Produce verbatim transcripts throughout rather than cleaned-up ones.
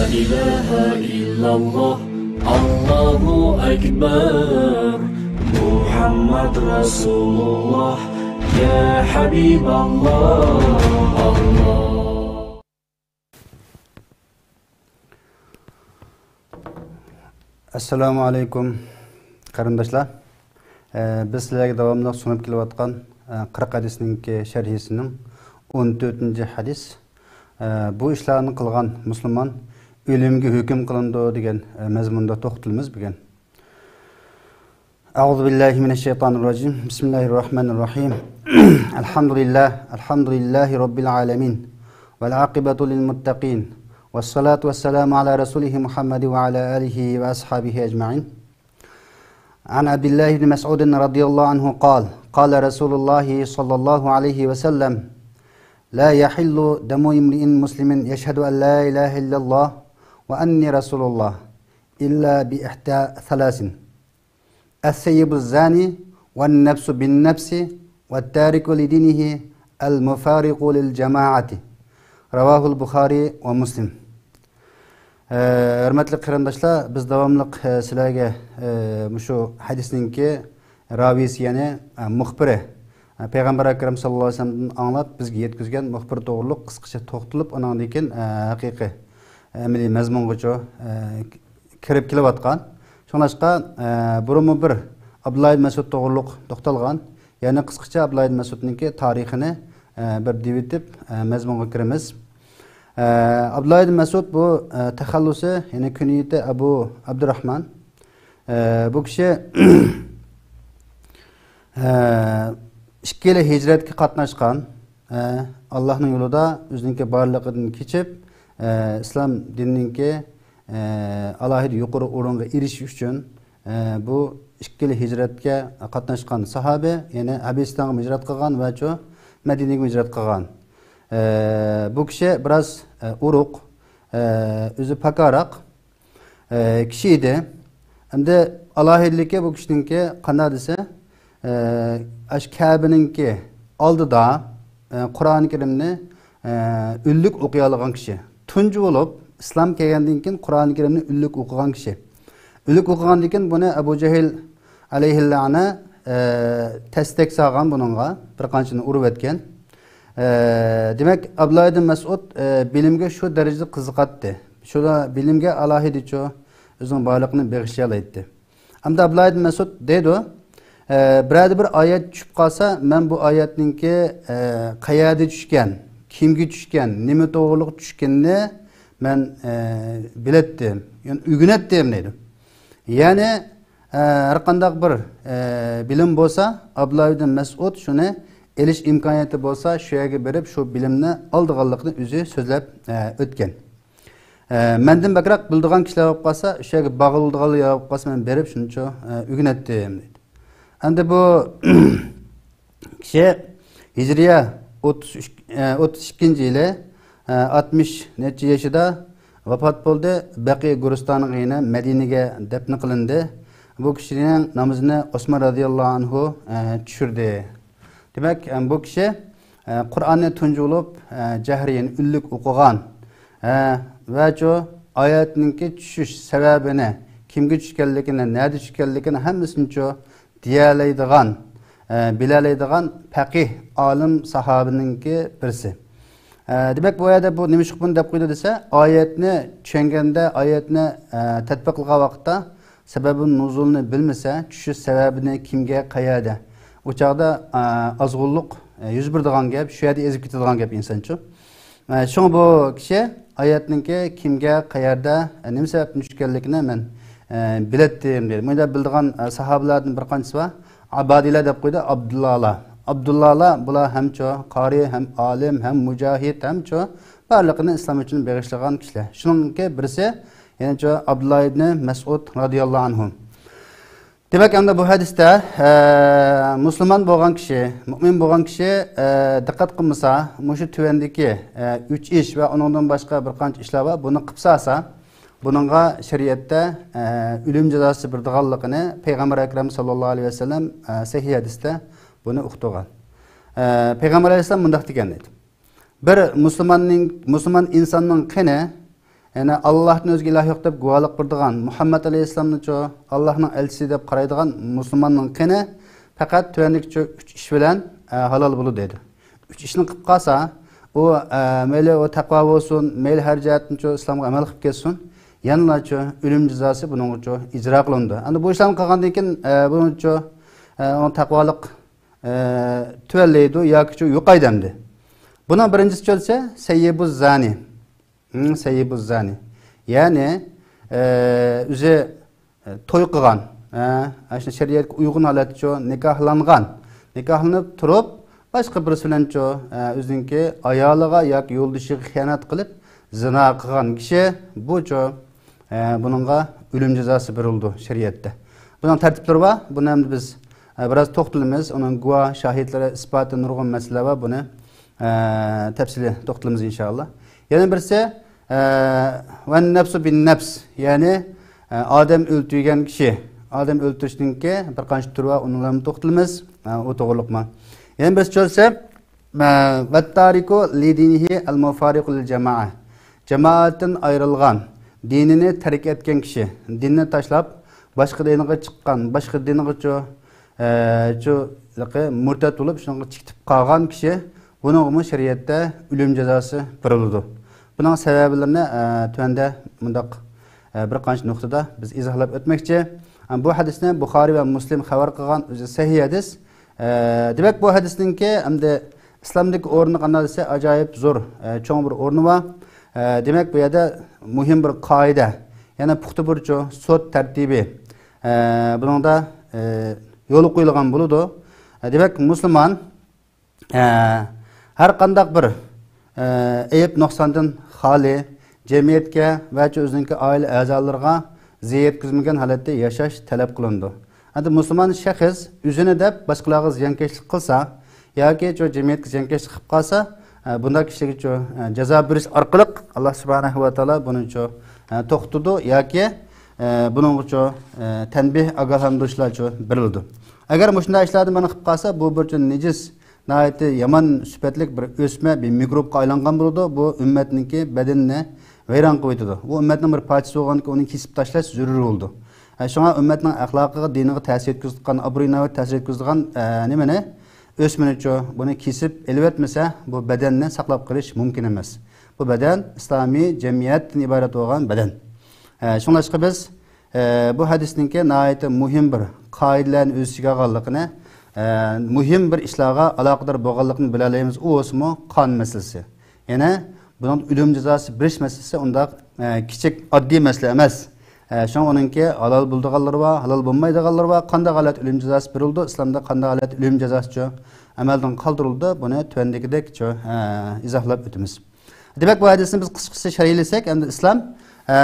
إله إلا الله، الله أكبر، محمد رسول الله، يا حبيب الله، الله. ئەسسالامۇ ئەلەيكۇم، قېرىنداشلار. ئە، بىز سىلەرگە داۋاملىق سۇنۇپ كېلىۋاتقان، ئە، قىرىق ھەدىسنىڭكى شەرھىسىنىڭ ئون تۆتىنچى ھەدىس. ئە، بۇ ئىشلارنى قىلغان مۇسۇلمان ئۆلۈمگە ھۆكۈم قىلىنىدۇ دېگەن، ئە، مەزمۇندا توختىلىمىز بۈگۈن. أعوذ بالله من الشيطان الرجيم. بسم الله الرحمن الرحيم. الحمد لله، الحمد لله رب العالمين. والعاقبة للمتقين. والصلاة والسلام على رسوله محمد وعلى آله وأصحابه أجمعين. عن عبد الله بن مسعود رضي الله عنه قال: قال رسول الله صلى الله عليه وسلم: لا يحل دم امرئ مسلم يشهد أن لا إله إلا الله وأني رسول الله إلا بإحدى ثلاث: الثيب الزاني، والنفس بالنفس، والتارك لدينه، المفارق للجماعة. رواه البخاري ومسلم. ئە، ھۆرمەتلىك قېرىنداشلار، بىز داۋاملىق، ئە، سىلەرگە، ئە، مۇشۇ ھەدىسنىڭكى راۋىسى، يەنى، ئە، مۇخبىرى، ئە، پەيغەمبەر ئەكرەم ساللاللاھۇ ئەلەيھى ۋەسەللەمدىن ئاڭلاپ بىزگە يەتكۈزگەن مۇخبىر توغرۇلۇق قىسقىچە توختىلىپ، ئۇنىڭدىن كېيىن، ئە، ھەقىقىي، ئەمەلىي مەزمۇنغىچۇ، ئە، كىرىپ كېلىۋاتقان. شۇڭلاشقا، ئە، بۇرۇنمۇ بىر ئابدۇللا ئىبن مەسئۇد توغرۇلۇق توختالغان. يەنى قىسقىچە ئابدۇللا ئىبن مەسئۇدنىڭكى تارىخىنى، ئە، بىر دېۋىتىپ، ئە، مەزمۇنغا كىرىمىز. ئە، ئابدۇللا ئىبن مەسئۇد بۇ، ئە، تەخەللۇسى، يەنى كۈنيىتى ئەبۇ ئابدۇراھمان. ئە، بۇ كىشى، ئە، ئىككىلا ھىجرەتكە قاتناشقان، ئە، ئاللاھنىڭ يولىدا ئۆزىنىڭكى بارلىقىدىن كېچىپ، ئە، ئىسلام دىنىنىڭكى، ئە، ئالاھىدە يۇقىرى ئورۇنغا ئېرىشىش ئۈچۈن، ئە، بۇ ئىككىلا ھىجرەتكە قاتناشقان ساھابە، يەنى ھەبىستانغا ھىجرەت قىلغان ۋە شۇ مەدىنىگە ھىجرەت قىلغان. ئە، بۇ كىشى بىراز، ئە، ئورۇق، ئە، ئۆزى پاكاراق، ئە، كىشى ئىدى. ئەمدى ئالاھىدىلىكى بۇ كىشىنىڭكى قانداق دېسە، ئە، ئاشۇ كەبىنىڭكى ئالدىدا، ئە، قۇرئان كەرىمنى، ئە، ئۈنلۈك ئوقۇيالىغان كىشى. تۇنجى بولۇپ، ئىسلام كەلگەندىن كېيىن قۇرئان كەرىمنى ئۈنلۈك ئوقۇغان كىشى. ئۈنلۈك ئوقۇغاندىن كېيىن بۇنى ئەبۇ جەھىل ئەلەيھىللەنە، ئە، تەستەك سالغان بۇنىڭغا، بىر قانچىنى ئۇرۇۋەتكەن. ئە، دېمەك، ئابدۇللا ئىبن مەسئۇد، ئە، بىلىمگە شۇ دەرىجىدە قىزىقاتتى. شۇ بىلىمگە ئالاھىدىچۇ ئۆزىنىڭ بارلىقىنى بېغىشلىيالايتتى. ئەمدى ئابدۇللا ئىبن مەسئۇد دەيدۇ، ئە، بىرەردە بىر ئايەت چۈشۈپ قالسا، مەن بۇ ئايەتنىڭكى، ئە، قەيەردە چۈشكەن، كىمگە چۈشكەن، نېمە توغرۇلۇق چۈشكىنىنى مەن، ئە، بىلەتتىم، يەنى ئۆگىنەتتىم دەيدۇ. يەنى، ئە، ھەر قانداق بىر، ئە، بىلىم بولسا، ئابدۇللا ئىبن مەسئۇد شۇنى ئېلىش ئىمكانىيىتى بولسا، شۇ يەرگە بېرىپ شۇ بىلىمنى ئالىدىغانلىقىنى ئۆزى سۆزلەپ، ئە، ئۆتكەن. ئە، مەندىن بەكرەك بىلىدىغان كىشىلەر بولۇپ قالسا، شۇ يەرگە باغلىدىغانلار بولۇپ قالسا، مەن بېرىپ شۇنچە، ئە، ئۆگىنەتتىم دەيدۇ. ئەمدى بۇ كىشى ھىجرىيە ئوتتۇز ئۈچ، ئە، ئوتتۇز ئىككىنچى يىلى، ئە، ئاتمىش نەچچە يېشىدا ۋاپات بولدى. بەقى گۆرىستانىغا، يەنى مەدىنىگە دەپنە قىلىندى. بۇ كىشىنىڭ نامىزىنى ئوسمان رەزىياللاھۇ ئەنھۇ، ئە، چۈشۈردى. دېمەك، ئە، بۇ كىشى، ئە، قۇرئاننى تۇنجى بولۇپ، ئە، جەھرىي، يەنى ئۈنلۈك ئوقۇغان، ئە، ۋە شۇ ئايەتنىڭكى چۈشۈش سەۋەبىنى، كىمگە چۈشكەنلىكىنى، نەدە چۈشكەنلىكىنى ھەممىسىنى شۇ دېيەلەيدىغان، ئە، بىلەلەيدىغان پەقىھ، ئالىم ساھابىنىڭكى بىرسى. ئە، دېمەك، بۇ يەردە بۇ نېمە ئۈچۈن بۇنى دەپ قويدى دېسە، ئايەتنى چۈشەنگەندە، ئايەتنى، ئە، تەتبىق قىلغان ۋاقىتتا سەبەبى نۇزۇلنى بىلمىسە، چۈشۈش سەۋەبىنى كىمگە، قەيەردە، ئۇ چاغدا، ئە، ئازغۇنلۇق، ئە، يۈز بېرىدىغان گەپ، شۇ يەردە ئېزىپ كېتىدىغان گەپ ئىنسانچۇ. ئە، شۇڭا بۇ كىشى ئايەتنىڭكى كىمگە، قەيەردە، ئە، نېمە سەۋەبتىن چۈشكەنلىكىنى مەن، ئە، بىلەتتىم دېدى. مۇنداق بىلىدىغان، ئە، ساھابىلەردىن بىر قانچىسى بار. ئابادىلە دەپ قويدى، ئابدۇللالار. ئابدۇللالار بۇلار ھەمچۇ قارى، ھەم ئالىم، ھەم مۇجاھىد، ھەمچۇ بارلىقىنى ئىسلام ئۈچۈن بېغىشلىغان كىشىلەر. شۇنىڭكى بىرسى، يەنىچۇ ئابدۇللا ئىبنى مەسئۇد رازىياللاھۇ ئەنھۇ. دېمەك، ئەمدى بۇ ھەدىستە، ئە، مۇسۇلمان بولغان كىشى، مۇئمىن بولغان كىشى، ئە، دىققەت قىلمىسا، مۇشۇ تۆۋەندىكى، ئە، ئۈچ ئىش ۋە ئۇنىڭدىن باشقا بىر قانچە ئىشلار بار، بۇنى قىلسا، بۇنىڭغا شەرىئەتتە، ئە، ئۆلۈم جازاسى بېرىدىغانلىقىنى پەيغەمبەر ئەكرەم ساللاللاھۇ ئەلەيھى ۋەسەللەم، ئە، سەھىھ ھەدىستە بۇنى ئۇقتۇرغان. ئە، پەيغەمبەر ئەلەيھىسسالام مۇنداق دېگەن دەيدۇ. بىر مۇسۇلماننىڭ، مۇسۇلمان ئىنساننىڭ قېنى يەنى ئاللاھتىن ئۆزگە ئىلاھ يوق دەپ گۇۋاھلىق بېرىدىغان مۇھەممەد ئەلەيھىسسالامنىچۇ ئاللاھنىڭ ئەلچىسى دەپ قارايدىغان مۇسۇلماننىڭ قېنى پەقەت تۆۋەندىكىچۇ ئۈچ ئىش بىلەن، ئە، ھالال بولىدۇ دەيدۇ. ئۈچ ئىشنى قىلىپ قالسا، ئۇ، ئە، مەيلى ئۇ تەقۋا بولسۇن، مەيلى ھەر جەھەتتىنچۇ ئىسلامغا ئەمەل قىلىپ كەتسۇن، يەنىلەچۇ ئۆلۈم جازاسى بۇنىڭغىچۇ ئىجرا قىلىنىدۇ. ئەمدى بۇ ئىشلارنى قىلغاندىن كېيىن، ئە، بۇنىڭچۇ، ئە، ئۇنىڭ تەقۋالىق، ئە، تۆۋەنلەيدۇ ياكىچۇ يوقايدۇ ئەمدى. بۇنىڭ بىرىنچىسى چۆلسە سەييىبۇز زانى. ھىم، سەييىبۇز زانى. يەنى، ئە، ئۆزى، ئە، توي قىلغان، ئە، ئاشۇ شەرىئەتكە ئۇيغۇن ھالەتتىچۇ نىكاھلانغان، نىكاھلىنىپ تۇرۇپ، باشقا بىرسى بىلەنچۇ، ئە، ئۆزىنىڭكى ئايالىغا ياكى يولدىشىغا خىيانەت قىلىپ، زىنا قىلغان كىشى بۇچۇ، ئە، بۇنىڭغا ئۆلۈم جازاسى بېرىلىدۇ شەرىئەتتە. بۇنىڭ تەرتىپلىرى بار. بۇنى ئەمدى بىز، ئە، بىراز توختىلىمىز. ئۇنىڭ گۇۋاھ، شاھىتلىرى، ئىسپاتى، نۇرغۇن مەسىلىلەر بار. بۇنى، ئە، تەپسىلىي توختىلىمىز ئىنشائاللا. يەنە بىرسى، ئە، ۋەن نەپسۇ بىن نەپس، يەنى، ئە، ئادەم ئۆلتۈرگەن كىشى. ئادەم ئۆلتۈرۈشنىڭكى بىر قانچە تۈرى بار، ئۇنىڭلارمۇ توختىلىمىز. ئە، ئۇ توغرىلىقمۇ. يەنە بىرسى چۆلسە، ۋەتتارىكۇ لىدىنىھى ئەل مۇفارىقۇ لىل جامائە. جامائەتتىن ئايرىلغان، دىنىنى تەرك ئەتكەن كىشى، دىننى تاشلاپ، باشقا دىنغا چىققان، باشقا دىنغىچۇ، ئە، چۇ، مۇرتەت بولۇپ، شۇنىڭغا چىقىپ قالغان كىشى، بۇنىڭغىمۇ شەرىئەتتە ئۆلۈم جازاسى بېرىلىدۇ. بۇنىڭ سەۋەبلىرىنى، ئە، تۆۋەندە مۇنداق، ئە، بىر قانچە نۇقتىدا بىز ئىزاھلاپ ئۆتمەكچى. ئە، بۇ ھەدىسنى بۇخارىي ۋە مۇسلىم خەۋەر قىلغان، ئۆزى سەھىھ ھەدىس. ئە، دېمەك، بۇ ھەدىسنىڭكى ئەمدى ئىسلامدىكى ئورنى قانداق دېسە، ئاجايىپ زور، ئە، چوڭ بىر ئورنى بار. ئە، دېمەك، بۇ يەردە مۇھىم بىر قائىدە، يەنە پۇختا بىر چو-، سوت تەرتىپى، ئە، بۇنىڭدا، ئە، يولغا قويۇلغان بولىدۇ. ئە، دېمەك، مۇسۇلمان، ئە، ھەر قانداق بىر، ئە، ئەيىب نۇقساندىن خالىي، جەمئىيەتكە ۋە ئۆزىنىڭكى ئائىلە ئەزالىرىغا زىيان يەتكۈزمىگەن ھالەتتە ياشاش تەلەپ قىلىنىدۇ. ئەمدى مۇسۇلمان شەخس ئۆزىنى دەپ باشقىلارغا زىيانكەشلىك قىلسا ياكى شۇ جەمئىيەتكە زىيانكەشلىك قىلىپ قالسا، ئە، بۇنداق كىشىلەرگە شۇ، ئە، جازا بېرىش ئارقىلىق ئاللا سۇبھانەھۇ ۋە تائالا بۇنى شۇ، ئە، توختىتىدۇ ياكى، ئە، بۇنىڭغا شۇ، ئە، تەنبىھ، ئاگاھلاندۇرۇشلار شۇ بېرىلىدۇ. ئەگەر مۇشۇنداق ئىشلارنى مانا قىلىپ قالسا، بۇ بىر شۇ نىجىس، ناھايىتى يامان سۈپەتلىك بىر ئۆسمە، بىر مىكروبقا ئايلانغان بولىدۇ. بۇ ئۈممەتنىڭكى بەدىنىنى ۋەيران قىلىۋېتىدۇ. بۇ ئۈممەتنىڭ بىر پارچىسى بولغاندىكىن ئۇنى كېسىپ تاشلاش زۆرۈر بولىدۇ. ئە، شۇڭا ئۈممەتنىڭ ئەخلاقىغا، دىنىغا تەسىر يەتكۈزىدىغان، ئابرۇيىغا تەسىر يەتكۈزىدىغان، ئە، نېمىنى؟ ئۆسمىنىچۇ، بۇنى كېسىپ ئېلىۋەتمىسە، بۇ بەدەننى ساقلاپ قېلىش مۇمكىن ئەمەس. بۇ بەدەن ئىسلامىي جەمئىيەتتىن ئىبارەت بولغان بەدەن. ئە، شۇڭلاشقا بىز، ئە، بۇ ھەدىسنىڭكى ناھايىتى مۇھىم بىر قائىدىلەرنى ئۆز ئىچىگە ئالغانلىقىنى، ئە، مۇھىم بىر ئىشلارغا ئالاقىدار بولغانلىقىنى بىلەلەيمىز. ئۇ بولسىمۇ قان مەسىلىسى. يەنە بۇنىڭدا ئۆلۈم جازاسى بېرىش مەسىلىسى ئۇنداق، ئە، كىچىك، ئاددىي مەسىلە ئەمەس. ئە، شۇڭا ئۇنىڭكى ھالال بولىدىغانلىرى بار، ھالال بولمايدىغانلىرى بار. قانداق ھالەتتە ئۆلۈم جازاسى بېرىلىدۇ؟ ئىسلامدا قانداق ھالەتتە ئۆلۈم جازاسىچۇ ئەمەلدىن قالدۇرۇلىدۇ؟ بۇنى تۆۋەندىكىدەكچۇ، ئە، ئىزاھلاپ ئۆتىمىز. دېمەك، بۇ ھەدىسنى بىز قىسقىچە شەرھلىسەك، ئەمدى ئىسلام، ئە،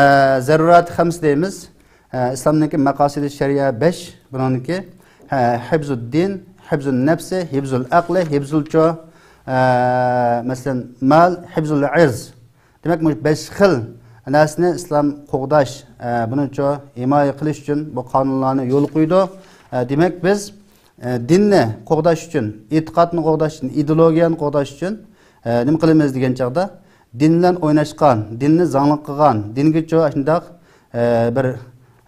زەرۇرات خەمس دەيمىز. ئە، ئىسلامنىڭكى مەقاسىدى شەرئىيە بەش، بۇنىڭكى، ھە، ھىبزۇددىن، ھىبزۇن نەپسى، ھىبزۇل ئەقلى، ھىبزۇلچۇ، ئە، مەسىلەن، مال، ھىبزۇل ئىرز. دېمەك، مۇشۇ بەش خىل نەرسىنى ئىسلام قوغداش، ئە، بۇنىچۇ ھىمايە قىلىش ئۈچۈن بۇ قانۇنلارنى يولغا قويىدۇ. ئە، دېمەك، بىز، ئە، دىننى قوغداش ئۈچۈن، ئېتىقادنى قوغداش ئۈچۈن، ئىدېئولوگىيەنى قوغداش ئۈچۈن، ئە، نېمە قىلىمىز دېگەن چاغدا، دىن بىلەن ئويناشقان، دىننى زاڭلىق قىلغان، دىنگىچۇ ئاشۇنداق، ئە، بىر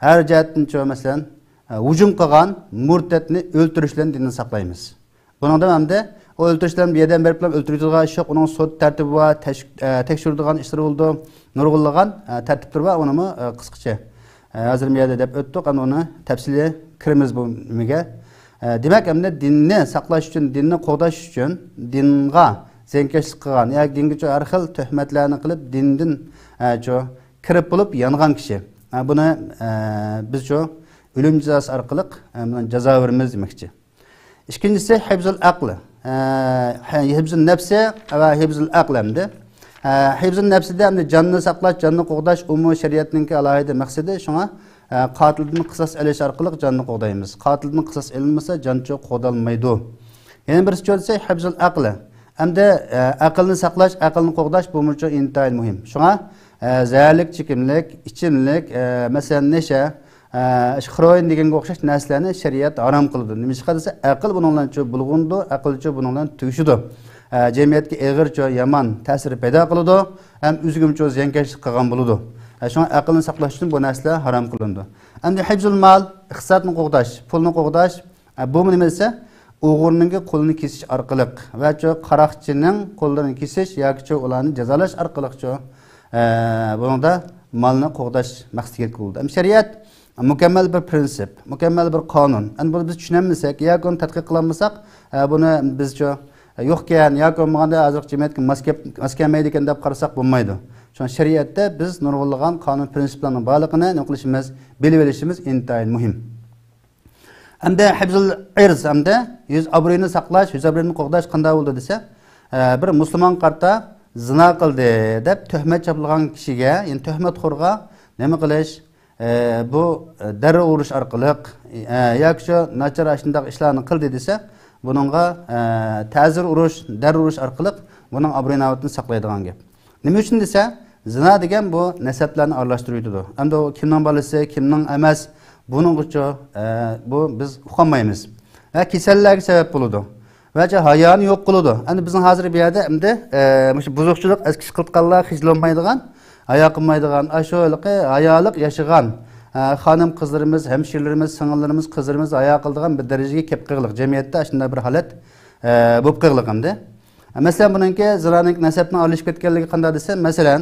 ھەر جەھەتتىنچۇ، مەسىلەن، ئە، ھۇجۇم قىلغان مۇرتەتنى ئۆلتۈرۈش بىلەن دىننى ساقلايمىز. بۇنىڭدا ئەمدى ئۇ ئۆلتۈرۈش بىلەن بىر يەردىن بېرىپ ئۆلتۈرىدىغان ئىش يوق، ئۇنىڭ سوت تەرتىپى بار، تەش-، ئە، تەكشۈرىدىغان ئىشلىرى بولىدۇ، نۇرغۇنلىغان، ئە، تەرتىپلىرى بار، ئۇنىمۇ، ئە، قىسقىچە، ئە، ھازىر بۇ يەردە دەپ ئۆتتۇق، ئەمدى ئۇنى تەپسىلىي كىرىمىز بۇ نېمىگە. ئە، دېمەك، ئەمدى دىننى ساقلاش ئۈچۈن، دىننى قوغداش ئۈچۈن، دىنغا زىيانكەشلىك قىلغان ياكى دىنگىچۇ ھەر خىل تۆھمەتلەرنى قىلىپ، دىندىن، ئە، چۇ كىرىپ بولۇپ يانغان كىشى. ئە، بۇنى، ئە، بىزچۇ ئۆلۈم جازاسى ئارقىلىق، ئە، بۇنى جازا بېرىمىز دېمەكچى. ئىككىنچىسى ھىبزۇل ئەقل. ئە، ھە، ھىبزۇل نەپسى ۋە ھىبزۇل ئەقل ئەمدى. ئە، ھىبزۇل نەپسىدە ئەمدى جاننى ساقلاش، جاننى قوغداش، ئۇمۇ شەرىئەتنىڭكى ئالاھىدە مەقسىتى. شۇڭا، ئە، قاتىلدىن قىساس ئېلىش ئارقىلىق جاننى قوغدايمىز. قاتىلدىن قىساس ئېلىنمىسا، جانچۇ قوغدالمايدۇ. يەنە بىرسى چۆلسە ھىبزۇل ئەقل. ئەمدى، ئە، ئەقىلنى ساقلاش، ئەقىلنى قوغداش بۇ مۇنچە ئىنتايىن مۇھىم. شۇڭا، ئە، زەھەرلىك چېكىملىك، ئىچىملىك، ئە، مەسىلەن، نەشە، ئە، خېروئىن دېگەنگە ئوخشاش نەرسىلەرنى شەرىئەت ھارام قىلىدۇ. نېمىشقا دېسە، ئەقىل بۇنىڭ بىلەن چۇ بۇلغىنىدۇ، ئەقىل چۇ بۇنىڭ بىلەن تۈگىشىدۇ. ئە، جەمئىيەتكە ئېغىرچۇ يامان تەسىر پەيدا قىلىدۇ، ھەم ئۆزىگىمۇچۇ زىيانكەشلىك قىلغان بولىدۇ. ئە، شۇڭا ئەقىلنى ساقلاش ئۈچۈن بۇ نەرسىلەر ھارام قىلىنىدۇ. ئەمدى ھىفزۇل مال، ئىقتىسادنى قوغداش، پۇلنى قوغداش، ئە، بۇمۇ نېمە دېسە، ئوغرىنىڭكى قولىنى كېسىش ئارقىلىق ۋە چۇ قاراقچىنىڭ قوللىرىنى كېسىش ياكى چۇ ئۇلارنى جازالاش ئارقىلىقچۇ، ئە، بۇنىڭدا مالنى قوغداش مەقسىتىگە يەتكىلى بولىدۇ. ئەمما شەرىئەت مۇكەممەل بىر پرىنسىپ، مۇكەممەل بىر قانۇن. ئەمدى بۇنى بىز چۈشىنەلمىسەك ياكى ئۇنى تەتقىق قىلالمىساق، ئە، بۇنى بىزچۇ، ئە، يوقكەن ياكى بولمىغاندا ھازىرقى جەمئىيەتكە ماس كەپ-، ماس كەلمەيدىكەن دەپ قارىساق بولمايدۇ. شۇڭا شەرىئەتتە بىز نۇرغۇنلىغان قانۇن پرىنسىپلارنىڭ بارلىقىنى نېمە قىلىشىمىز، بىلىۋېلىشىمىز ئىنتايىن مۇھىم. ئەمدى ھىفزۇل ئىرز، ئەمدى يۈز ئابرۇينى ساقلاش، يۈز ئابرۇينى قوغداش قانداق بولىدۇ دېسە، ئە، بىر مۇسۇلمانغا قارىتا زىنا قىلدى دەپ تۆھمەت چاپلىغان كىشىگە، يەنى تۆھمەتخورغا نېمە قىلىش؟ ئە، بۇ، ئە، دەررە ئۇرۇش ئارقىلىق، ئە، ياكى شۇ ناچار ئاشۇنداق ئىشلارنى قىلدى دېسە، بۇنىڭغا، ئە، تەزىر ئۇرۇش، دەررە ئۇرۇش ئارقىلىق بۇنىڭ ئابرۇي-نامىتىنى ساقلايدىغان گەپ. نېمە ئۈچۈن دېسە، زىنا دېگەن بۇ نەسەبلەرنى ئارىلاشتۇرۇۋېتىدۇ. ئەمدى ئۇ كىمنىڭ بالىسى، كىمنىڭ ئەمەس، بۇنىڭغىچۇ، ئە، بۇ بىز ئۇقالمايمىز. ۋە كېسەللەرگە سەۋەب بولىدۇ. ۋە ھايانى يوق قىلىدۇ. ئەمدى بىزنىڭ ھازىر بۇ يەردە ئەمدى، ئە، مۇشۇ بۇزۇقچىلىق، ئەسكىشى قىلىدىغانلار، خىجىل بولمايدىغان، ھايا قىلمايدىغان، ئاشۇ ھېلىقى ھايالىق ياشىغان، ئە، خانىم قىزلىرىمىز، ھەمشىرىلىرىمىز، سىڭىللىرىمىز، قىزلىرىمىز ھايا قىلىدىغان بىر دەرىجىگە كەپ قېلىقلىق. جەمئىيەتتە ئاشۇنداق بىر ھالەت، ئە، بولۇپ قېلىقلىق ئەمدى. مەسىلەن، بۇنىڭكى زىنانىڭ نەسەبنىڭ ئارىلىشىپ كەتكەنلىكى قانداق دېسە، مەسىلەن،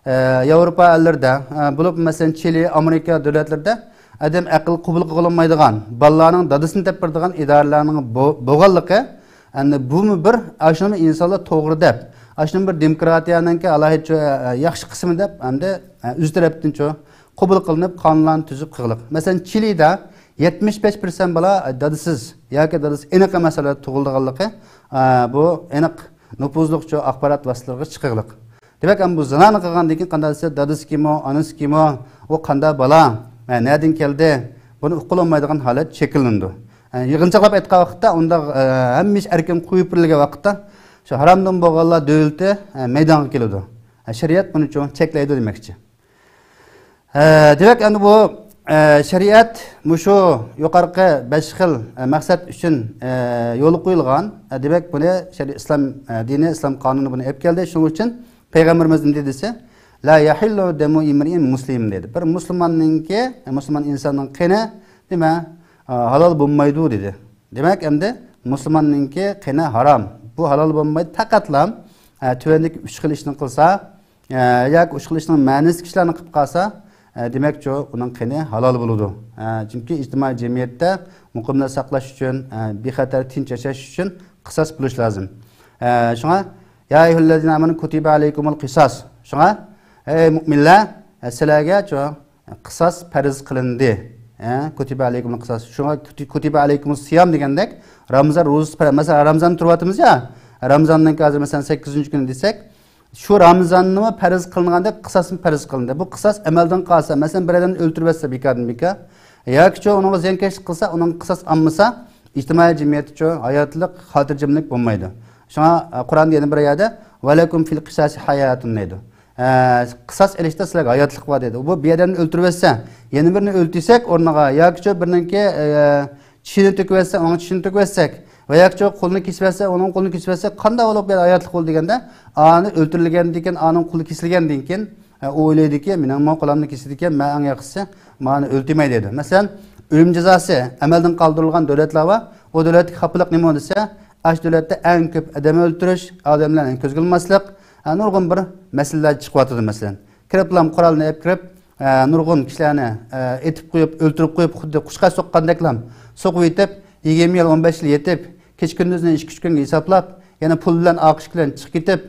ئە، ياۋروپا ئەللىرىدە، ئە، بولۇپ مەسىلەن، چىلى، ئامېرىكا دۆلەتلىرىدە ئادەم ئەقىل قوبۇل قىلالمايدىغان، بالىلارنىڭ دادىسىنى تېپىپ بېرىدىغان ئىدارىلەرنىڭ بو-، بولغانلىقى، ئەمدى بۇمۇ بىر، ئاشۇنىمۇ ئىنسانلار توغرا دەپ، ئاشۇنىمۇ بىر دېموكراتىيەنىڭكى ئالاھىدە، ئە، ياخشى قىسمى دەپ، ئەمدى، ئە، ئۆز تەرەپتىنچۇ قوبۇل قىلىنىپ، قانۇنلارنى تۈزۈپ قىلغىلىق. مەسىلەن، چىلىدا يەتمىش بەش پىرسەنت بالا، ئە، دادىسىز ياكى دادىسى ئېنىق ئەمەس ھالەتتە تۇغۇلىدىغانلىقى، ئە، بۇ ئېنىق نوپۇزلۇقچۇ ئاخبارات ۋاسىتىلىرىغا چىقىغلىق. دېمەك، ئەمما بۇ زىنانى قىلغاندىن كېيىن قانداق دېسە، دادىسى كىمۇ، ئانىسى كىمۇ، ئۇ قانداق بالا، ھە، نەدىن كەلدى، بۇنى ئۇقۇلالمايدىغان ھالەت شەكىللىنىدۇ. ھە، يىغىنچاقلاپ ئېيتقان ۋاقىتتا، ئۇنداق، ھە، ھەممە ئىش ئەركىن قويۇپ بېرىلگەن ۋاقىتتا، شۇ ھارامدىن بولغانلار دۆلىتى، ھە، مەيدانغا كېلىدۇ. ھە، شەرىئەت بۇنى چوڭ چەكلەيدۇ دېمەكچى. ھە، دېمەك، ئەمدى بۇ، ئە، شەرىئەت مۇشۇ يۇقىرىقى بەش خىل، ئە، مەقسەت ئۈچۈن، ئە، يولغا قويۇلغان. ئە، دېمەك، بۇنى شەرى-، ئىسلام، ئە، دىنى، ئىسلام قانۇنى بۇنى ئېلىپ كەلدى. شۇنىڭ ئۈچۈن پەيغەمبىرىمىز نېمە دېدى دېسە، لا يەھىللۇ دەمۇ ئىمرىئىن مۇسلىم دېدى. بىر مۇسۇلماننىڭكى، مۇسۇلمان ئىنساننىڭ قېنى نېمە، ئا، ھالال بولمايدۇ دېدى. دېمەك، ئەمدى مۇسۇلماننىڭكى قېنى ھارام. بۇ ھالال بولمايدۇ. پەقەتلا، ئە، تۆۋەندىكى ئۈچ خىل ئىشنى قىلسا، ئە، ياكى ئۈچ خىل ئىشنىڭ مەنىسىدىكى ئىشلارنى قىلىپ قالسا، ئە، دېمەكچۇ، ئۇنىڭ قېنى ھالال بولىدۇ. ئە، چۈنكى ئىجتىمائىي جەمئىيەتتە مۇقىملىق ساقلاش ئۈچۈن، ئە، بىخەتەر تىنچ ياشاش ئۈچۈن قىساس بولۇش لازىم. ئە، شۇڭا، يا ئەييۇھەللەزىنە ئامەنۇ كۇتىبە ئەلەيكۇمۇل قىساس. شۇڭا، ئەي مۇئمىنلەر، ئە، سىلەرگە چۇ، قىساس پەرز قىلىندى. ئە، كۇتىبە ئەلەيكۇمۇل قىساس. شۇڭا كۇتى-، كۇتىبە ئەلەيكۇمۇس سىيام دېگەندەك، رامىزان روزىسى پەرز. مەسىلەن، رامىزان تۇرۇۋاتىمىز يا، رامىزاننىڭ ھازىر، مەسىلەن، سەككىزىنچى كۈنى دېسەك، شۇ رامىزاننىمۇ پەرز قىلىنغاندەك قىساسمۇ پەرز قىلىندى. بۇ قىساس ئەمەلدىن قالسا، مەسىلەن، بىر ئادەمنى ئۆلتۈرۈۋەتسە بىكاردىن بىكار، ياكىچۇ ئۇنىڭغا زىيانكەشلىك قىلسا، ئۇنىڭغا قىساس ئالمىسا، ئىجتىمائىي جەمئىيەتتىچۇ ھاياتلىق، خاتىرجەملىك بولمايدۇ. شۇڭا، ئە، قۇرئاندا يەنە بىر يەردە، ۋەلەكۇم فىل قىساسى ھاياتۇن دەيدۇ. ئە، قىساس ئېلىشتا سىلەرگە ھاياتلىق بار دەيدۇ. بۇ بىر ئادەمنى ئۆلتۈرۈۋەتسە، يەنە بىرىنى ئۆلتۈرسەك ئورنىغا، ياكىچۇ بىرنىڭكى، ئە، چىشىنى تۆكۈۋەتسە، ئۇنىڭ چىشىنى تۆكۈۋەتسەك، ۋە ياكىچۇ قولىنى كېسىۋەتسە، ئۇنىڭ قولىنى كېسىۋەتسەك، قانداق بولۇپ بىر ھاياتلىق بولىدۇ دېگەندە، ئانى ئۆلتۈرۈلگەندىن كېيىن، ئانىڭ قولى كېسىلگەندىن كېيىن، ئە، ئۇ ئويلايدۇكى، مېنىڭمۇ قولۇمنى كېسىدىكەن، مەن ئەڭ ياخشىسى مانا ئۆلتۈرمەي دەيدۇ. مەسىلەن، ئۆلۈم جازاسى ئەمەلدىن قالدۇرۇلغان دۆلەتلەر بار. ئۇ دۆلەتتىكى خاپىلىق نېمە دېسە، ئاشۇ دۆلەتتە ئەڭ كۆپ ئادەم ئۆلتۈرۈش، ئادەملەرنى كۆزگە ئىلماسلىق، ئە، نۇرغۇن بىر مەسىلىلەر چىقىۋاتىدۇ. مەسىلەن، كىرىپلام قورالنى ئېلىپ كىرىپ، ئە، نۇرغۇن كىشىلەرنى، ئە، ئېتىپ قويۇپ، ئۆلتۈرۈپ قويۇپ، خۇددى قۇشقاچ سوققاندەكلام سوقۇۋېتىپ، يىگىرمە يىل، ئون بەش يىل يېتىپ، كېچە كۈندۈزنى ئىككى ئۈچ كۈنگە ھېسابلاپ، يەنە پۇل بىلەن، ئاق ئىش بىلەن چىقىپ كېتىپ،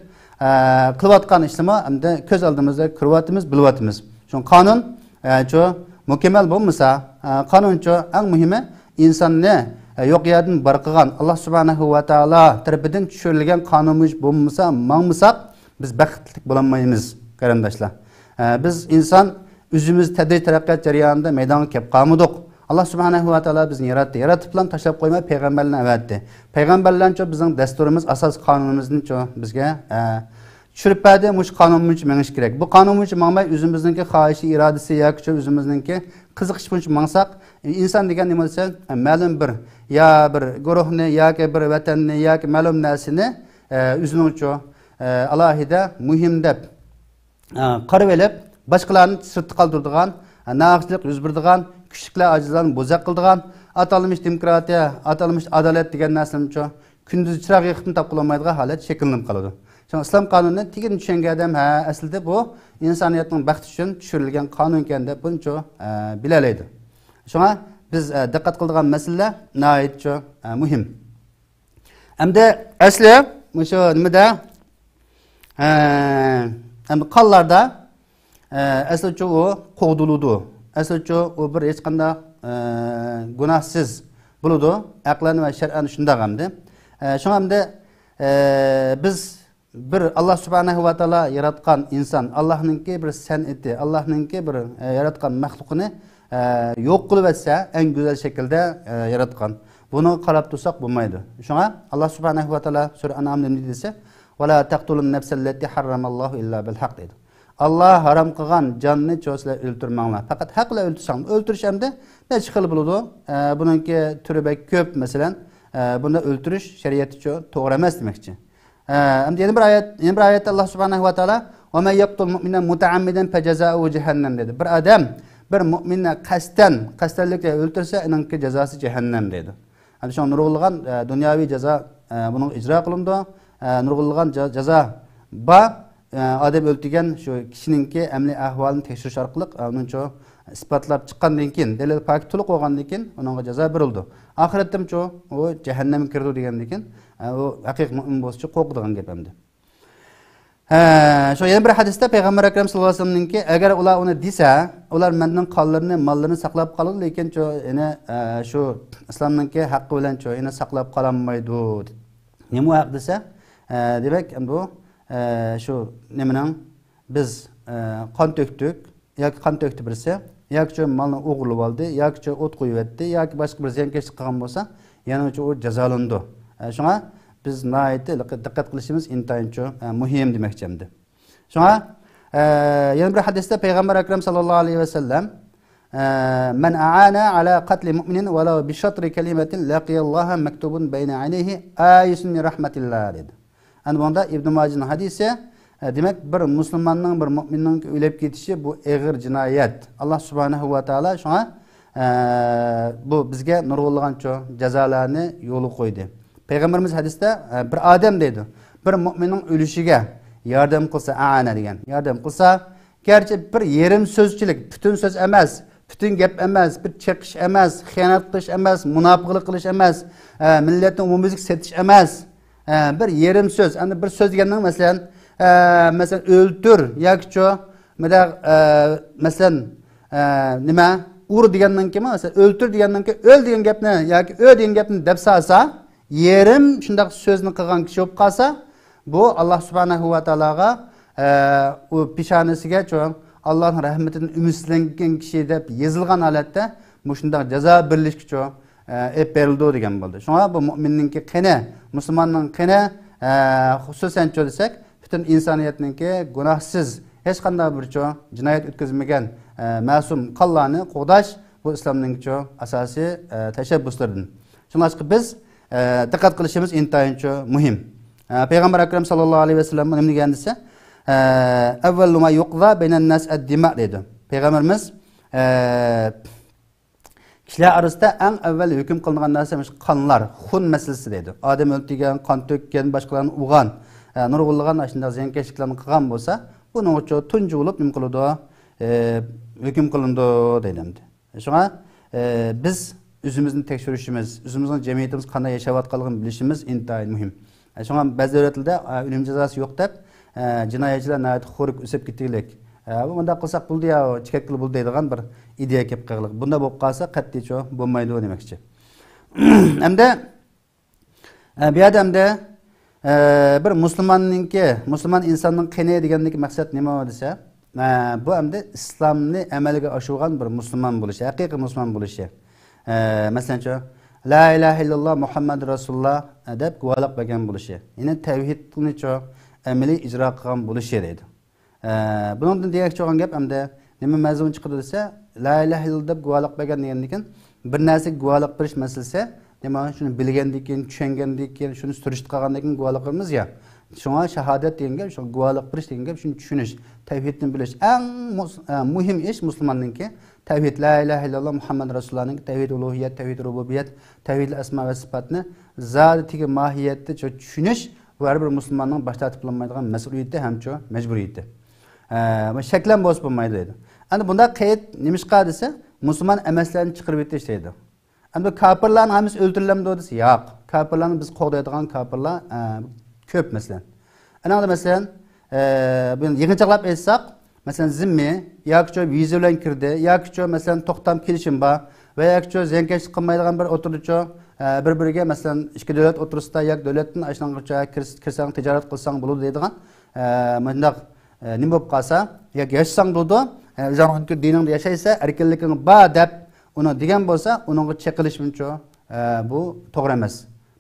ئە، قىلىۋاتقان ئىشلىرىمۇ ئەمدى كۆز ئالدىمىزدا كۆرۈۋاتىمىز، بىلىۋاتىمىز. شۇڭا قانۇن، ئە، چۇ، مۇكەممەل بولمىسا، ئە، قانۇنچۇ ئەڭ مۇھىمى ئىنساننى، ئە، يوق يەردىن بار قىلغان، ئاللا سۇبھانەھۇ ۋە تائالا تەرىپىدىن چۈشۈرۈلگەن قانۇن بويىچە بولمىسا، ماڭمىساق، بىز بەختلىك بولالمايمىز، قېرىنداشلار. ئە، بىز ئىنسان ئۆزىمىز تەدرىجىي تەرەققىيات جەريانىدا مەيدانغا كەپ قالمىدۇق. ئاللا سۇبھانەھۇ ۋە تائالا بىزنى ياراتتى. ياراتىپلا تاشلاپ قويماي، پەيغەمبەرلەرنى ئەۋەتتى. پەيغەمبەرلەرنىچۇ بىزنىڭ دەستۇرىمىز، ئاساسىي قانۇنىمىزنىچۇ بىزگە، ئە، چۈشۈرۈپ بەردى. مۇشۇ قانۇن بويىچە مېڭىش كېرەك. بۇ قانۇن بويىچە ماڭماي، ئۆزىمىزنىڭكى خاھىشى، ئىرادىسى ياكى ئۆزىمىزنىڭكى قىزىقىشى بويىچە ماڭساق، ئىنسان دېگەن نېمە دېسە، مەلۇم بىر، يا بىر گۇرۇھنى ياكى بىر ۋەتەننى ياكى مەلۇم نەرسىنى ئە، ئۆزىنىڭچۇ، ئە، ئالاھىدە مۇھىم دەپ، ئە، قارىۋېلىپ، باشقىلارنى سىرتتا قالدۇرىدىغان، ئە، ناھەقچىلىك يۈز بېرىدىغان، كۈچلۈكلەر ئاجىزلارنى بوزەك قىلىدىغان، ئاتالمىش دېموكراتىيە، ئاتالمىش ئادالەت دېگەن نەرسىلەرنىچۇ كۈندۈز چىراغ يېقىپمۇ تاپقىلىمايدىغان ھالەت شەكىللىنىپ قالىدۇ. شۇڭا ئىسلام قانۇنىنى تېگىن چۈشەنگەن ئادەم، ھە، ئەسلىدە بۇ ئىنسانىيەتنىڭ بەختى ئۈچۈن چۈشۈرۈلگەن قانۇن ئىكەن دەپ بۇنىچۇ، ئە، بىلەلەيدۇ. شۇڭا بىز، ئە، دىققەت قىلىدىغان مەسىلىلەر ناھايىتىچۇ، ئە، مۇھىم. ئەمدى ئەسلى مۇشۇ نېمىدە، ئە، ئەمدى قانلاردا، ئە، ئەسلىچۇ ئۇ قوغدىلىدۇ. ئەسلىچۇ ئۇ بىر ھېچقانداق، ئە، گۇناھسىز بولىدۇ. ئەقلەن ۋە شەرئەن شۇنداق ئەمدى. ئە، شۇڭا ئەمدى، ئە، بىز بىر ئاللا سۇبھانەھۇ ۋە تائالا ياراتقان ئىنسان، ئاللانىڭكى بىر سەنئىتى، ئاللانىڭكى بىر، ئە، ياراتقان مەخلۇقىنى، ئە، يوق قىلىۋەتسە، ئەڭ گۈزەل شەكىلدە، ئە، ياراتقان. بۇنىڭغا قاراپ تۇرساق بولمايدۇ. شۇڭا ئاللا سۇبھانەھۇ ۋە تائالا سۈرە ئەنئامدا نېمە دېسە، «ۋە لا تەقتۇلۇن نەفسەللەتى ھەررەمەللاھۇ ئىللا بىل ھەق» دەيدۇ. ئاللا ھارام قىلغان جاننى چۇ سىلەر ئۆلتۈرمەڭلار. پەقەت ھەق بىلەن ئۆلتۈرسەڭ. ئۆلتۈرۈش ئەمدى نەچچە خىل بولىدۇ. ئە، بۇنىڭكى تۈرى بەك كۆپ، مەسىلەن، ئە، بۇندا ئۆلتۈرۈش شەرىئەتتىچۇ توغرا ئەمەس دېمەكچى. ئە، ئەمدى يەنە بىر ئايەت، يەنە بىر ئايەتتە ئاللا سۇبھانەھۇ ۋە تائالا، «ۋە مەن يەقتۇل مۇئمىنەن مۇتەئەممىدەن فەجەزائۇھۇ جەھەننەم» دېدى. بىر ئادەم بىر مۇئمىننى قەستەن، قەستەنلىكتە ئۆلتۈرسە، ئۇنىڭكى جازاسى جەھەننەم دەيدۇ. ئەمدى شۇڭا نۇرغۇنلىغان، ئە، دۇنياۋى جازا، ئە، بۇنىڭغا ئىجرا قىلىنىدۇ. ئە، نۇرغۇنلىغان جا-، جازا بار. ئە، ئادەم ئۆلتۈرگەن شۇ كىشىنىڭكى ئەمەلىي ئەھۋالىنى تەكشۈرۈش ئارقىلىق، ئە، ئۇنىڭچۇ ئىسپاتلاپ چىققاندىن كېيىن، دەلىل پاكىت تولۇق بولغاندىن كېيىن ئۇنىڭغا جازا بېرىلىدۇ. ئاخىرەتتىمۇچۇ ئۇ جەھەننەمگە كىرىدۇ دېگەندىن كېيىن، ئە، ئۇ ھەقىقىي مۇئمىن بولسىچۇ قورقىدىغان گەپ ئەمدى. ھە، شۇ يەنە بىر ھەدىستە پەيغەمبەر ئەكرەم ساللاللاھۇ ئەلەيھى ۋەسەللەمنىڭكى، ئەگەر ئۇلار ئۇنى دېسە، ئۇلار مەندىن قانلىرىنى، ماللىرىنى ساقلاپ قالىدۇ، لېكىن شۇ، يەنە، ئە، شۇ ئىسلامنىڭكى ھەققى بىلەن شۇ يەنە ساقلاپ قالالمايدۇ. نېمە ھەق دېسە، ئە، دېمەك، بۇ، ئە، شۇ نېمىنىڭ، بىز، ئە، قان تۆكتۇق، ياكى قان تۆكتى بىرسى، ياكى شۇ مالنى ئوغرىلىۋالدى، ياكى شۇ ئوت قويۇۋەتتى، ياكى باشقا بىر زىيانكەشلىك قىلغان بولسا، يەنە شۇ ئۇ جازالىنىدۇ. ئە، شۇڭا بىز ناھايىتى دىققەت قىلىشىمىز ئىنتايىن شۇ، ئە، مۇھىم دېمەكچى ئەمدى. شۇڭا، ئە، يەنە بىر ھەدىستە پەيغەمبەر ئەكرەم ساللاللاھۇ ئەلەيھى ۋەسەللەم، ئە، «مەن ئەئانە ئەلا قەتلى مۇئمىنىن ۋەلەۋ بىشاترى كەلىمەتىن لەقىيەللاھە مەكتۇبۇن بەينە ئەينەيھى ئايىسۇن مىن رەھمەتىللا» دېدى. ئەنە بۇندا ئىبن ماجىنىڭ ھەدىسى، ئە، دېمەك، بىر مۇسۇلماننىڭ، بىر مۇئمىننىڭ ئۆلۈپ كېتىشى بۇ ئېغىر جىنايەت. ئاللا سۇبھانەھۇ ۋە تائالا شۇڭا، ئە، بۇ بىزگە نۇرغۇنلىغان شۇ جازالارنى يولغا قويدى. پەيغەمبىرىمىز ھەدىستە، ئە، بىر ئادەم دەيدۇ، بىر مۇئمىننىڭ ئۆلۈشىگە ياردەم قىلسا، ئەئانە دېگەن، ياردەم قىلسا، گەرچە بىر يېرىم سۆزچىلىك، پۈتۈن سۆز ئەمەس، پۈتۈن گەپ ئەمەس، بىر چېقىش ئەمەس، خىيانەت قىلىش ئەمەس، مۇناپىقلىق قىلىش ئەمەس، ئە، مىللەتنى ئومۇميۈزلۈك سېتىش ئەمەس، ئە، بىر يېرىم سۆز، ئەمدى بىر سۆز دېگەننىڭ، مەسىلەن، ئە، مەسىلەن، ئۆلتۈر ياكىچۇ، مۇنداق، ئە، مەسىلەن، ئە، نېمە، ئۇر دېگەننىڭكى، مەسىلەن، ئۆلتۈر دېگەننىڭكى، ئۆل دېگەن گەپنى ياكى ئۆ دېگەن گەپنى دەپ سالسا، يېرىم شۇنداق سۆزنى قىلغان كىشى بولۇپ قالسا، بۇ ئاللا سۇبھانەھۇ ۋە تائالاغا، ئە، ئۇ پېشانىسىگە چوڭ ئاللانىڭ رەھمىتىدىن ئۈمىدسىزلەنگەن كىشى دەپ يېزىلغان ھالەتتە مۇشۇنداق جازا بېرىلىشكە چوڭ، ئە، ئېلىپ بېرىلىدۇ دېگەن بولدى. شۇڭا بۇ مۇئمىننىڭكى قېنى، مۇسۇلماننىڭ قېنى، ئە، خۇسۇسەن چوڭ دېسەك، پۈتۈن ئىنسانىيەتنىڭكى گۇناھسىز، ھېچقانداق بىر چوڭ جىنايەت ئۆتكۈزمىگەن، ئە، مەسۇم قانلارنى قوغداش، بۇ ئىسلامنىڭكى چوڭ ئاساسىي، ئە، تەشەببۇسلىرىدىن. شۇڭلاشقا بىز، ئە، دىققەت قىلىشىمىز ئىنتايىن چوڭ مۇھىم. ئە، پەيغەمبەر ئەكرەم ساللاللاھۇ ئەلەيھى ۋەسەللەم نېمە دېگەن دېسە، ئە، «ئەۋۋەلۇ ما يۇقزا بەينەن ناس ئەد دىما» دەيدۇ. پەيغەمبىرىمىز، ئە، كىشىلەر ئارىسىدا ئەڭ ئەۋۋەل ھۆكۈم قىلىنغان نەرسە مۇشۇ قانلار، خۇن مەسىلىسى دەيدۇ. ئادەم ئۆلتۈرگەن، قان تۆككەن، باشقىلارنى ئۇرغان، ئە، نۇرغۇنلىغان ئاشۇنداق زىيانكەشلىكلەرنى قىلغان بولسا، بۇنىڭغا چوڭ تۇنجى بولۇپ نېمە قىلىدۇ؟ ئە، ھۆكۈم قىلىنىدۇ دەيدۇ ئەمدى. شۇڭا، ئە، بىز ئۆزىمىزنى تەكشۈرۈشىمىز، ئۆزىمىزنىڭ جەمئىيىتىمىز قانداق ياشاۋاتقانلىقىنى بىلىشىمىز ئىنتايىن مۇھىم. ئە، شۇڭا بەزى دۆلەتلەردە، ئە، ئۆلۈم جازاسى يوق دەپ، ئە، جىنايەتچىلەر ناھايىتى خورىكى ئۆسۈپ كېتىگلىك. ئە، بۇ مۇنداق قىلساق بولدى يا، چېكەتكىلى بولدى دەيدىغان بىر ئىدىيە كېلىپ قالغلىق. بۇنداق بولۇپ قالسا قەتئىيچۇ بولمايدۇ دېمەكچى. ئەمدى، ئە، بۇ يەردە ئەمدى، ئە، بىر مۇسۇلماننىڭكى، مۇسۇلمان ئىنساننىڭ قېنى دېگەندىكى مەقسەت نېمە دېسە، ئە، بۇ ئەمدى ئىسلامنى ئەمەلگە ئاشۇرغان بىر مۇسۇلمان بولۇشى، ھەقىقىي مۇسۇلمان بولۇشى. ئە، مەسىلەنچۇ، «لا ئىلاھە ئىللاللا مۇھەممەدۇر رەسۇلۇللا» دەپ گۇۋاھلىق بەرگەن بولۇشى. يەنى تەۋھىدنىچۇ ئەمەلىي ئىجرا قىلغان بولۇشى دەيدۇ. ئە، بۇنىڭدىن دېمەكچى بولغان گەپ ئەمدى نېمە مەزمۇن چىقىدۇ دېسە، «لا ئىلاھە ئىللاللا» دەپ گۇۋاھلىق بەرگەن دېگەندىن كېيىن بىر نەرسىگە گۇۋاھلىق بېرىش مەسىلىسى نېمە، شۇنى بىلگەندىن كېيىن، چۈشەنگەندىن كېيىن، شۇنى سۈرۈشتە قالغاندىن كېيىن گۇۋاھلىق بېرىمىز يا. شۇڭا شاھادەت دېگەن گەپ، شۇ گۇۋاھلىق بېرىش دېگەن گەپ، شۇنى چۈشىنىش، تەۋھىدنى بىلىش. ئەڭ مۇس-، ئە، مۇھىم ئىش مۇسۇلماننىڭكى تەۋھىد، لا ئىلاھە ئىللاللا مۇھەممەد رەسۇلۇللانىڭكى تەۋھىد ئۇلۇھىيەت، تەۋھىد رۇبۇبىيەت، تەۋھىد ئەسما ۋە سىپاتنى زادىتىگە ماھىيەتتە چۈ-، چۈشىنىش، بۇ ھەر بىر مۇسۇلماننىڭ باش تارتىپ بولمايدىغان مەسئۇلىيىتى ھەمچۇ مەجبۇرىيىتى. ئە، بۇ شەكلەن بولسا بولمايدۇ دەيدۇ. ئەمدى بۇنداق قەيت نېمىشقا دېسە، مۇسۇلمان ئەمەسلەرنى چىقىرىپ ئېتىش دەيدۇ. ئەمدى كاپىرلارنىڭ ھەممىسى ئۆلتۈرۈلەمدۇ دېسە، ياق. كاپىرلارنى بىز قوغدايدىغان كاپىرلار، ئە، كۆپ، مەسىلەن. ئەنەڭدە، مەسىلەن، ئە، بۇنى يىغىنچاقلاپ ئېيتساق، مەسىلەن، زىممىي ياكى چۇ ۋىزا بىلەن كىردى، ياكى چۇ، مەسىلەن، توختام كېلىشىم بار ۋە ياكى چۇ زىيانكەشلىك قىلمايدىغان بىر ئوتتۇرىدا چۇ، ئە، بىر-بىرىگە، مەسىلەن، ئىككى دۆلەت ئوتتۇرىسىدا ياكى دۆلەتتىن ئاشۇنىڭغىچە كىرس-، كىرسەڭ، تىجارەت قىلساڭ بولىدۇ دەيدىغان، ئە، مۇنداق، ئە، نېمە بولۇپ قالسا، ياكى ياشىساڭ بولىدۇ، ئە، ئۆزۈڭنىڭكى دىنىڭدا ياشايسەن، ئەركىنلىكىڭ بار دەپ، ئۇنى دېگەن بولسا، ئۇنىڭغا چېقىلىشمۇچۇ، ئە، بۇ توغرا ئەمەس.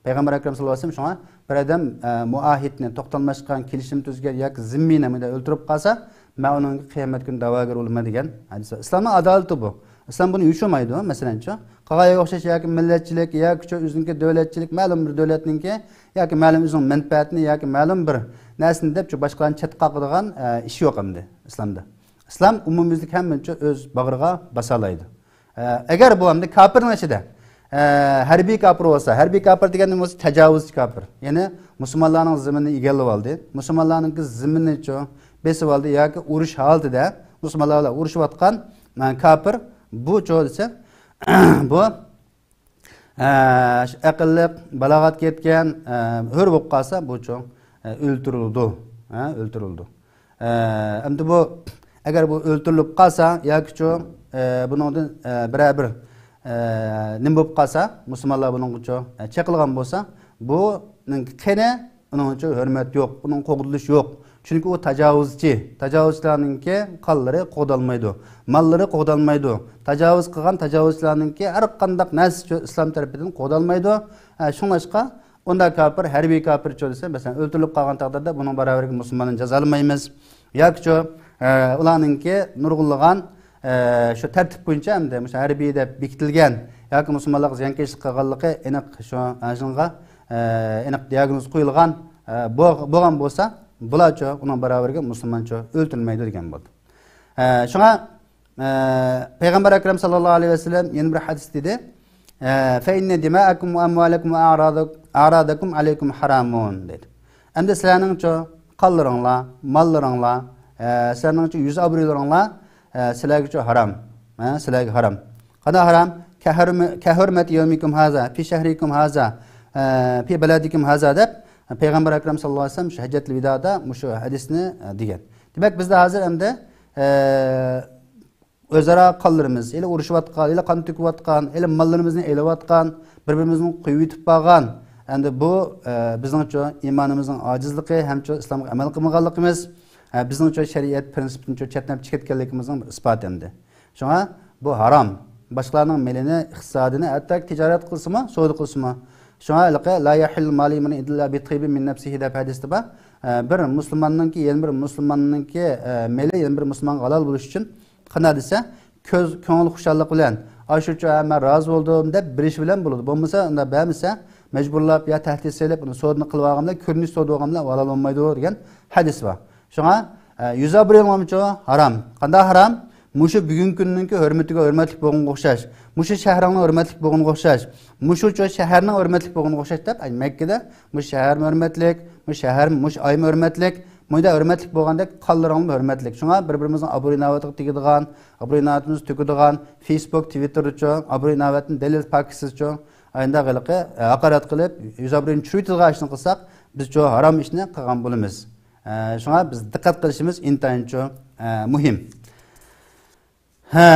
پەيغەمبەر ئەكرەم ساللاللاھۇ ئەلەيھى ۋەسەللەم شۇڭا بىر ئادەم، ئە، مۇئاھىدنى، توختالماشقان كېلىشىم تۈزگەن ياكى زىممىينى مۇنداق ئۆلتۈرۈپ قالسا، مەن ئۇنىڭ قىيامەت كۈنى دەۋاگەر بولىمەن دېگەن ھەدىس. ئىسلامنىڭ ئادالىتى بۇ. ئىسلام بۇنى يوشۇرمايدۇ، مەسىلەنچۇ. قاغايغا ئوخشاش ياكى مىللەتچىلىك، ياكى چۇ ئۆزىنىڭكى دۆلەتچىلىك، مەلۇم بىر دۆلەتنىڭكى ياكى مەلۇم ئۆزىنىڭ مەنپەئەتىنى ياكى مەلۇم بىر نەرسىنى دەپ، چۇ باشقىلارنى چەتكە قاقىدىغان، ئە، ئىش يوق ئەمدى ئىسلامدا. ئىسلام ئومۇميۈزلۈك ھەممىنى چۇ ئۆز باغرىغا باسالايدۇ. ئە، ئەگەر بۇ ئەمدى كاپىرنىڭ ئىچىدە، ئە، ھەربىي كاپىر بولسا، ھەربىي كاپىر دېگەن نېمە بولسا، تاجاۋۇزچى كاپىر. يەنى مۇسۇلمانلارنىڭ زېمىنىنى ئىگىلىۋالدى. مۇسۇلمانلارنىڭكى زېمىنىنى چۇ بېسىۋالدى ياكى ئۇرۇش ھالىتىدە مۇسۇلمانلار بىلەن ئۇرۇشۇۋاتقان، ئە، كاپىر بۇ چۇ دېسە، بۇ ئە، ئەقىللىق، بالاغەتكە يەتكەن، ئە، ھۆر بولۇپ قالسا، بۇ چوڭ، ئە، ئۆلتۈرۈلىدۇ. ھە، ئۆلتۈرۈلىدۇ. ئە، ئەمدى بۇ، ئەگەر بۇ ئۆلتۈرۈلۈپ قالسا، ياكى چوڭ، ئە، بۇنىڭدىن، ئە، بىرەر بىر، ئە، نېمە بولۇپ قالسا، مۇسۇلمانلار بۇنىڭغا چوڭ، ئە، چېقىلغان بولسا، بۇنىڭ قېنى ئۇنىڭ ئۈچۈن ھۆرمەت يوق، ئۇنىڭ قوغدىلىشى يوق. چۈنكى ئۇ تاجاۋۇزچى. تاجاۋۇزچىلارنىڭكى قانلىرى قوغدالمايدۇ، ماللىرى قوغدالمايدۇ. تاجاۋۇز قىلغان تاجاۋۇزچىلارنىڭكى ھەر قانداق نەرسىچۇ ئىسلام تەرىپىدىن قوغدالمايدۇ. ئە، شۇڭلاشقا ئۇنداق كاپىر، ھەربىي كاپىرچۇ دېسە، مەسىلەن، ئۆلتۈرۈلۈپ قالغان تەقدىردە بۇنىڭ باراۋىرىگە مۇسۇلماننى جازالىمايمىز. ياكىچۇ، ئە، ئۇلارنىڭكى نۇرغۇنلىغان، ئە، شۇ تەرتىپ بويىچە ئەمدى مۇشۇ ھەربىي دەپ بېكىتىلگەن ياكى مۇسۇلمانلارغا زىيانكەشلىك قىلغانلىقى ئېنىق شۇ، ئە، شۇنىڭغا، ئە، ئېنىق دىياگنوز قويۇلغان، ئە، بو-، بولغان بولسا، بۇلارچۇ ئۇنىڭ باراۋىرىگە مۇسۇلمانچۇ ئۆلتۈرۈلمەيدۇ دېگەن بولدى. ئە، شۇڭا، ئە، پەيغەمبەر ئەكرەم ساللاللاھۇ ئەلەيھى ۋەسەللەم يەنە بىر ھەدىستە دېدى، ئە، فەئىننە دىمائەكۇم ۋە ئەمۋالەكۇم ۋە ئەئرادەكۇم ئەلەيكۇم ھارامۇن دېدى. ئەمدى سىلەرنىڭچۇ قانلىرىڭلار، ماللىرىڭلار، ئە، سىلەرنىڭچۇ يۈز ئابرۇيلىرىڭلار، ئە، سىلەرگىچۇ ھارام. ئە، سىلەرگە ھارام. قانداق ھارام؟ كەھۇرمە-، كەھۇرمەتى يەۋمىكۇم ھازا، فى شەھرىكۇم ھازا، ئە، فى بەلەدىكۇم ھازا دەپ، پەيغەمبەر ئەكرەم ساللاللاھۇ ئەلەيھى ۋەسەللەم شۇ ھەججەتۇل ۋىدادا مۇشۇ ھەدىسنى، ئە، دېگەن. دېمەك، بىزدە ھازىر ئەمدى، ئە، ئۆزئارا قانلىرىمىز، ھېلى ئۇرۇشۇۋاتقان، ھېلى قان تۆكۈۋاتقان، ھېلى ماللىرىمىزنى ئېلىۋاتقان، بىر-بىرىمىزنى قويۇۋېتىپ بارغان. ئەمدى بۇ، ئە، بىزنىڭچۇ ئىمانىمىزنىڭ ئاجىزلىقى ھەمچۇ ئىسلامغا ئەمەل قىلمىغانلىقىمىز، ئە، بىزنىڭچۇ شەرىئەت پىرىنسىپىدىنچۇ چەتنەپ چىقىپ كەتكەنلىكىمىزنىڭ بىر ئىسپاتى ئەمدى. شۇڭا بۇ ھارام. باشقىلارنىڭ مېلىنى، ئىقتىسادىنى، ھەتتا تىجارەت قىلسىمۇ، سودا قىلسىمۇ. شۇڭا ھېلىقى لا يەھىللۇ مالۇ ئىمرىئىن ئىللا بىتتىيبىن مىن نەفسىھى دەپ ھەدىستە بار. ئە، بىر مۇسۇلماننىڭكى، يەنە بىر مۇسۇلماننىڭكى، ئە، مېلى يەنە بىر مۇسۇلمانغا ھالال بولۇش ئۈچۈن قانداق دېسە، كۆز، كۆڭۈل خۇشاللىقى بىلەن، ئاشۇچۇ، ھە، مەن رازى بولدۇم دەپ بېرىش بىلەن بولىدۇ. بولمىسا، ئۇنداق بەرمىسە، مەجبۇرلاپ يا تەھدىت سېلىپ، ئۇنى سودىنى قىلىۋالغان بىلەن، كۆرۈنۈش سودا بولغان بىلەن ھالال بولمايدۇ دېگەن ھەدىس بار. شۇڭا، ئە، يۈز ئابرۇيۇڭلارمۇچۇ ھارام. قانداق ھارام؟ مۇشۇ بۈگۈنكى كۈننىڭكى ھۆرمىتىگە ھۆرمەتلىك بولغىنىغا ئوخشاش، مۇشۇ شەھىرىڭنىڭ ھۆرمەتلىك بولغىنىغا ئوخشاش، مۇشۇچۇ شەھەرنىڭ ھۆرمەتلىك بولغىنىغا ئوخشاش دەپ، ئەي، مەككىدە مۇشۇ شەھەرمۇ ھۆرمەتلىك، مۇشۇ شەھەر، مۇشۇ ئايمۇ ھۆرمەتلىك، مۇنداق ھۆرمەتلىك بولغاندەك قانلىرىڭمۇ ھۆرمەتلىك. شۇڭا بىر-بىرىمىزنىڭ ئابرۇي-ئىناۋىتىگە تېگىدىغان، ئابرۇي-ئىناۋىتىمىزنى تۆكىدىغان، فېيسبۇك، تىۋىتتېردىچۇ، ئابرۇي-ئىناۋىتىنى دەلىل پاكىتسىزچۇ، ئاينداق ھېلىقى، ئە، ھاقارەت قىلىپ، يۈز ئابرۇيىنى چۈشۈرۈۋېتىدىغان ئىشنى قىلساق، بىز چۇ ھارام ئىشنى قىلغان بولىمىز. ئە، شۇڭا بىز دىققەت قىلىشىمىز ئىنتايىنچۇ، ئە، مۇھىم. ھە.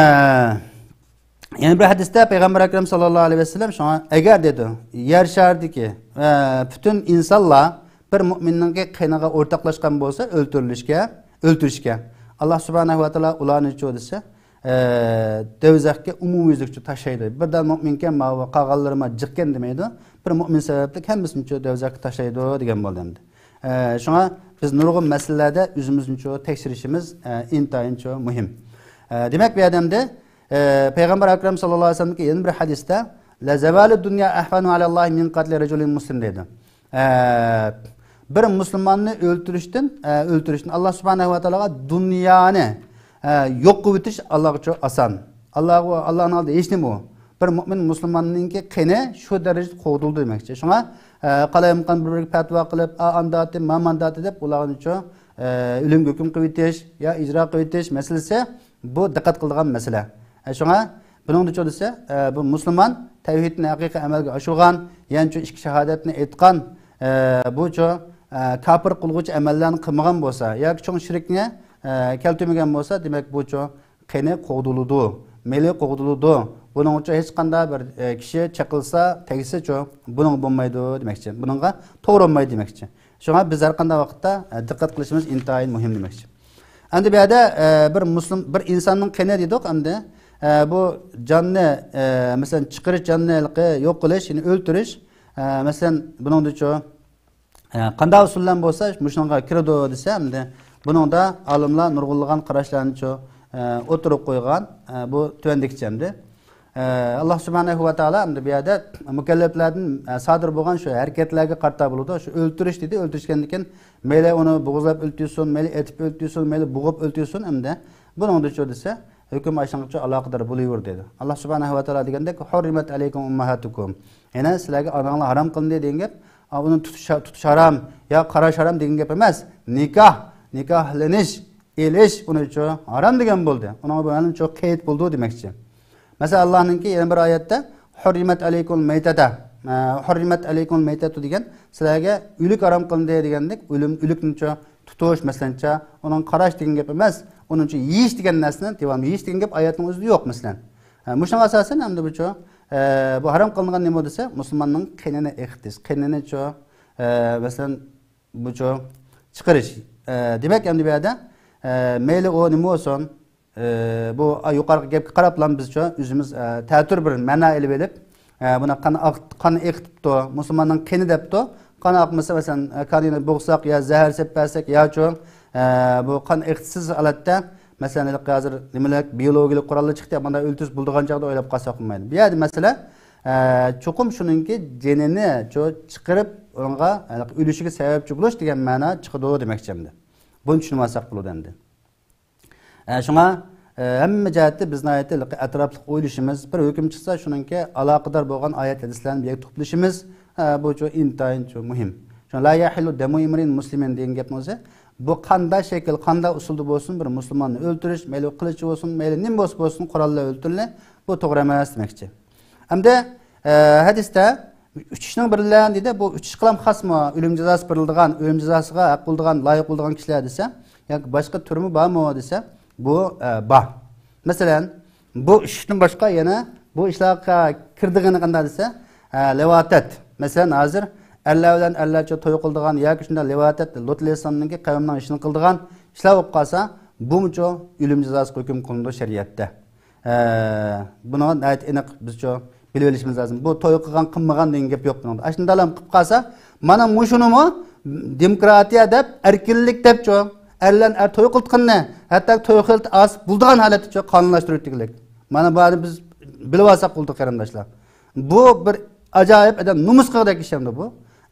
يەنە بىر ھەدىستە پەيغەمبەر ئەكرەم ساللاللاھۇ ئەلەيھى ۋەسەللەم شۇڭا، ئەگەر دېدى، يەر شارىدىكى، ئە، پۈتۈن ئىنسانلار بىر مۇئمىننىڭكى قېنىغا ئورتاقلاشقان بولسا ئۆلتۈرۈلۈشكە، ئۆلتۈرۈشكە، ئاللا سۇبھانەھۇ ۋە تائالا ئۇلارنى چۇ دېسە، ئە، دۆزەخكە ئومۇميۈزلۈكچە تاشلايدۇ. بىردەم مۇئمىنكەن، ماۋۇ قالغانلىرىما جىقكەن دېمەيدۇ. بىر مۇئمىن سەۋەبلىك ھەممىسىنى چۇ دۆزەخكە تاشلايدۇ دېگەن بولدى ئەمدى. ئە، شۇڭا بىز نۇرغۇن مەسىلىلەردە ئۆزىمىزنى چۇ تەكشۈرۈشىمىز، ئە، ئىنتايىن چۇ مۇھىم. ئە، دېمەك، بۇ يەردە ئەمدى، ئە، پەيغەمبەر ئەكرەم ساللاللاھۇ ئەلەيھى ۋەسەللەمدىكى يەنە بىر ھەدىستە، لزوال الدنيا أهون على الله من قتل رجل مسلم دەيدۇ. ئە، بىر مۇسۇلماننى ئۆلتۈرۈشتىن، ئە، ئۆلتۈرۈشتىن ئاللا سۇبھانەھۇ ۋە تائالاغا دۇنيانى، ئە، يوق قىلىۋېتىش ئاللاغىچۇ ئاسان. ئاللاغا، ئاللانىڭ ئالدىدا ھېچ نېمە ئۇ. بىر مۆمىن مۇسۇلماننىڭكى قېنى شۇ دەرىجىدە قوغدىلىدۇ دېمەكچى. شۇڭا، ئە، قالايمىقان بىر-بىرىگە پەتىۋا قىلىپ، ئا ئانداتى، ما مانداتى دەپ ئۇلارنىچۇ، ئە، ئۆلۈمگە ھۆكۈم قىلىۋېتىش يا ئىجرا قىلىۋېتىش مەسىلىسى بۇ دىققەت قىلىدىغان مەسىلە. ئە، شۇڭا بۇنىڭدا چۇ دېسە، ئە، بۇ مۇسۇلمان تەۋھىدنى ھەقىقىي ئەمەلگە ئاشۇرغان، يەنى چۇ ئىككى شاھادەتنى ئېيتقان، ئە، بۇ چۇ، ئە، كاپىر قىلغۇچى ئەمەللەرنى قىلمىغان بولسا ياكى چوڭ شىركنى، ئە، كەلتۈرمىگەن بولسا، دېمەك، بۇ چۇ قېنى قوغدىلىدۇ، مېلى قوغدىلىدۇ. بۇنىڭ ئۈچۈن ھېچقانداق بىر، ئە، كىشى چېقىلسا، تەگسىچۇ، بۇنىڭغا بولمايدۇ دېمەكچى. بۇنىڭغا توغرا بولمايدۇ دېمەكچى. شۇڭا بىز ھەر قانداق ۋاقىتتا، ئە، دىققەت قىلىشىمىز ئىنتايىن مۇھىم دېمەكچى. ئەمدى بۇ يەردە، ئە، بىر مۇسلىم، بىر ئىنساننىڭ قېنى دېدۇق، ئەمدى، ئە، بۇ جاننى، ئە، مەسىلەن، چىقىرىش، جاننى ھېلىقى يوق قىلىش، يەنى ئۆلتۈرۈش، ئە، مەسىلەن، بۇنىڭدىچۇ، ئە، قانداق ئۇسۇل بىلەن بولسا مۇشۇنىڭغا كىرىدۇ دېسە، ئەمدى بۇنىڭدا ئالىملار نۇرغۇنلىغان قاراشلارنىچۇ، ئە، ئوتتۇرىغا قويغان، ئە، بۇ تۆۋەندىكىچە ئەمدى. ئە، ئاللا سۇبھانەھۇ ۋە تائالا ئەمدى بۇ يەردە مۇكەللەپلەردىن، ئە، سادىر بولغان شۇ ھەرىكەتلەرگە قارىتا بولىدۇ. شۇ ئۆلتۈرۈش دېدى، ئۆلتۈرۈشكەندىن كېيىن مەيلى ئۇنى بوغۇزلاپ ئۆلتۈرسۇن، مەيلى ئېتىپ ئۆلتۈرسۇن، مەيلى بوغۇپ ئۆلتۈرسۇن، ئەمدى بۇنىڭدىچۇ دېسە، ھۆكۈم ئاشۇنىڭغىچۇ ئالاقىدار بولۇۋېرىدۇ دېدى. ئاللا سۇبھانەھۇ ۋە تائالا دېگەندەك، حرمت عليكم أمهاتكم. يەنى سىلەرگە ئاناڭلار ھارام قىلىندى دېگەن گەپ، ئا، ئۇنى تۇتۇش، تۇتۇش ھارام يا قاراش ھارام دېگەن گەپ ئەمەس. نىكاھ، نىكاھلىنىش، ئېلىش ئۇنىچۇ ھارام دېگەن بولدى. ئۇنىڭغا بۇ مەلۇمچۇ قەيت بولىدۇ دېمەكچى. مەسىلەن، ئاللانىڭكى يەنە بىر ئايەتتە، حرمت عليكم الميتة، ئە، حرمت عليكم الميتة دېگەن، سىلەرگە ئۆلۈك ھارام قىلىندى دېگەندەك، ئۆلۈم، ئۆلۈكنىچۇ تۇتۇش، مەسىلەنچە، ئۇنىڭ قاراش دېگەن گەپ ئەمەس، ئۇنىڭچۇ يېيىش دېگەن نەرسىنى، دېۋاملىق يېيىش دېگەن گەپ ئايەتنىڭ ئۆزىدە يوق، مەسىلەن. ئە، مۇشۇنىڭغا ئاساسەن، ئەمدى بۇچۇ، ئە، بۇ ھارام قىلىنغان نېمە دېسە، مۇسۇلماننىڭ قېنىنى ئېقىتىش، قېنىنىچۇ، ئە، مەسىلەن، بۇچۇ چىقىرىش. ئە، دېمەك، ئەمدى بۇ يەردە، ئە، مەيلى ئۇ نېمە بولسۇن، ئە، بۇ، ئا، يۇقىرىقى گەپكە قاراپلا بىزچۇ ئۆزىمىز، ئە، تەتۈر بىر مەنا ئېلىۋېلىپ، ئە، بۇنى قان ئاق-، قان ئېقىتىپتۇ، مۇسۇلماننىڭ قېنى دەپتۇ، قان ئاقمىسا، مەسىلەن، ئە، كانىنى بوغساق يا زەھەر سېلىپ بەرسەك ياچۇ، ئە، بۇ قان ئېقىتىشسىز ھالەتتە، مەسىلەن، ھېلىقى ھازىر نېمىلەر، بىيولوگىيەلىك قوراللار چىقتى، مانا ئۆلتۈرسە بولىدىغان چاغدا ئويلاپ قالساق بولمايدۇ. بۇ يەردە مەسىلە، ئە، چوقۇم شۇنىڭكى جېنىنى چۇ چىقىرىپ، ئۇنىڭغا ھېلىقى ئۆلۈشىگە سەۋەبچى بولۇش دېگەن مەنا چىقىدۇ دېمەكچى ئەمدى. بۇنى چۈشىنىۋالساق بولىدۇ ئەمدى. ئە، شۇڭا، ئە، ھەممە جەھەتتە بىز ناھايىتى ئەتراپلىق ئويلىشىمىز، بىر ھۆكۈم چىقسا، شۇنىڭكى ئالاقىدار بولغان ئايەت ھەدىسلەرنى بىر يەرگە توپلىشىمىز. ئە، بۇ چۇ ئىنتايىن چۇ مۇھىم. شۇڭا لا يحل دم امرئ مسلم دېگەن گەپنىڭ ئۆزى، بۇ قانداق شەكىل، قانداق ئۇسۇلدا بولسۇن، بىر مۇسۇلماننى ئۆلتۈرۈش، مەيلى قىلىچ بولسۇن، مەيلى نېمە بولسا بولسۇن، قورال بىلەن ئۆلتۈرۈلە، بۇ توغرا ئەمەس دېمەكچى. ئەمدى، ئە، ھەدىستە ئۈچ ئىشنىڭ بىرلەن دېدى، بۇ ئۈچ ئىشقىلام خاسمۇ؟ ئۆلۈم جازاسى بېرىلىدىغان، ئۆلۈم جازاسىغا ھەق بولىدىغان، لايىق بولىدىغان كىشىلەر دېسە، ياكى باشقا تۈرمۇ بارمۇ دېسە، بۇ، ئە، بار. مەسىلەن، بۇ ئۈچ ئىشتىن باشقا يەنە بۇ ئىشلارغا كىرىدىغىنى قانداق دېسە، ئە، لىۋاتەت. مەسىلەن، ھازىر ئەرلەر بىلەن ئەرلەرچە توي قىلىدىغان ياكى شۇنداق لىۋاتەت، لۇتلىساننىڭكى قەۋمنىڭ ئىشىنى قىلىدىغان ئىشلار بولۇپ قالسا، بۇمۇچۇ ئۆلۈم جازاسىغا ھۆكۈم قىلىنىدۇ شەرىئەتتە. ئە، بۇنىڭغا ناھايىتى ئېنىق بىزچۇ بىلىۋېلىشىمىز لازىم. بۇ توي قىلغان، قىلمىغان دېگەن گەپ يوق بۇنىڭدا. ئاشۇنداقلام قىلىپ قالسا، مانا مۇشۇنىمۇ دېموكراتىيە دەپ، ئەركىنلىك دەپچۇ، ئەرلەرنى ئەر توي قىلىدىغىنىنى، ھەتتا توي قىلىپ ئاز بولىدىغان ھالەتتىچۇ قانۇنلاشتۇرۇۋېتىگلىك. مانا بۇنى بىز بىلىۋالساق بولدى، قېرىنداشلار. بۇ بىر ئاجايىپ ئادەم نومۇس قىلغۇدەك ئىش ئەمدى بۇ.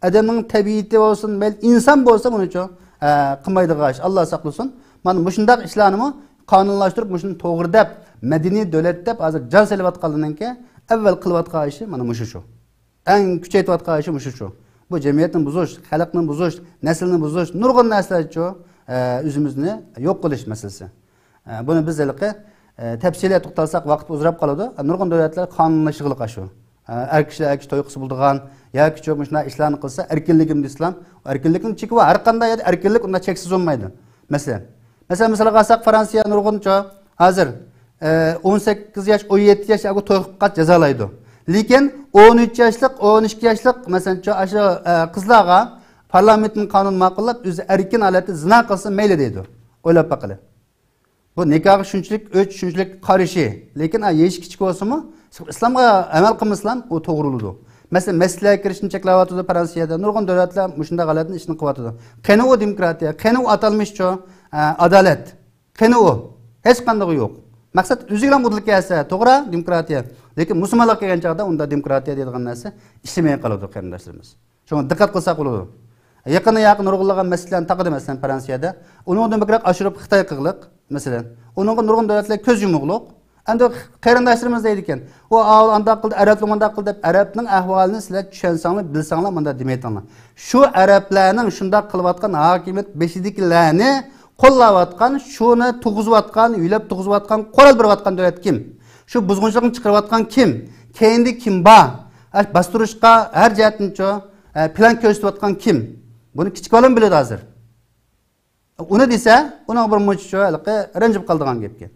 ئادەمنىڭ تەبىئىتى بولسۇن، مەيلى ئىنسان بولسا بۇنىچۇ، ئە، قىلمايدىغان ئىش. ئاللا ساقلىسۇن. مانا مۇشۇنداق ئىشلارنىمۇ قانۇنلاشتۇرۇپ، مۇشۇنى توغرا دەپ، مەدەنىي دۆلەت دەپ ھازىر جان سېلىۋاتقانلىرىنىڭكى ئەۋۋەل قىلىۋاتقان ئىشى مانا مۇشۇ شۇ. ئەڭ كۈچەيتىۋاتقان ئىشى مۇشۇ شۇ. بۇ جەمئىيەتنى بۇزۇش، خەلقنى بۇزۇش، نەسىلنى بۇزۇش، نۇرغۇن نەرسىلەرچۇ، ئە، ئۆزىمىزنى يوق قىلىش مەسىلىسى. ئە، بۇنى بىز ھېلىقى، ئە، تەپسىلىي توختالساق ۋاقىت ئۇزىراپ قالىدۇ. نۇرغۇن دۆلەتلەر قانۇنلىشىغلىق ئاشۇ. ئە، ئەر كىشىلەر ئەر كىشى توي قىلسا بولىدىغان، ياكى شۇ مۇشۇنداق ئىشلارنى قىلسا ئەركىنلىكىم دېسىلام، ئەركىنلىكنىڭ چېكى بار. ھەر قانداق يەردە ئەركىنلىك ئۇنداق چەكسىز بولمايدۇ. مەسىلەن، مەسىلەن، مىسالغا ئالساق، فرانسىيە نۇرغۇنچۇ ھازىر، ئە، ئون سەككىز ياش، ئون يەتتە ياش ئەگە توي قىلىپ قالسا جازالايدۇ. لېكىن ئون ئۈچ ياشلىق، ئون ئىككى ياشلىق، مەسىلەن، شۇ، ئاشۇ، ئە، قىزلارغا پارلامېنتنىڭ قانۇنى ماقۇللاپ، ئۆزى ئەركىن ھالەتتە زىنا قىلسا مەيلى دەيدۇ. ئويلاپ باقىلى. بۇ نىكاھقا شۇنچىلىك ئۆچ، شۇنچىلىك قارشى. لېكىن، ئا، يېشى كىچىك بولسىمۇ، ئىسلامغا ئەمەل قىلمىسىلام، ئۇ توغرا بولىدۇ. مەسىلەن، مەسچىتلەرگە كىرىشنى چەكلەۋاتىدۇ، فرانسىيەدە. نۇرغۇن دۆلەتلەر مۇشۇنداق ھالەتنى ئىشنى قىلىۋاتىدۇ. قېنى ئۇ دېموكراتىيە؟ قېنى ئۇ ئاتالمىشچۇ، ئا، ئادالەت؟ قېنى ئۇ؟ ھېچقاندىقى يوق. مەقسەت ئۆزىگىلا ئۇدۇل كەلسە، توغرا، دېموكراتىيە. لېكىن مۇسۇلمانلارغا كەلگەن چاغدا ئۇندا دېموكراتىيە دەيدىغان نەرسە ئىشلىمەي قالىدۇ، قېرىنداشلىرىمىز. شۇڭا دىققەت قىلساق بولىدۇ. يېقىندا ياقى نۇرغۇنلىغان مەسىلىلەرنى تاقىدى، مەسىلەن، فرانسىيەدە. ئۇنىڭدىن بەكرەك ئاشۇرۇپ خىتاي قىلىق، مەسىلەن. ئۇنىڭغا نۇرغۇن دۆلەتلەر كۆز يۇمۇقلۇق. ئەمدى قېرىنداشلىرىمىز دەيدىكەن، ئۇ ئاۋۇ ئانداق قىلدى، ئەرەبلەر مۇنداق قىلدى دەپ، ئەرەبنىڭ ئەھۋالىنى سىلەر چۈشەنسەڭلار، بىلسەڭلار، مۇنداق دېمەيتىڭلار. شۇ ئەرەبلەرنىڭ شۇنداق قىلىۋاتقان ھاكىمىيەت بېشىدىكىلەرنى قوللاۋاتقان، شۇنى تۇغۇزۇۋاتقان، يۆلەپ تۇغۇزۇۋاتقان، قورال بېرىۋاتقان دۆلەت كىم؟ شۇ بۇزغۇنچىلىقنى چىقىرىۋاتقان كىم؟ كەينىدە كىم بار؟ ئە، باستۇرۇشقا ھەر جەھەتتىنچۇ، ئە، پىلان كۆرسىتىۋاتقان كىم؟ بۇنى كىچىك بالىمۇ بىلىدۇ ھازىر. ئۇنى دېسە، ئۇنىڭ بىر مۇنچىچۇ ھېلىقى رەنجىپ قالىدىغان گەپكەن.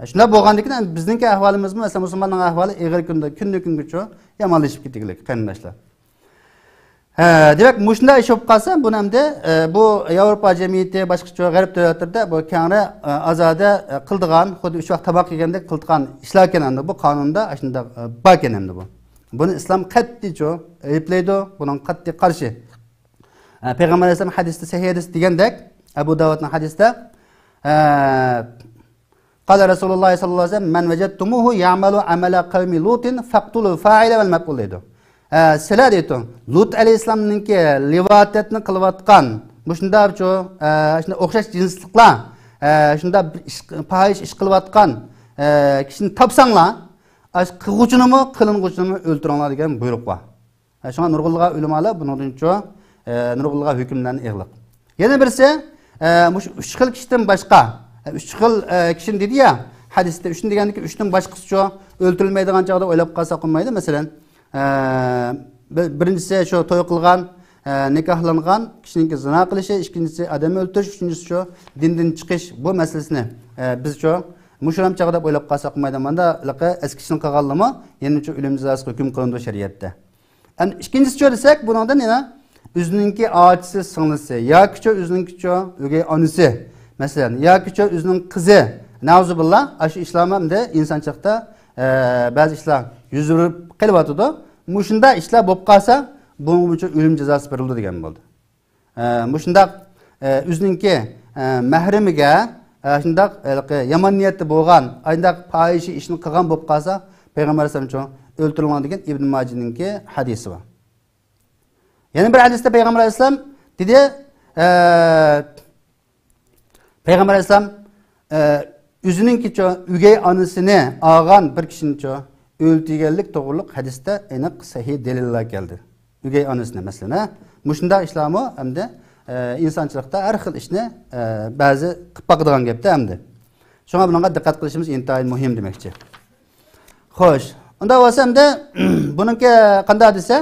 شۇنداق بولغاندىكىن، بىزنىڭكى ئەھۋالىمىزمۇ، مەسىلەن، مۇسۇلماننىڭ ئەھۋالى ئېغىر كۈندە، كۈندىن كۈنگىچۇ يامانلىشىپ كېتىدىكەن، قېرىنداشلار. ھە، دېمەك، مۇشۇنداق ئىش بولۇپ قالسا، بۇنى ئەمدى، ئە، بۇ ياۋروپا جەمئىيىتى، باشقىچە غەرب دۆلەتلىرىدە بۇ كەڭرى، ئە، ئازادە، ئە، قىلىدىغان، خۇددى ئۈچ ۋاق تاماق يېگەندەك قىلىدىغان ئىشلاركەن ئەمدى بۇ قانۇندا، ئاشۇنداق، ئە، باركەن ئەمدى بۇ. بۇنى ئىسلام قەتئىيچۇ ئەيىبلەيدۇ، بۇنىڭ قەتئىي قارشى. ئە، پەيغەمبەر ئەلەيھىسسالام ھەدىستە، سەھىھ ھەدىس دېگەندەك، ئەبۇ داۋۇدنىڭ ھەدىستە، ئە، قال رسول الله صلى الله عليه وسلم، من وجدتموه يعمل عمل قوم لوط فاقتلوا الفاعل والمفعول دەيدۇ. ئە، سىلەر دەيدۇ، لۇت ئەلەيھىسسالامنىڭكى لىۋاتەتنى قىلىۋاتقان، مۇشۇنداق شۇ، ئە، شۇنداق ئوخشاش جىنسلىقلار، ئە، شۇنداق بىر ئىش، پاھىشە ئىش قىلىۋاتقان، ئە، كىشىنى تاپساڭلار، ئاش قىلغۇچىنىمۇ، قىلىنغۇچىنىمۇ ئۆلتۈرۈڭلار دېگەن بۇيرۇق بار. ھە، شۇڭا نۇرغۇنلىغان ئۆلىمالار بۇنىڭدىنچۇ، ئە، نۇرغۇنلىغان ھۆكۈملەرنى ئېغىرلىق. يەنە بىرسى، ئە، مۇشۇ ئۈچ خىل كىشىدىن باشقا، ئە، ئۈچ خىل، ئە، كىشىنى دېدى يا، ھەدىستە ئۈچنى دېگەندىكى ئۈچتىن باشقىسىچۇ ئۆلتۈرۈلمەيدىغان چاغدا ئويلاپ قالساق بولمايدۇ. مەسىلەن، ئە، بىر-، بىرىنچىسى شۇ توي قىلغان، ئە، نىكاھلانغان كىشىنىڭكى زىنا قىلىشى، ئىككىنچىسى ئادەم ئۆلتۈرۈش، ئۈچىنچىسى شۇ دىندىن چىقىش. بۇ مەسىلىسىنى، ئە، بىزچۇ مۇشۇرام چاغدا دەپ ئويلاپ قالساق بولمايدۇ. مانداق ئەسكى كىشىنى قىلغانلىمۇ يەنىچۇ ئۆلۈم جازاسىغا ھۆكۈم قىلىنىدۇ شەرىئەتتە. ئەمدى ئىككىنچىسىچۇ دېسەك، بۇنىڭدىن يەنە ئۆزىنىڭكى ئاچىسى، سىڭلىسى ياكىچۇ ئۆزىنىڭكىچۇ ئۆگەي ئانىسى، مەسىلەن، ياكىچۇ ئۆزىنىڭ قىزى، نەئۇزۇبىللا، ئاشۇ ئىشلارمۇ ئەمدى ئىنسانچىلىقتا، ئە، بەزى ئىشلار يۈز بېرىپ قېلىۋاتىدۇ. مۇشۇنداق ئىشلار بولۇپ قالسا، بۇنىڭغىچۇ ئۆلۈم جازاسى بېرىلىدۇ دېگەن بولدى. ئە، مۇشۇنداق، ئە، ئۆزىنىڭكى، ئە، مەھرىمىگە، ئە، شۇنداق ھېلىقى يامان نىيەتتە بولغان، ئانداق پاھىشە ئىشنى قىلغان بولۇپ قالسا، پەيغەمبەر ئەلەيھىسسالامچۇ ئۆلتۈرۈلمەڭ دېگەن ئىبن ماجىنىڭكى ھەدىسى بار. يەنە بىر ھەدىستە پەيغەمبەر ئەلەيھىسسالام دېدى، ئە، پەيغەمبەر ئەلەيھىسسالام، ئە، ئۆزىنىڭكىچۇ ئۆگەي ئانىسىنى ئالغان بىر كىشىنىچۇ ئۆلتۈرگەنلىك توغرۇلۇق ھەدىستە ئېنىق سەھىھ دەلىللەر كەلدى. ئۆگەي ئانىسىنى، مەسىلەن، ھە؟ مۇشۇنداق ئىشلارمۇ ئەمدى، ئە، ئىنسانچىلىقتا ھەر خىل ئىشنى، ئە، بەزى قىلىپ باقىدىغان گەپتە ئەمدى. شۇڭا بۇنىڭغا دىققەت قىلىشىمىز ئىنتايىن مۇھىم دېمەكچى. خوش، ئۇنداق بولسا ئەمدى بۇنىڭكى قانداق دېسە،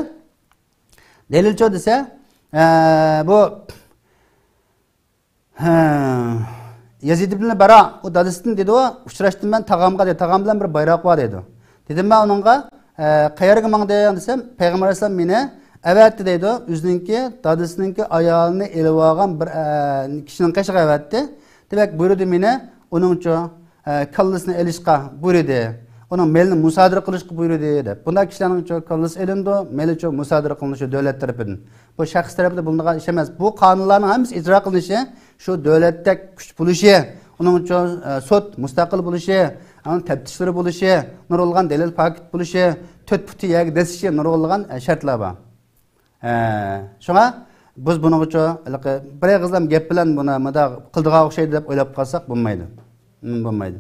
دەلىلچۇ دېسە، ئە، بۇ ھە، يەزىد ئىبن بەرا، ئۇ دادىسىدىن دېدى، ئۇ، ئۇچراشتىم مەن تاغامغا دېدى، تاغام بىلەن بىر بايراق بار دېدى. دېدىم مەن ئۇنىڭغا، ئە، قەيەرگە ماڭدىڭ دېسەم، پەيغەمبەر ئەلەيھىسسالام مېنى ئەۋەتتى دەيدۇ، ئۆزىنىڭكى دادىسىنىڭكى ئايالىنى ئېلىۋالغان بىر، ئە، كىشىنىڭ قېشىغا ئەۋەتتى. دېمەك، بۇيرۇدى مېنى، ئۇنىڭچۇ، ئە، كاللىسىنى ئېلىشقا بۇيرۇدى. ئۇنىڭ مېلىنى مۇسادىرە قىلىشقا بۇيرۇدى، دەپ. بۇنداق كىشىلەرنىڭچۇ كاللىسى ئېلىنىدۇ، مېلىچۇ مۇسادىرە قىلىنىشى دۆلەت تەرىپىدىن. بۇ شەخس تەرىپىدە بولىدىغان ئىش ئەمەس. بۇ قانۇنلارنىڭ ھەممىسى ئىجرا قىلىنىشى شۇ دۆلەتتەك كۈچ بولۇشى، ئۇنىڭ ئۈچۈن، ئە، سوت مۇستەقىل بولۇشى، ئۇنىڭ تەپتىشلىرى بولۇشى، نۇرغۇنلىغان دەلىل پاكىت بولۇشى، تۆت پۇتى يەرگە دېسىشى، نۇرغۇنلىغان، ئە، شەرتلەر بار. ئە، شۇڭا بىز بۇنىڭغىچۇ ھېلىقى بىر ئېغىزلام گەپ بىلەن بۇنى مۇنداق قىلىدىغان ئوخشايدۇ دەپ ئويلاپ قالساق بولمايدۇ. ھىم، بولمايدۇ.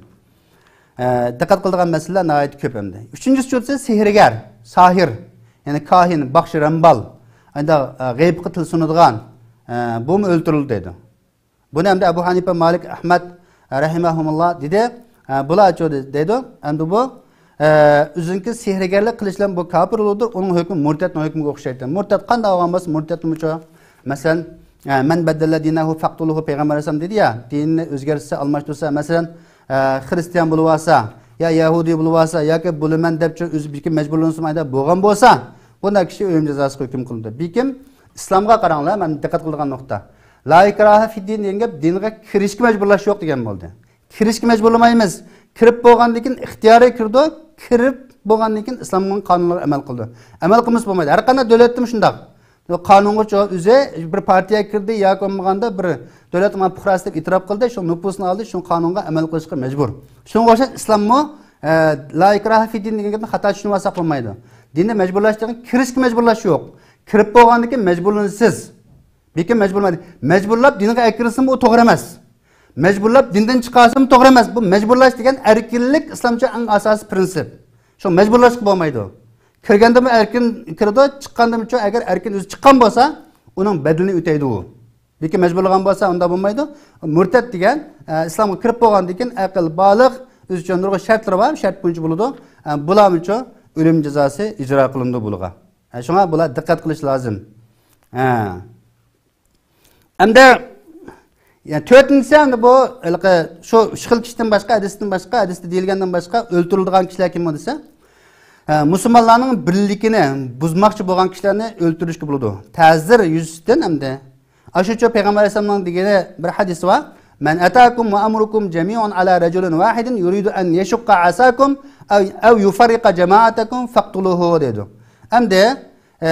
ئە، دىققەت قىلىدىغان مەسىلىلەر ناھايىتى كۆپ ئەمدى. ئۈچىنچىسى سېھىرگەر، ساھىر، يەنى كاھىن، باخشى، رەمبال، ئانداق، ئە، غەيىبقا تىل سۇنىدىغان، ئە، بۇمۇ ئۆلتۈرۈلدى دەيدۇ. بۇنى ئەمدى ئەبۇ ھەنىپە، مالىك، ئەھمەد، ئە، رەھىمەھۇمۇللا دېدى. ئە، بۇلارچۇ دەيدۇ. ئەمدى بۇ، ئە، ئۆزىنىڭكى سېھىرگەرلىك قىلىش بىلەن بۇ كاپىر بولىدۇ. ئۇنىڭ ھۆكمى مۇرتەتنىڭ ھۆكمىگە ئوخشايدۇ. مۇرتەت قانداق بولغان بولسا، مۇرتەتمۇچۇ. مەسىلەن، ئە، مەن بەددەلە دىنەھۇ فەقتۇلۇھۇ، پەيغەمبەر ئەلەيھىسسالام دېدى يا، دىنىنى ئۆزگەرتسە، ئالماشتۇرسا، مەسىلەن، ئە، خىرىستىيان بولۇۋالسا، يا يەھۇدىي بولۇۋالسا، ياكى بولىمەن دەپچۇ ئۆزى بىلكىم مەجبۇرلانسىمۇ ئايدا بولغان بولسا، بۇنداق كىشى ئۆلۈم جازاسىغا ھۆكۈم قىلىنىدۇ. بىلكىم ئىسلامغا قاراڭلار، مەن دىققەت قىلىدىغان نۇقتا. لا ئىكراھە فىددىن دېگەن گەپ دىنغا كىرىشكە مەجبۇرلاش يوق دېگەن بولدى. كىرىشكە مەجبۇرلىمايمىز. كىرىپ بولغاندىن كېيىن ئىختىيارىي كىرىدۇ، كىرىپ بولغاندىن كېيىن ئىسلامنىڭ قانۇنلىرىغا ئەمەل قىلىدۇ. ئەمەل قىلمىسا بولمايدۇ. ھەر قانداق دۆلەتتىمۇ شۇنداق. قانۇنغىچۇ ئۆزى بىر پارتىيەگە كىردى ياكى بولمىغاندا بىر دۆلەت پۇقراسى دەپ ئېتىراپ قىلدى، شۇ نوپۇسنى ئالدى، شۇ قانۇنغا ئەمەل قىلىشقا مەجبۇر. شۇنىڭغا ئوخشاش ئىسلاممۇ، ئە، لا ئىكراھە فىددىن دېگەن گەپنى خاتا چۈشىنىۋالساق بولمايدۇ. دىندا مەجبۇرلاش دېگەن كىرىشكە مەجبۇرلاش يوق. كىرىپ بولغاندىن كېيىن مەجبۇرلىنىسىز. لېكىن مەجبۇرلىمايدۇ. مەجبۇرلاپ دىنغا ئەكىرسىمۇ ئۇ توغرا ئەمەس. مەجبۇرلاپ دىندىن چىقارسىمۇ توغرا ئەمەس. بۇ مەجبۇرلاش دېگەن ئەركىنلىك ئىسلامچە ئەڭ ئاساسىي پرىنسىپ. شۇ مەجبۇرلاشقا بولمايدۇ. كىرگەندىمۇ ئەركىن كىرىدۇ، چىققاندىمۇچۇ ئەگەر ئەركىن ئۆزى چىققان بولسا، ئۇنىڭ بەدىلىنى ئۆتەيدۇ ئۇ. لېكىن مەجبۇرلىغان بولسا ئۇنداق بولمايدۇ. مۇرتەت دېگەن، ئە، ئىسلامغا كىرىپ بولغاندىن كېيىن ئەقىل بالىغ، ئۆزىچە نۇرغۇن شەرتلىرى بار، شەرت بويىچە بولىدۇ. ئە، بۇلارمۇچۇ ئۆلۈم جازاسى ئىجرا قىلىنىدۇ بۇلارغا. ئە، شۇڭا بۇلار دىققەت قىلىش لازىم. ئە. ئەمدى، يەنى تۆتىنچىسى، ئەمدى بۇ ھېلىقى شۇ ئۈچ خىل كىشىدىن باشقا، ھەدىستىن باشقا، ھەدىستە دېيىلگەندىن باشقا ئۆلتۈرۈلىدىغان كىشىلەر كىم بۇ دېسە، ئە، مۇسۇلمانلارنىڭ بىرلىكىنى بۇزماقچى بولغان كىشىلەرنى ئۆلتۈرۈشكە بولىدۇ. تەزىر يۈزىسىدىن ئەمدى. ئاشۇچۇ پەيغەمبەر ئەلەيھىسسالامنىڭ دېگىنى بىر ھەدىسى بار. مەن ئەتاكۇم ۋە ئەمرۇكۇم جەمىئۇن ئەلا رەجۇلىن ۋاھىدىن يۇرىدۇ ئەن يەشۇققە ئەساكۇم ئەۋ، ئەۋ يۇفەررىقە جەمائەتەكۇم فەقتۇلۇھۇ دەيدۇ. ئەمدى ئە،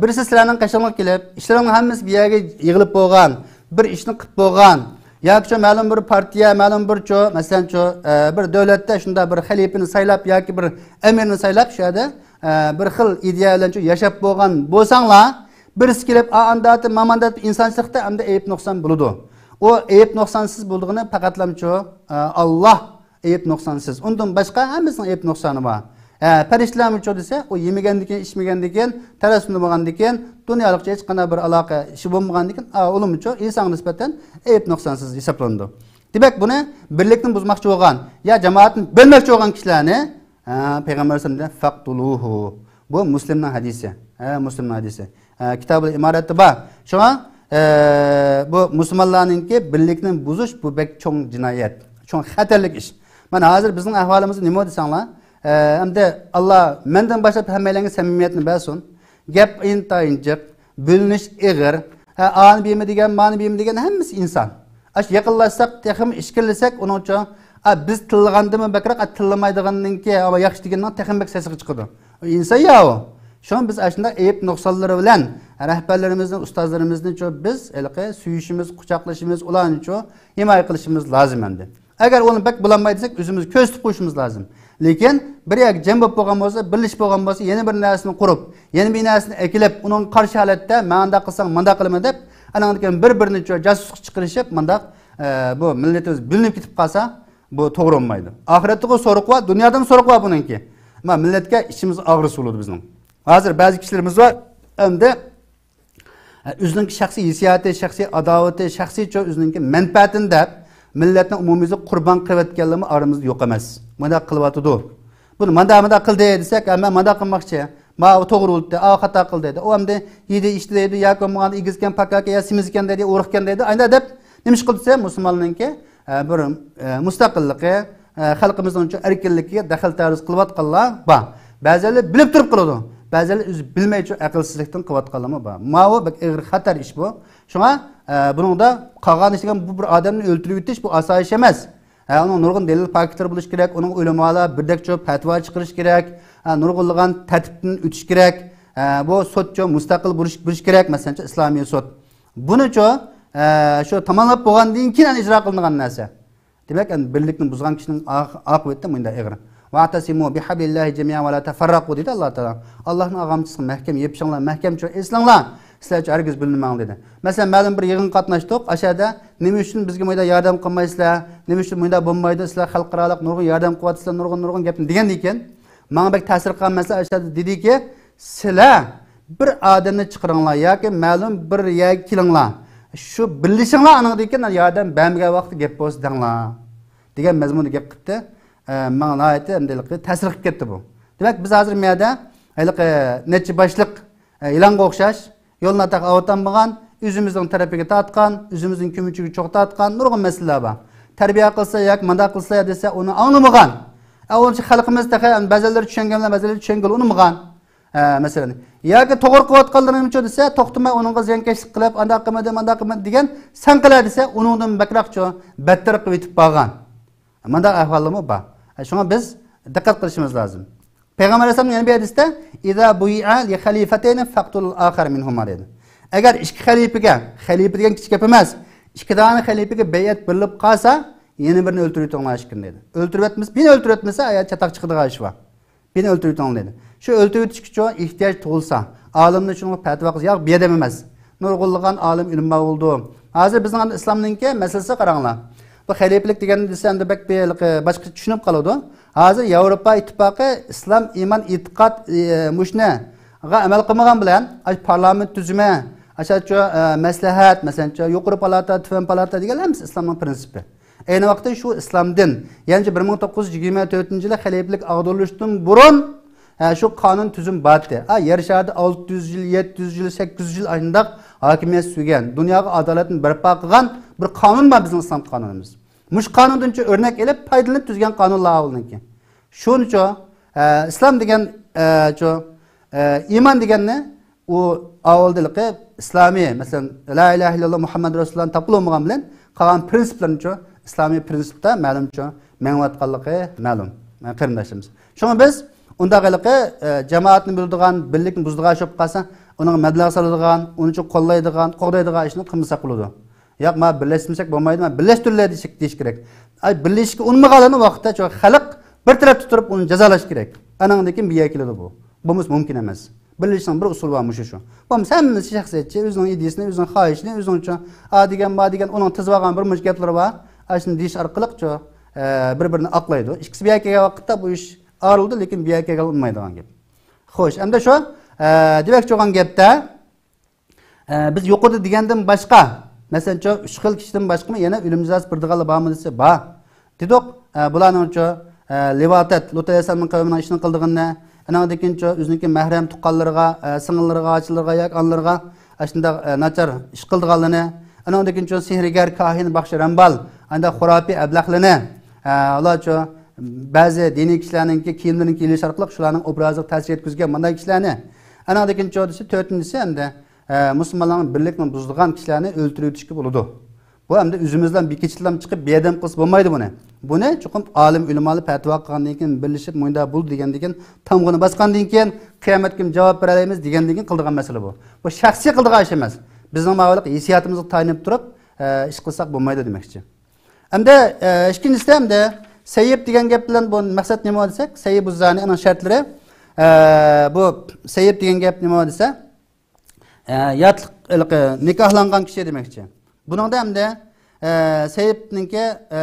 بىرسى سىلەرنىڭ قېشىڭلارغا كېلىپ، ئىشلىرىڭنىڭ ھەممىسى بىر يەرگە يىغىلىپ بولغان، بىر ئىشنى قىلىپ بولغان، ياكى شۇ مەلۇم بىر پارتىيە، مەلۇم بىر چۇ، مەسىلەن، شۇ، ئە، بىر دۆلەتتە شۇنداق بىر خەلىپىنى سايلاپ ياكى بىر ئەمىرنى سايلاپ، شۇ يەردە، ئە، بىر خىل ئىدىيە بىلەن شۇ ياشاپ بولغان بولساڭلار، بىرسى كېلىپ، ئا، ئانداق، مامان دەپ ئىنسانچىلىقتا ئەمدى ئەيىب نۇقسان بولىدۇ. ئۇ ئەيىب نۇقسانسىز بولىدىغىنى پەقەتلەمچۇ، ئە، ئاللاھ ئەيىب نۇقسانسىز. ئۇندىن باشقا ھەممىسىنىڭ ئەيىب نۇقسانى بار. ھە، پەرىشتىلەرمۇچۇ دېسە، ئۇ يېمىگەندىكىن، ئىچمىگەندىكىن، تەرەت سۇنمىغاندىكىن، دۇنيالىقچە ھېچقانداق بىر ئالاقە ئىشى بولمىغاندىكىن، ئا، ئۇلارمۇچۇ ئىنسانغا نىسبەتەن ئەيىب نۇقسانسىز ھېسابلىنىدۇ. دېمەك، بۇنى بىرلىكنى بۇزماقچى بولغان يا جامائەتنى بۆلمەكچى بولغان كىشىلەرنى، ھە، پەيغەمبەر ئەلەيھىسسالام دېگەن، فەقتۇلۇھۇ. بۇ مۇسلىمنىڭ ھەدىسى. ھە، مۇسلىمنىڭ ھەدىسى. ئە، كىتابۇل ئىمارەتتە بار. شۇڭا، ئە، بۇ مۇسۇلمانلارنىڭكى بىرلىكنى بۇزۇش، بۇ بەك چوڭ جىنايەت، چوڭ خەتەرلىك ئىش. مانا ھازىر بىزنىڭ ئەھۋالىمىز نېمە دېسەڭلار، ئە، ئەمدى ئاللا مەندىن باشلاپ ھەممەيلەنگە سەمىمىيەتنى بەرسۇن. گەپ ئىنتايىن جىق، بۆلۈنۈش ئېغىر. ھە، ئانى بىمە دېگەن، مانى بىمە دېگەن ھەممىسى ئىنسان. ئاشۇ يېقىنلاشساق، تېخىمۇ ئىچكىرىلىسەك، ئۇنىڭ ئۈچۈن، ئا، بىز تىللىغاندىنمۇ بەكرەك، ئا، تىللىمايدىغاننىڭكى، ئا، ياخشى دېگەننىڭ تېخىمۇ بەك سېسىقى چىقىدۇ. ئۇ ئىنسان يا ئۇ. شۇڭا بىز ئاشۇنداق ئەيىب نۇقسانلىرى بىلەن رەھبەرلىرىمىزنى، ئۇستازلىرىمىزنىچۇ بىز ھېلىقى سۆيۈشىمىز، قۇچاقلىشىمىز، ئۇلارنىچۇ ھىمايە قىلىشىمىز لازىم ئەمدى. ئەگەر ئۇنى بەك بولالماي دېسەك، ئۆزىمىز كۆرسىتىپ قويۇشىمىز لازىم. لېكىن بىر يەرگە جەم بولۇپ بولغان بولسا، بىرلىشىپ بولغان بولسا، يەنە بىر نەرسىنى قۇرۇپ، يەنە بىر نەرسىنى ئەكېلىپ، ئۇنىڭغا قارشى ھالەتتە، مەن ئانداق قىلساڭ، مانداق قىلىمەن دەپ، ئانىڭدىن كېيىن بىر-بىرىنى جاسۇسلۇق چىقىرىشىپ، مانداق، ئە، بۇ مىللىتىمىز بۆلۈنۈپ كېتىپ قالسا، بۇ توغرا بولمايدۇ. ئاخىرەتتىغۇ سورىقى بار، دۇنيادىمۇ سورىقى بار بۇنىڭكى. ئەمما مىللەتكە ئىچىمىز ئاغرىسى بولىدۇ بىزنىڭ. ھازىر بەزى كىشىلىرىمىز بار، ئەمدى ئۆزىنىڭكى شەخسىي ھېسسىياتى، شەخسىي ئاداۋىتى، شەخسىيچۇ ئۆزىنىڭكى مەنپەئەتىنى دەپ، مىللەتنى ئومۇميۈزلۈك قۇربان قىلىۋەتكەنلىرىمۇ ئارىمىزدا يوق ئەمەس. مۇنداق قىلىۋاتىدۇ. بۇنى مانداق، مانداق قىلدى دېسەك، ھە، مەن مانداق قىلماقچى. ماۋۇ توغرا بولدى، ئاۋۇ خاتا قىلدى دەيدۇ. ئۇ ئەمدى يېدى، ئىچتى دەيدۇ، ياكى بولمىغاندا ئېگىزكەن، پاكاكى، يا سېمىزكەن دەيدۇ، ئورۇقكەن دەيدۇ. ئاينا دەپ نېمە ئىش قىلدى دېسە، مۇسۇلمانلارنىڭكى، ئە، بىر، ئە، مۇستەقىللىقى، ئە، خەلقىمىزنىڭ ئەركىنلىكىگە دەخلى تەرۇز قىلىۋاتقانلار بار. بەزىلەر بىلىپ تۇرۇپ قىلىدۇ. بەزىلەر ئۆزى بىلمەيچۇ ئەقىلسىزلىكتىن قىلىۋاتقانلارمۇ بار. ماۋۇ بەك ئېغىر خەتەر ئىش بۇ. شۇڭا، ئە، بۇنىڭدا قالغان ئىش دېگەن بۇ بىر ئادەمنى ئۆلتۈرۈۋېتىش، بۇ ئاسان ئىش ئەمەس. ھە، ئۇنىڭ نۇرغۇن دەلىل پاكىتلىرى بولۇشى كېرەك، ئۇنىڭ ئۆلىمالار بىردەكچۇ پەتىۋا چىقىرىش كېرەك، ھە، نۇرغۇنلىغان تەرتىپتىن ئۆتۈش كېرەك. ھە، بۇ سوتچۇ مۇستەقىل بولۇش، بولۇش كېرەك، مەسىلەنچۇ ئىسلامىي سوت. بۇنىچۇ، ھە، شۇ تاماملاپ بولغاندىن كېيىن ئىجرا قىلىنغان نەرسە. دېمەك، ئەمدى بىرلىكنى بۇزغان كىشىنىڭ ئاق-، ئاقىۋىتى مۇنداق ئېغىر. ۋەئتەسىمۇ بىھەبلىللاھى جەمىئەن ۋە لا تەفەررەقۇ دېدى ئاللا تائالا. ئاللانىڭ ئاغامچىسىغا مەھكەم يېپىشىڭلار، مەھكەمچۇ ئېسىلىڭلار. سىلەرچۇ ھەرگىز بۆلۈنمەڭ دېدى. مەسىلەن، مەلۇم بىر يىغىنغا قاتناشتۇق. ئاشۇ يەردە نېمە ئۈچۈن بىزگە مۇنداق ياردەم قىلمايسىلەر؟ نېمە ئۈچۈن مۇنداق بولمايدۇ؟ سىلەر خەلقئارالىق نۇرغۇن ياردەم قىلىۋاتىسىلەر، نۇرغۇن، نۇرغۇن گەپنى دېگەندىن كېيىن، ماڭا بەك تەسىر قىلغان مەسىلە ئاشۇ يەردە دېدىكى، سىلەر بىر ئادەمنى چىقىرىڭلار ياكى مەلۇم بىر يەرگە كېلىڭلار. شۇ بىرلىشىڭلار، ئانىڭدىن كېيىن ياردەم بەرمىگەن ۋاقىتتا گەپ بولسا دەڭلار، دېگەن مەزمۇندا گەپ قىپتۇ. ئە، ماڭا ناھايىتى ئەمدى ھېلىقى تەسىر قىلىپ كەتتى بۇ. دېمەك، بىز ھازىر مۇ يەردە ھېلىقى نەچچە باشلىق، ئە، يىلانغا ئوخشاش يولىنى تېخى ئاۋۇتالمىغان، ئۆزىمىزنىڭ تەرىپىگە تارتقان، ئۆزىمىزنىڭ كۆمۈچىگە چوغ تارتقان نۇرغۇن مەسىلىلەر بار. تەربىيە قىلسا ياكى مانداق قىلسا دېسە، ئۇنى ئاڭلىمىغان. ئە، ئۇنچە خەلقىمىز تېخى بەزىلەر چۈشەنگەنلەر، بەزىلەر چۈشەنگىلى ئۇنىمىغان. ئە، مەسىلەن، ياكى توغرا قىلىۋاتقانلىرىمچۇ دېسە، توختىماي ئۇنىڭغا زىيانكەشلىك قىلىپ، ئانداق قىلمىدى، مانداق قىلمىدى دېگەن، سەن قىلە دېسە، ئۇنىڭدىن بەكرەكچۇ بەتتەر قىلىۋېتىپ بارغان. مانداق ئەھۋاللارمۇ بار. ئە، شۇڭا بىز دىققەت قىلىشىمىز لازىم. پەيغەمبەر ئەلەيھىسسالام يەنە بىر ھەدىستە، «ئىزا بۇيىئە لىخەلىفەتەينى فەقتۇلۇل ئاخەر مىنھۇما» دېدى. ئەگەر ئىككى خەلىپىگە، خەلىپە دېگەن كىچىك گەپ ئەمەس، ئىككى دانە خەلىپىگە بەيئەت بېرىلىپ قالسا، يەنە بىرىنى ئۆلتۈرۈۋېتىڭلار ئىككىنى دېدى. ئۆلتۈرۈۋەتمىسە، بىرنى ئۆلتۈرۈۋەتمىسە، ئايا چاتاق چىقىدىغان ئىش بار. بىرنى ئۆلتۈرۈۋېتىڭلار دېدى. شۇ ئۆلتۈرۈۋېتىشكىچۇ ئېھتىياج تۇغۇلسا، ئالىملار شۇنىڭغا پەتىۋا قىلسا، ياق، بۇ ئادەم ئەمەس. نۇرغۇنلىغان ئالىم ئۆلىمە بولىدۇ. ھازىر بىزنىڭ ئەمدى ئىسلامنىڭكى مەسىلىسىگە قاراڭلار. بۇ خەلىپىلىك دېگەننى دېسە ئەمدى بەك بىر ھېلىقى باشقىچە چۈشىنىپ قالىدۇ. ھازىر ياۋروپا ئىتتىپاقى ئىسلام، ئىمان، ئېتىقاد، ئى، مۇشۇنىغا ئەمەل قىلمىغان بىلەن، ئاش پارلامېنت تۈزۈمى، ئاشۇچۇ، ئە، مەسلىھەت، مەسىلەنچۇ، يۇقىرى پالاتا، تۆۋەن پالاتا دېگەنلەر ھەممىسى ئىسلامنىڭ پرىنسىپى. ئەينى ۋاقىتتا شۇ ئىسلام دىن، يەنى بىر مىڭ توققۇز يۈز يىگىرمە تۆتىنچى يىلى خەلىپىلىك ئاغدۇرۇلۇشتىن بۇرۇن، ھە، شۇ قانۇن تۈزۈم بار ئىدى. ھە، يەر شارىدا ئالتە يۈز يىل، يەتتە يۈز يىل، سەككىز يۈز يىل ئاشۇنداق ھاكىمىيەت سۈرگەن، دۇنياغا ئادالەتنى بەرپا قىلغان بىر قانۇن بار بىزنىڭ ئىسلام قانۇنىمىز. مۇشۇ قانۇندىن شۇ ئۆرنەك ئېلىپ پايدىلىنىپ تۈزگەن قانۇنلار ئاۋۇلنىڭكى. شۇنىچۇ، ئە، ئىسلام دېگەن، ئە، شۇ، ئە، ئىمان دېگەننى ئۇ ئاۋۋالدىلىقى ئىسلامىي، مەسىلەن، لا ئىلاھە ئىللاللا مۇھەممەد رەسۇلۇللاھنى تاپقىلى بولمىغان بىلەن قالغان پرىنسىپلىرىنىچۇ ئىسلامىي پرىنسىپتا مەلۇمچۇ مېڭىۋاتقانلىقى مەلۇم، قېرىنداشلىرىمىز. شۇڭا بىز ئۇنداق ھېلىقى، ئە، جامائەتنى بۆلىدىغان، بىرلىكنى بۇزىدىغان ئىش بولۇپ قالسا، ئۇنىڭغا مەبلەغ سالىدىغان، ئۇنىچۇ قوللايدىغان، قوغدايدىغان ئىشنى قىلمىساق بولىدۇ. ياق، ما بىرلەشمىسەك بولمايدۇ، ما بىرلەشتۈرۈلە دېيىش، دېيىش كېرەك. ئاي، بىرلىشىشكە ئۇنىمىغانلارنى ۋاقىتتا شۇ خەلق بىر تەرەپتە تۇرۇپ ئۇنى جازالاش كېرەك. ئانىڭدىن كېيىن بۇ يەرگە كېلىدۇ بۇ. بۇمۇ مۇمكىن ئەمەس. بىرلىشىشنىڭ بىر ئۇسۇلى بار، مۇشۇ شۇ. بولمىسا ھەممىسى شەخسىيەتچى، ئۆزىنىڭ ئىدىيىسىنى، ئۆزىنىڭ خاھىشىنى، ئۆزىنىڭچۇ ئا دېگەن، ما دېگەن، ئۇنىڭ تىزىۋالغان بىر مۇنچە گەپلىرى بار. ئاشۇنى دېيىش ئارقىلىقچۇ، ئە، بىر-بىرىنى ئاقلايدۇ. ئىككىسى بىر يەرگە كەلگەن ۋاقىتتا بۇ ئىش ئايرىلىدۇ، لېكىن بۇ يەرگە كەلگەن ئۇنىمايدىغان گەپ. خوش، ئەمدى شۇ، ئە، دېمەكچى بولغان گەپتە، ئە، بىز يۇقىرىدا دېگەندىن باشقا، مەسىلەنچۇ، ئۈچ خىل كىشىدىن باشقىمۇ يەنە ئۆلۈم جازاسى بېرىدىغانلار بارمۇ دېسە، بار. دېدۇق، ئە، بۇلارنىڭچۇ، ئە، لىۋاتەت، لۇت ئەلەيھىسسالامنىڭ قەۋمىنىڭ ئىشىنى قىلىدىغىنىنى، ئانىڭدىن كېيىنچۇ ئۆزىنىڭكى مەھرەم تۇغقانلىرىغا، ئە، سىڭىللىرىغا، ئاچىلىرىغا ياكى ئانىلىرىغا ئاشۇنداق، ئە، ناچار ئىش قىلىدىغانلىرىنى، ئانىڭدىن كېيىنچۇ سېھىرگەر، كاھىن، باخشى، رەمبال، ئانداق خۇراپىي ئەبلەخلىرىنى، ئە، ئۇلارچۇ بەزى دىنىي كىشىلەرنىڭكى كىيىملىرىنى كىيىۋېلىش ئارقىلىق شۇلارنىڭ ئوبرازىغا تەسىر يەتكۈزگەن مۇنداق كىشىلەرنى، ئانىڭدىن كېيىنچۇ دېسە، تۆتىنچىسى ئەمدى، ئە، مۇسۇلمانلارنىڭ بىرلىكىنى بۇزىدىغان كىشىلەرنى ئۆلتۈرۈۋېتىشكە بولىدۇ. بۇ ئەمدى ئۆزىمىزلا بىر كېچىدىلا چىقىپ بىر ئادەم قىلسا بولمايدۇ بۇنى. بۇنى چوقۇم ئالىم ئۆلىمالار پەتىۋا قىلغاندىن كېيىن، بىرلىشىپ مۇنداق بولدى دېگەندىن كېيىن، تامغىنى باسقاندىن كېيىن، قىيامەت كۈنى جاۋاب بېرەلەيمىز دېگەندىن كېيىن قىلىدىغان مەسىلە بۇ. بۇ شەخسىي قىلىدىغان ئىش ئەمەس. بىزنىڭ ماۋۇلۇق ھېسسىياتىمىزغا تايىنىپ تۇرۇپ، ئە، ئىش قىلساق بولمايدۇ دېمەكچى. ئەمدى، ئە، ئىككىنچىسى ئەمدى سەييىب دېگەن گەپ بىلەن بۇ مەقسەت نېمە دېسەك، سەييىبۇززانى، ئۇنىڭ شەرتلىرى، ئە، بۇ سەييىب دېگەن گەپ نېمە دېسە، ئە، ياتلىق، ھېلىقى نىكاھلانغان كىشى دېمەكچى. بۇنىڭدا ئەمدى، ئە، سەييىبنىڭكى، ئە،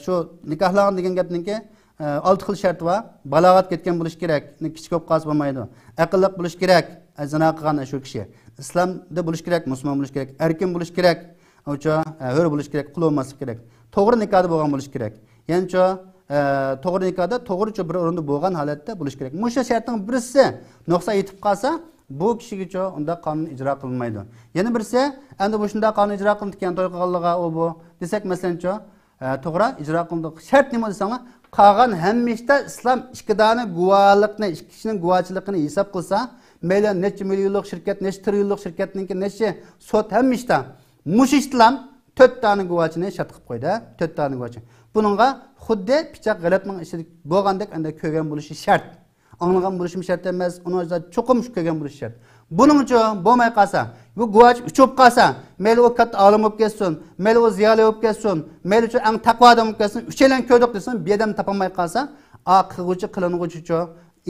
شۇ نىكاھلانغان دېگەن گەپنىڭكى، ئە، ئالتە خىل شەرتى بار. بالاغەت كەتكەن بولۇشى كېرەك، كىچىك بولۇپ قالسا بولمايدۇ. ئەقىللىق بولۇشى كېرەك، ئە، زىنا قىلغان شۇ كىشى. ئىسلامدا بولۇشى كېرەك، مۇسۇلمان بولۇشى كېرەك، ئەركىن بولۇشى كېرەك، ئۇچۇ، ئە، ھۆر بولۇشى كېرەك، قۇل بولماسلىقى كېرەك. توغرا نىكاھدا بولغان بولۇشى كېرەك. يەنىچۇ، ئە، توغرا نىكاھدا توغرىچۇ بىر ئورۇندا بولغان ھالەتتە بولۇشى كېرەك. مۇشۇ شەرتنىڭ بىرسى نۇقسان يېتىپ قالسا، بۇ كىشىگىچۇ ئۇنداق قانۇن ئىجرا قىلىنمايدۇ. يەنە بىرسى، ئەمدى مۇشۇنداق قانۇن ئىجرا قىلىنىدىكەن توي قىلغانلارغا ئۇ بۇ دېسەك، مەسىلەنچۇ، ئە، توغرا ئىجرا قىلىندۇق. شەرت نېمە دېسەڭلار، قالغان ھەممە ئىشتا ئىسلام ئىككى دانە گۇۋاھلىقنى، ئىككى كىشىنىڭ گۇۋاھچىلىقىنى ھېساب قىلسا، مەيلى نەچچە مىليونلۇق شىركەت، نەچچە تىرىليونلۇق شىركەتنىڭكى نەچچە سوت، ھەممە ئىشتا مۇشۇ ئىشتىلام تۆت دانە گۇۋاھچىنى شەرت قىلىپ قويدى، تۆت دانە گۇۋاھچى. بۇنىڭغا خۇددى پىچاق غەلەتنىڭ ئىچىدە بولغاندەك ئەندە كۆرگەن بولۇشى شەرت. ئاڭلىغان بولۇشىمۇ شەرت ئەمەس، ئۇنىڭ ئۆزىدە چوقۇم شۇ كۆرگەن بولۇشى شەرت. بۇنىڭچۇ بولماي قالسا، بۇ گۇۋاھچى ئۇچۇپ قالسا، مەيلى ئۇ كاتتا ئالىم بولۇپ كەتسۇن، مەيلى ئۇ زىيالىي بولۇپ كەتسۇن، مەيلىچۇ ئەڭ تەقۋا ئادەم بولۇپ كەتسۇن، ئۈچەيلەن كۆردۇق دېسۇن، بىر ئادەم تاپالماي قالسا، ئا قىلغۇچى قىلىنغۇچىچۇ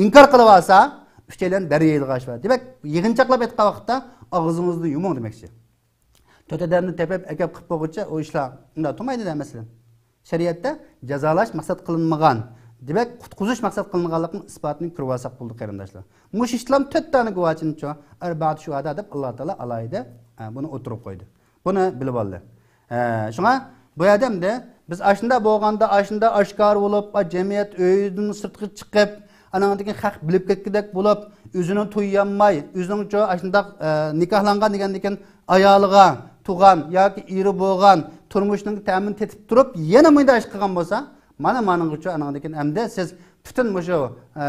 ئىنكار قىلىۋالسا، ئۈچەيلەن دەريا يىلغاش بار. دېمەك، يىغىنچاقلاپ ئېيتقان ۋاقىتتا ئاغزىڭىزنى يۇمۇڭ دېمەكچى. تۆت ئادەمنى تېپىپ ئەكەپ قىلىپ بولغۇچە ئۇ ئىشلار ئۇنداق تۇرمايدۇ-دە، مەسىلەن. شەرىئەتتە جازالاش مەقسەت قىلىنمىغان، دېمەك، قۇتقۇزۇش مەقسەت قىلىنغانلىقنىڭ ئىسپاتىنى كۆرۈۋالساق بولدى، قەرىنداشلار. مۇشۇ ئىشلام تۆت دانە گۇۋاھچىنىچۇ، ئەربەئەتۇ شۇھادا دەپ ئاللا تائالا ئالاھىدە، ئە، بۇنى ئوتتۇرىغا قويدى. بۇنى بىلىپ ئالدى. ئە، شۇڭا بۇ يەردە ئەمدى بىز ئاشۇنداق بولغاندا، ئاشۇنداق ئاشكارا بولۇپ، ئا، جەمئىيەت ئۆيىدىن سىرتقا چىقىپ، ئاناندىن كېيىن خەق بىلىپ كەتكۈدەك بولۇپ، ئۆزىنى تۇيۇيالماي، ئۆزىنىڭچۇ ئاشۇنداق، ئە، نىكاھلانغان دېگەندىن كېيىن ئايالىغا، تۇغان ياكى ئېرى بولغان، تۇرمۇشنىڭ تەمىنى تېتىپ تۇرۇپ، يەنە مۇنداق ئىش قىلغان بولسا، مانا مانىڭغىچۇ ئاناندىن كېيىن ئەمدى سىز پۈتۈن مۇشۇ، ئە،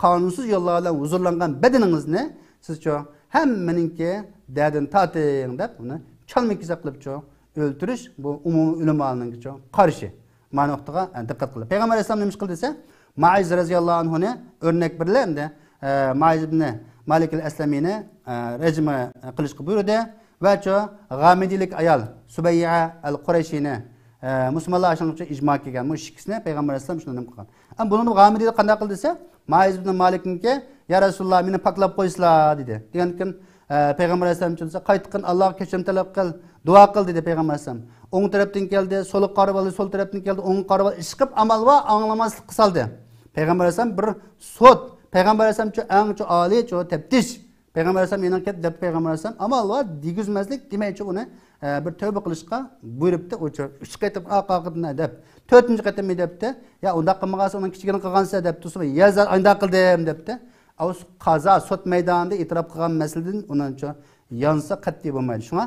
قانۇنسىز يوللار بىلەن ھۇزۇرلانغان بەدىنىڭىزنى سىزچۇ ھەممىنىڭكى دەردىنى تارتىڭ دەپ ئۇنى چالما كېسەك قىلىپچۇ ئۆلتۈرۈش، بۇ ئومۇمىي ئۆلىمالارنىڭكىچۇ قارىشى. مانا نۇقتىغا، ئە، دىققەت قىلىڭ. پەيغەمبەر ئەلەيھىسسالام نېمە ئىش قىلدى دېسە، مائىز رەزىياللاھۇ ئەنھۇنى ئۆرنەك بىرلەندى. ئە، مائىز ئىبنى مالىك ئەل ئەسلەمىنى، ئە، رەجىم قىلىشقا بۇيرۇدى. ۋە شۇ غامىدىيلىك ئايال سۇبەييە ئەل قۇرەيشىنى، ئە، مۇسۇلمانلار ئاشۇنىڭ ئۈچۈن ئىجما كەلگەن. مۇشۇ ئىككىسىنى پەيغەمبەر ئەلەيھىسسالام شۇنداق نېمە قىلغان. ئەمما بۇنى غامىدىيلىك قانداق قىلدى دېسە، مائىز ئىبنى مالىكنىڭكى، يا رەسۇلاللا، مېنى پاكلاپ قويسىلا، دېدى. دېگەندىكىن، ئە، پەيغەمبەر ئەلەيھىسسالام شۇندىسا، قايتقىن، ئاللاغا كەچۈرۈم تەلەپ قىل، دۇئا قىل، دېدى پەيغەمبەر ئەلەيھىسسالام. ئوڭ تەرەپتىن كەلدى، سولغا قارىۋالدى، سول تەرەپتىن كەلدى، ئوڭغا قارىۋالدى. ئىشقىلىپ ئامال بار، ئاڭلىماسلىققا سالدى. پەيغەمبەر ئەلەيھىسسالام بىر سوت، پەيغەمبەر ئەلەيھىسسالام شۇ ئەڭ شۇ ئالىي شۇ تەپتىش. پەيغەمبەر ئەلەيھىسسالام يېنىغا كەتتى دەپ، پەيغەمبەر ئەلەيھىسسالام ئامال بار دېگۈزمەسلىك دېمەيچۇ ئۇنى، ئە، بىر تەۋبە قىلىشقا بۇيرۇپتۇ. ئۇچۇ ئۈچ قېتىم ئارقا ئارقىدىن دەپ، تۆتىنچى قېتىم دەپتۇ. يا ئۇنداق قىلمىغانسەن ئۇنىڭ كىچىكىنى قىلغانسەن دەپ تۇرسا، يا زا-، ئانداق قىلدىم دەپتۇ. ئاۋۇ قازا سوت مەيدانىدا ئېتىراپ قىلغان مەسىلىدىن ئۇنىڭچۇ يانسا قەتئىي بولمايدۇ. شۇڭا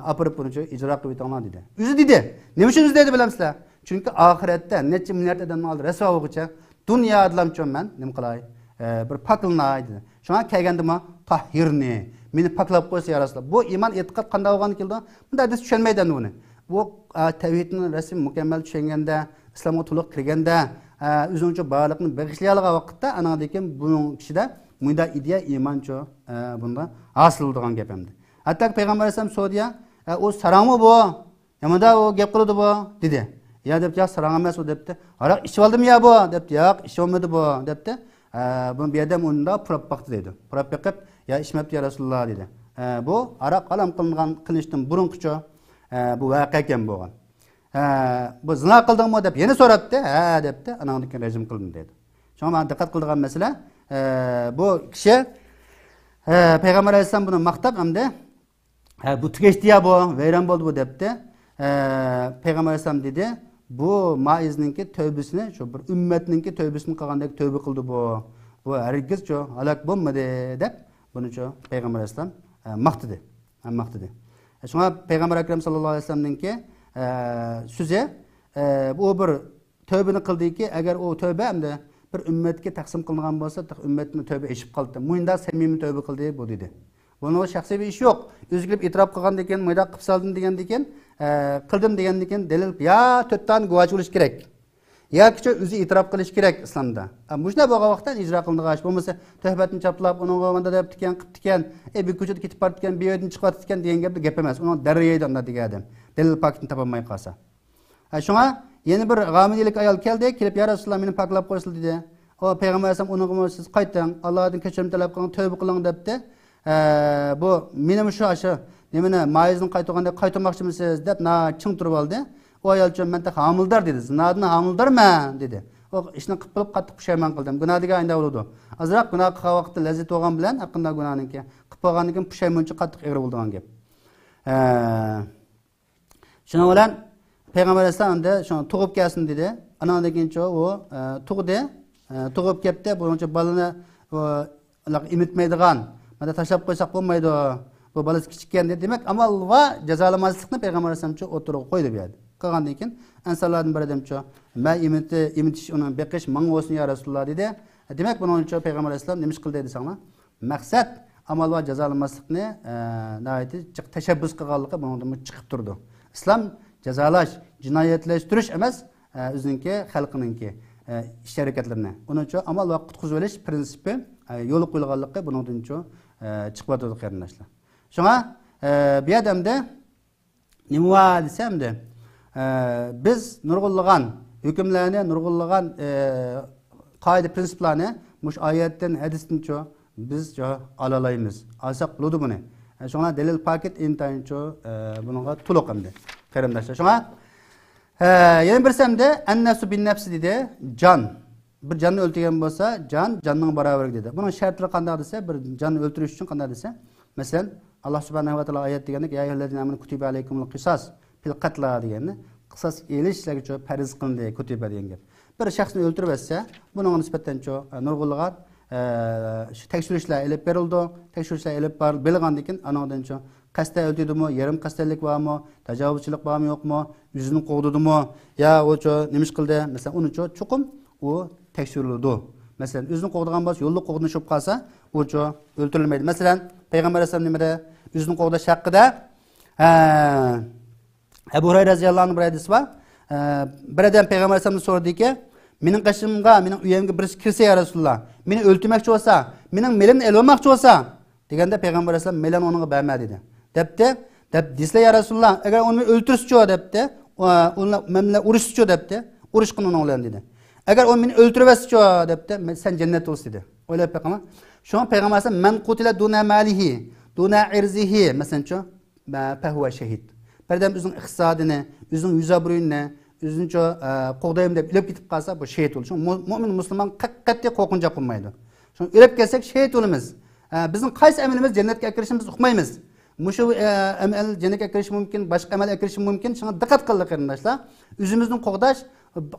ئاپىرىپ بۇنىچۇ ئىجرا قىلىۋېتىڭلار دېدى. ئۆزى دېدى. نېمە ئۈچۈن ئۆزى دېدى بىلەمسىلەر؟ چۈنكى ئاخىرەتتە نەچچە مىليارد ئادەمنىڭ ئالدىدا رەسۋا بولغۇچە دۇنيادىلامچۇ مەن نېمە قىلاي؟ ئە، بىر پاكلىناي دېدى. شۇڭا كەلگەندىمۇ تاھھىرنى، مېنى پاكلاپ قويسا يا رەسۇلاللا. بۇ ئىمان ئېتىقاد قانداق بولغان كېلىدۇ؟ بۇندا ھەدىس چۈشەنمەيدۇ ئەمدى بۇنى. بۇ، ئە، تەۋھىدنى رەسمىي مۇكەممەل چۈشەنگەندە، ئىسلامغا تولۇق كىرگەندە، ئە، ئۆزىنىڭچۇ بارلىقىنى بېغىشلىيالىغان ۋاقىتتا، ئانىڭدىن كېيىن بۇنىڭ كىشىدە مۇنداق ئىدىيە ئىمانچۇ، ئە، بۇندا ھاسىل بولىدىغان گەپ ئەمدى. ھەتتاكى پەيغەمبەر ئەلەيھىسسالام سورىدى، يا، ئە، ئۇ ساراڭمۇ بۇ؟ يا مۇنداق ئۇ گەپ قىلىدۇ بۇ؟ دېدى. يا دەپتۇ، ياق، ساراڭ ئەمەس ئۇ دەپتۇ. ھاراق ئىچىۋالدىمۇ يا بۇ؟ دەپتۇ، ياق، ئىچىۋالمىدى بۇ دەپتۇ. ئە، بۇنى بۇ يەردە ئۇنداق پۇراپ باقتى دەيدۇ. پۇراپ بېقىپ، يا ئىچمەپتۇ يا رەسۇلاللا دېدى. ئە، بۇ ھاراق ھارام قىلىنغان، قىلىنىشتىن بۇرۇنقىچۇ، ئە، بۇ ۋەقە ئىكەن بولغان. ئە، بۇ زىنا قىلدىڭمۇ دەپ يەنە سوراپتۇ. ھە دەپتۇ. ئاناڭدىن كېيىن رەجىم قىلدىم دەيدۇ. شۇڭا مانا دىققەت قىلىدىغان مەسىلە، ئە، بۇ كىشى، ئە، پەيغەمبەر ئەلەيھىسسالام بۇنى ماختاپ ئەمدى، ھە، بۇ تۈگەشتى يا بۇ، ۋەيران بولدى بۇ دەپتۇ. ئە، پەيغەمبەر ئەلەيھىسسالام دېدى، بۇ مائىزنىڭكى تەۋبىسىنى، شۇ بىر ئۈممەتنىڭكى تەۋبىسىنى قىلغاندەك تەۋبە قىلدى بۇ. بۇ ھەرگىزچۇ ھالاك بولمىدى دەپ بۇنىچۇ پەيغەمبەر ئەلەيھىسسالام، ئە، ماختىدى. ھە، ماختىدى. شۇڭا پەيغەمبەر ئەكرەم ساللاللاھۇ ئەلەيھى ۋەسەللەمنىڭكى، ئە، سۆزى، ئە، بۇ بىر تەۋبىنى قىلدىكى، ئەگەر ئۇ تەۋبە ئەمدى بىر ئۈممەتكە تەقسىم قىلىنغان بولسا، تېخى ئۈممەتنىڭ تەۋبە ئېشىپ قالدى. مۇنداق سەمىمىي تەۋبە قىلدى بۇ دېدى. بۇنىڭغا شەخسىي بىر ئىش يوق. ئۆزى كېلىپ ئېتىراپ قىلغاندىن كېيىن، مۇنداق قىلىپ سالدىم دېگەندىن كېيىن، ئە، قىلدىم دېگەندىن كېيىن دەلىل، يا تۆت دانە گۇۋاھچى بولۇشى كېرەك. ياكىچۇ ئۆزى ئېتىراپ قىلىشى كېرەك ئىسلامدا. ئە، مۇشۇنداق بولغان ۋاقىتتا ئىجرا قىلىنىدىغان ئىش. بولمىسا، تۆھپەتنى چاپلاپ، ئۇنىڭغا مۇنداق دەپتىكەن، قىپتىكەن، ئە، بىر كوچىدا كېتىپ بارىدىكەن، بىر يەردىن چىقىۋاتىدىكەن دېگەن گەپتە گەپ ئەمەس. ئۇنىڭ دەررىيەيدۇ ئانداق دېگەن ئادەم. دەلىل پاكىتنى تاپالماي قالسا. ھە، شۇڭا يەنە بىر غامىدىيلىك ئايال كەلدى، كېلىپ، يا رەسۇلاللا، مېنى پاكلاپ قويسىلا، دېدى. ئۇ پەيغەمبەر ئەلەيھىسسالام ئۇنىڭغىمۇ، سىز قايتىڭ، ئاللاھتىن كەچۈرۈم تەلەپ قىلىڭ، تەۋبە قىلىڭ، دەپتى. ھە، بۇ مېنىمۇ شۇ، ئاشۇ نېمىنى، مائىزنى قايتۇرغاندەك قايتۇرماقچىمىسىز، دەپ ناھايىتى چىڭ تۇرۇپ ئالدى. ئۇ ئايالچۇ، مەن تېخى ھامىلىدار، دېدى. زىنادىن ھامىلىدارمەن، دېدى. ئۇ ئىشنى قىلىپ بولۇپ قاتتىق پۇشايمان قىلدىم. گۇناھ دېگەن ئاينىدا بولىدۇ. ئازراق گۇناھ قىلغان ۋاقىتتا لەززىتى بولغان بىلەن، ھەققىندا گۇناھنىڭكى، قىلىپ بولغاندىن كېيىن پۇشايمانچۇ قاتتىق ئېغىر بولىدىغان گەپ. ھە. شۇنىڭ بىلەن پەيغەمبەر ئەلەيھىسسالام ئەمدى شۇ تۇغۇپ كەلسۇن دېدى. ئانىڭدىن كېيىنچۇ ئۇ، ئە، تۇغدى. ئە، تۇغۇپ كەتتى. بۇنىڭچە بالىنى، ئۇ، ئىمىتمەيدىغان، مانا تاشلاپ قويساق بولمايدۇ. بۇ بالىسى كىچىككەن دېدى. دېمەك، ئامال بار جازالىماسلىقنى پەيغەمبەر ئەلەيھىسسالامچۇ ئوتتۇرىغا قويدى بۇ يەردە. قىلغاندىن كېيىن ئەنسارلاردىن بىر ئادەمچۇ، مەن ئېمىتى-، ئېمىتىش، ئۇنىڭ بېقىش ماڭا بولسۇن يا رەسۇلاللا دېدى. دېمەك، بۇنىڭچۇ پەيغەمبەر ئەلەيھىسسالام نېمە ئىش قىلدى دېسەڭلار؟ مەقسەت، ئامال بار جازالىماسلىقنى، ئە، ناھايىتى جىق تەشەببۇس قىلغانلىقى بۇنىڭدىنمۇ چىقىپ تۇرىدۇ. ئىسلام جازالاش، جىنايەتلەشتۈرۈش ئەمەس، ئە، ئۆزىنىڭكى، خەلقىنىڭكى، ئە، ئىش ھەرىكەتلىرىنى. ئۇنىڭچۇ ئامال ۋە قۇتقۇزۇۋېلىش پىرىنسىپى، ئە، يولغا قويۇلغانلىقى بۇنىڭدىنچۇ، ئە، چىقىۋاتىدۇ قېرىنداشلار. شۇڭا، ئە، بۇ يەردە ئەمدى نېمە بار دېسە ئەمدى، ئە، بىز نۇرغۇنلىغان ھۆكۈملەرنى، نۇرغۇنلىغان، ئە، قائىدە پىرىنسىپلارنى مۇشۇ ئايەتتىن، ھەدىستىنچۇ بىز چۇ ئالالايمىز. ئالساق بولىدۇ بۇنى. ئە، شۇڭا دەلىل پاكىت ئىنتايىنچۇ، ئە، بۇنىڭغا تولۇق ئەمدى، قېرىنداشلار. شۇڭا، ئە، يەنە بىرسى ئەمدى، ئەن نەفسۇ بىن نەفسى دېدى، جان. بىر جاننى ئۆلتۈرگەن بولسا، جان جاننىڭ باراۋىرى دېدى. بۇنىڭ شەرتلىرى قانداق دېسە، بىر جاننى ئۆلتۈرۈش ئۈچۈن قانداق دېسە، مەسىلەن، ئاللا سۇبھانەھۇ ۋە تائالا ئايەت دېگەندەك، يا ئەييۇھەللەزىنە ئامەنۇ كۇتىبە ئەلەيكۇمۇل قىساس فىل قەتلا دېگەننى، قىساس ئېلىش سىلەرگە شۇ پەرز قىلىندى، كۇتىبە دېگەن گەپ. بىر شەخسنى ئۆلتۈرۈۋەتسە، بۇنىڭغا نىسبەتەن شۇ، ئە، نۇرغۇنلىغان، ئە، شۇ تەكشۈرۈشلەر ئېلىپ بېرىلىدۇ. تەكشۈرۈشلەر ئېلىپ بار-، بېرىلغاندىن كېيىن، ئانىڭدىن شۇ قەستەن ئۆلتۈردىمۇ، يېرىم قەستەنلىك بارمۇ، تاجاۋۇزچىلىق بارمۇ، يوقمۇ، ئۆزىنى قوغدىدىمۇ، يا ئۇ شۇ نېمە ئىش قىلدى؟ مەسىلەن، ئۇنى شۇ چوقۇم ئۇ تەكشۈرۈلىدۇ. مەسىلەن، ئۆزىنى قوغدىغان بولسا، يولدا قوغدىنىشىپ قالسا، ئۇ چۇ ئۆلتۈرۈلمەيدۇ. مەسىلەن، پەيغەمبەر ئەلەيھىسسالام نېمىدە؟ ئۆزىنى قوغداش ھەققىدە، ھە، ئەبۇ ھۇرەيرە رەزىياللاھۇ ئەنھۇ بىر ھەدىسى بار. ئە، بىر ئادەم پەيغەمبەر ئەلەيھىسسالامدىن سورىدىكى، مېنىڭ قېشىمغا، مېنىڭ ئۆيۈمگە بىرسى كىرسە، يا رەسۇلاللا، مېنى ئۆلتۈرمەكچى بولسا، مېنىڭ مېلىمنى ئېلىۋالماقچى بولسا، دېگەندە پەيغەمبەر ئەلەيھىسسالام، مېلىڭنى ئۇنىڭغا بەرمە، دېدى. دەپتى، دەپ دېسىلە، يا رەسۇلاللا، ئەگەر ئۇنى مېنى ئۆلتۈرسىچۇ، دەپتى، ئۇ، ئۇنى مەن بىلەن ئۇرۇشسىچۇ، دەپتى، ئۇرۇشقىن ئۇنىڭ بىلەن، دېدى. ئەگەر ئۇ مېنى ئۆلتۈرۈۋەتسىچۇ، دەپتى، مەن، سەن جەننەتتە بولىسەن، دېدى. ئويلاپ بېقىڭلار. شۇڭا پەيغەمبەر ئەلەيھىسسالام، مەن قۇتىلە دۇنە مالىھى، دۇنە ئىرزىھى، مەسىلەنچۇ، پەھۇۋە شەھىد. بىردەم ئۆزىنىڭ ئىقتىسادىنى، ئۆزىنىڭ يۈز ئابرۇيىنى، ئۆزىنىچۇ، ئە، قوغدايمەن دەپ ئۆلۈپ كېتىپ قالسا، بۇ شېھىت بولىدۇ. شۇڭا مۇ-، مۇئمىن مۇسۇلمانغا قەت-، قەتئىي قورقۇنچاق بولمايدۇ. شۇڭا ئۆلۈپ كەتسەك شېھىت بولىمىز. ئە، بىزنىڭ قايسى ئەمىلىمىز جەننەتكە ئەكىرىشىنى بىز ئۇقمايمىز. مۇشۇ، ئە، ئەمەل جەننەتكە ئەكىرىشى مۇمكىن، باشقا ئەمەل ئەكىرىشى مۇمكىن. شۇڭا دىققەت قىلىڭلار قېرىنداشلار. ئۆزىمىزنى قوغداش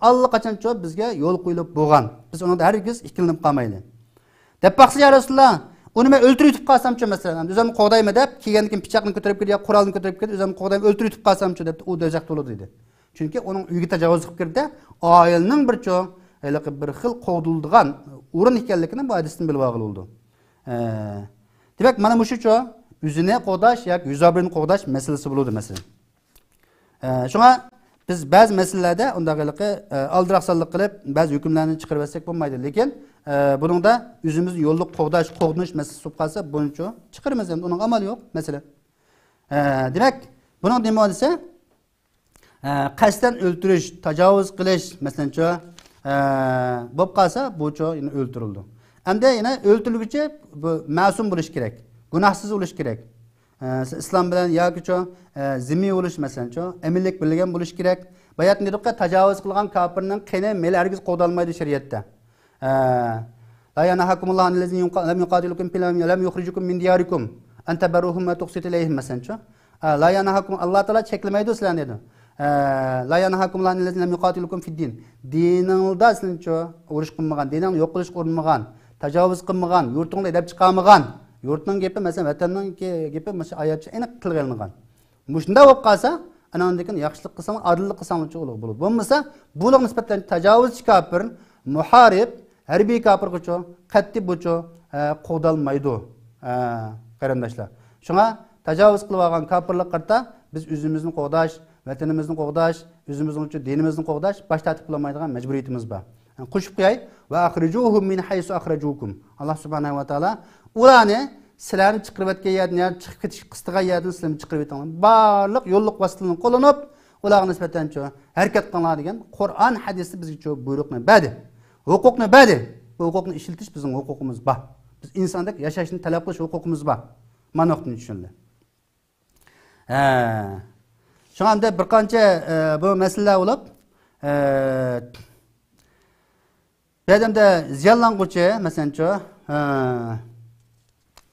ئاللىقاچانچۇ بىزگە يول قويۇلۇپ بولغان. بىز ئۇنىڭدا ھەرگىز ئىككىلىنىپ قالمايلى. دەپ باقسا، يا رەسۇلاللا، ئۇنى مەن ئۆلتۈرۈۋېتىپ قالسامچۇ، مەسىلەن، ئۆزۈمنى قوغدايمەن دەپ، كىيگەندىن كېيىن پىچاقنى كۆتۈرۈپ كىردى يا قورالنى كۆتۈرۈپ كىردى، ئۆزۈمنى قوغدايمەن، ئۆلتۈرۈۋېتىپ قالسامچۇ دەپ، ئۇ دوزاختا بولىدۇ دېدى. چۈنكى ئۇنىڭ ئۆيىگە تاجاۋۇز قىلىپ كىردى، ئائىلىنىڭ بىرچۇ، ھېلىقى بىر خىل قوغدىلىدىغان ئورۇن ئىكەنلىكىنى بۇ ھەدىستىن بىلىۋالغىلى بولىدۇ. ئە، دېمەك، مانا مۇشۇچۇ ئۆزىنى قوغداش ياكى يۈز ئابرۇينى قوغداش مەسىلىسى بولىدۇ، مەسىلەن. ئە، شۇڭا بىز بەزى مەسىلىلەردە ئۇنداق ھېلىقى، ئە، ئالدىراقسانلىق قىلىپ، بەزى ھۆكۈملەرنى چىقىرىۋەتسەك بولمايدۇ. لېكىن، ئە، بۇنىڭدا ئۆزىمىزنى يوللۇق قوغداش، قوغدىنىش مەسىلىسى بولۇپ قالسا، بۇنىچۇ چىقىرىمىز، ئەمدى ئۇنىڭغا ئامال يوق، مەسىلەن. ئە، دېمەك، بۇنىڭ نېمە دېسە، ئە، قەستەن ئۆلتۈرۈش، تاجاۋۇز قىلىش، مەسىلەنچۇ، ئە، بولۇپ قالسا، بۇچۇ يەنە ئۆلتۈرۈلىدۇ. ئەمدى يەنە ئۆلتۈرۈلگۈچى بۇ مەسۇم بولۇش كېرەك، گۇناھسىز بولۇش كېرەك. ئە، ئىسلام بىلەن ياكىچۇ، ئە، زىممىي بولۇش، مەسىلەنچۇ، ئەمىنلىك بىلگەن بولۇش كېرەك. باياتىن دېدۇققى، تاجاۋۇز قىلغان كاپىرنىڭ قېنى، مېلى ھەرگىز قوغدالمايدۇ شەرىئەتتە. ئە، لا يەنھاكۇمۇللاھۇ ئەنىللەزىنە يۇقا-، لەم يۇقاتىلۇكۇم فىل-، لەم يۇخرىجۇكۇم مىن دىيارىكۇم ئەن تەبەررۇھۇم ۋە تۇقسىتۇ ئىلەيھىم، مەسىلەنچۇ. ئە، لا يەنھاكۇم، ئاللا تائالا چەكلىمەيدۇ سىلەرنى دەيدۇ. ئە، لا يەنھاكۇمۇللاھۇ ئەنىللەزىنە لەم يۇقاتىلۇكۇم فىددىن. دىنىڭدا سىلەرنىچۇ ئۇرۇش قىلمىغان، دىنىڭنى يوق قىلىشقا ئۇرۇنمىغان، تاجاۋۇز قىلمىغان، يۇرتۇڭدا ھەيدەپ چىقارمىغان، يۇرتنىڭ گېپى، مەسىلەن، ۋەتەننىڭ گېپى، مۇشۇ ئايەتچە ئېنىق تىلغا ئېلىنغان. مۇشۇنداق بولۇپ قالسا، ئاناندىن كېيىن ياخشىلىق قىلساڭلار، ئادىللىق قىلساڭلارچۇ ئۇلۇغ بولىدۇ. بولمىسا، بۇلارغا نىسبەتەن تاجاۋۇزچى كاپىر، مۇھارىب، ھەربىي كاپىرغىچۇ قەتئىي بۇچۇ، ئە، قوغدالمايدۇ، ئە، قېرىنداشلار. شۇڭا تاجاۋۇز قىلىۋالغان كاپىرلارغا قارىتا بىز ئۆزىمىزنى قوغداش، ۋەتىنىمىزنى قوغداش، ئۆزىمىزنىڭچۇ دىنىمىزنى قوغداش، باش تارتىپ بولالمايدىغان مەجبۇرىيىتىمىز بار. قوشۇپ قوياي. ۋە ئەخرىجۇھۇم مىن ھەيسۇ ئەخرەجۇكۇم. ئاللا سۇبھانەھۇ ۋە تائالا ئۇلارنى سىلەرنى چىقىرىۋەتكەن يەردىن، يا چىقىپ كېتىشكە قىستىغان يەردىن سىلەرنى چىقىرىۋېتىڭلار. بارلىق يوللۇق ۋاسىتىلەرنى قوللىنىپ، ئۇلارغا نىسبەتەنچۇ ھەرىكەت قىلىڭلار دېگەن قۇرئان ھەدىستە بىزگىچۇ بۇيرۇقنى بەردى. ھوقۇقنى بەردى. بۇ ھوقۇقنى ئىشلىتىش بىزنىڭ ھوقۇقىمىز بار. بىز ئىنساندەك ياشاشنى تەلەپ قىلىش ھوقۇقىمىز بار. مانا نۇقتىنى چۈشىنىلدى. ھە. شۇڭا ئەمدى بىر قانچە، ئە، بۇ مەسىلىلەر بولۇپ، ئە، بۇ يەردە ئەمدى زىيانلانغۇچى، مەسىلەنچۇ، ئە،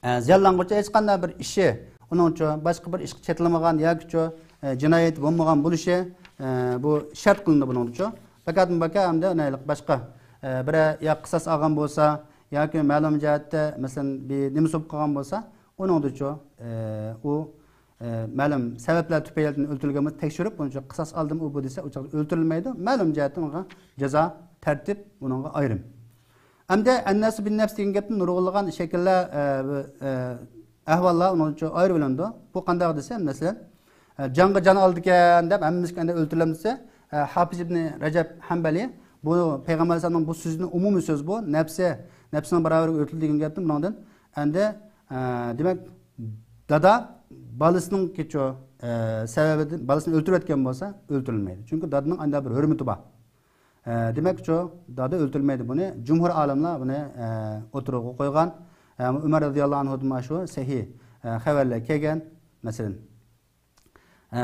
ئە، زىيانلانغۇچى ھېچقانداق بىر ئىشى، ئۇنىڭچۇ باشقا بىر ئىشقا چېتىلمىغان ياكىچۇ، ئە، جىنايەت بولمىغان بولۇشى، ئە، بۇ شەرت قىلىنىدۇ بۇنىڭدىچۇ. پەقەتمۇ باشقا، ئەمدى باشقا، ئە، بىرەر يا قىساس ئالغان بولسا، ياكى مەلۇم جەھەتتە، مەسىلەن، بىر نېمىسى بولۇپ قالغان بولسا، ئۇنىڭدىچۇ، ئە، ئۇ، ئە، مەلۇم سەۋەبلەر تۈپەيلىدىن ئۆلتۈرۈلگەنمۇ تەكشۈرۈپ، ئۇنىڭ قىساس ئالدىمۇ ئۇ بۇ دېسە، ئۇ چاغدا ئۆلتۈرۈلمەيدۇ. مەلۇم جەھەتتىن ئۇنىڭغا جازا تەرتىپ ئۇنىڭغا ئايرىم. ئەمدى ئەننەفسۇ بىن نەفس دېگەن گەپتىن نۇرغۇنلىغان شەكىللەر، ئە، ئە، ئەھۋاللار ئۇنىڭدىچۇ ئايرىۋېلىنىدۇ. بۇ قانداق دېسە، مەسىلەن، ئە، جانغا جان ئالىدىكەن دەپ ھەممىمىزگە ئەندى ئۆلتۈرۈلەمدىسە، ئە، ھاپىز ئىبنى رەجەب ھەمبەلى بۇ پەيغەمبەر ئەلەيھىسسالامنىڭ بۇ سۆزىنى ئومۇمىي سۆز بۇ، نەپسى، نەپسىنىڭ باراۋىرىگە ئۆلتۈرۈلدى دېگەن گەپتىن بۇنىڭدىن ئەندى، ئە، دېمەك، دادا بالىسىنىڭكىچۇ، ئە، سەۋەبىدىن بالىسىنى ئۆلتۈرۈۋەتكەن بولسا ئۆلتۈرۈلمەيدۇ. چۈنكى دادىنىڭ ئانداق بىر ھۆرمىتى بار. ئە، دېمەكچۇ، دادا ئۆلتۈرۈلمەيدۇ. بۇنى جۇمھۇر ئالىملار بۇنى، ئە، ئوتتۇرىغا قويغان. ئە، ئۆمەر رەزىياللاھۇ ئەنھۇدىن مانا شۇ سەھىھ، ئە، خەۋەرلەر كەلگەن. مەسىلەن، ئە،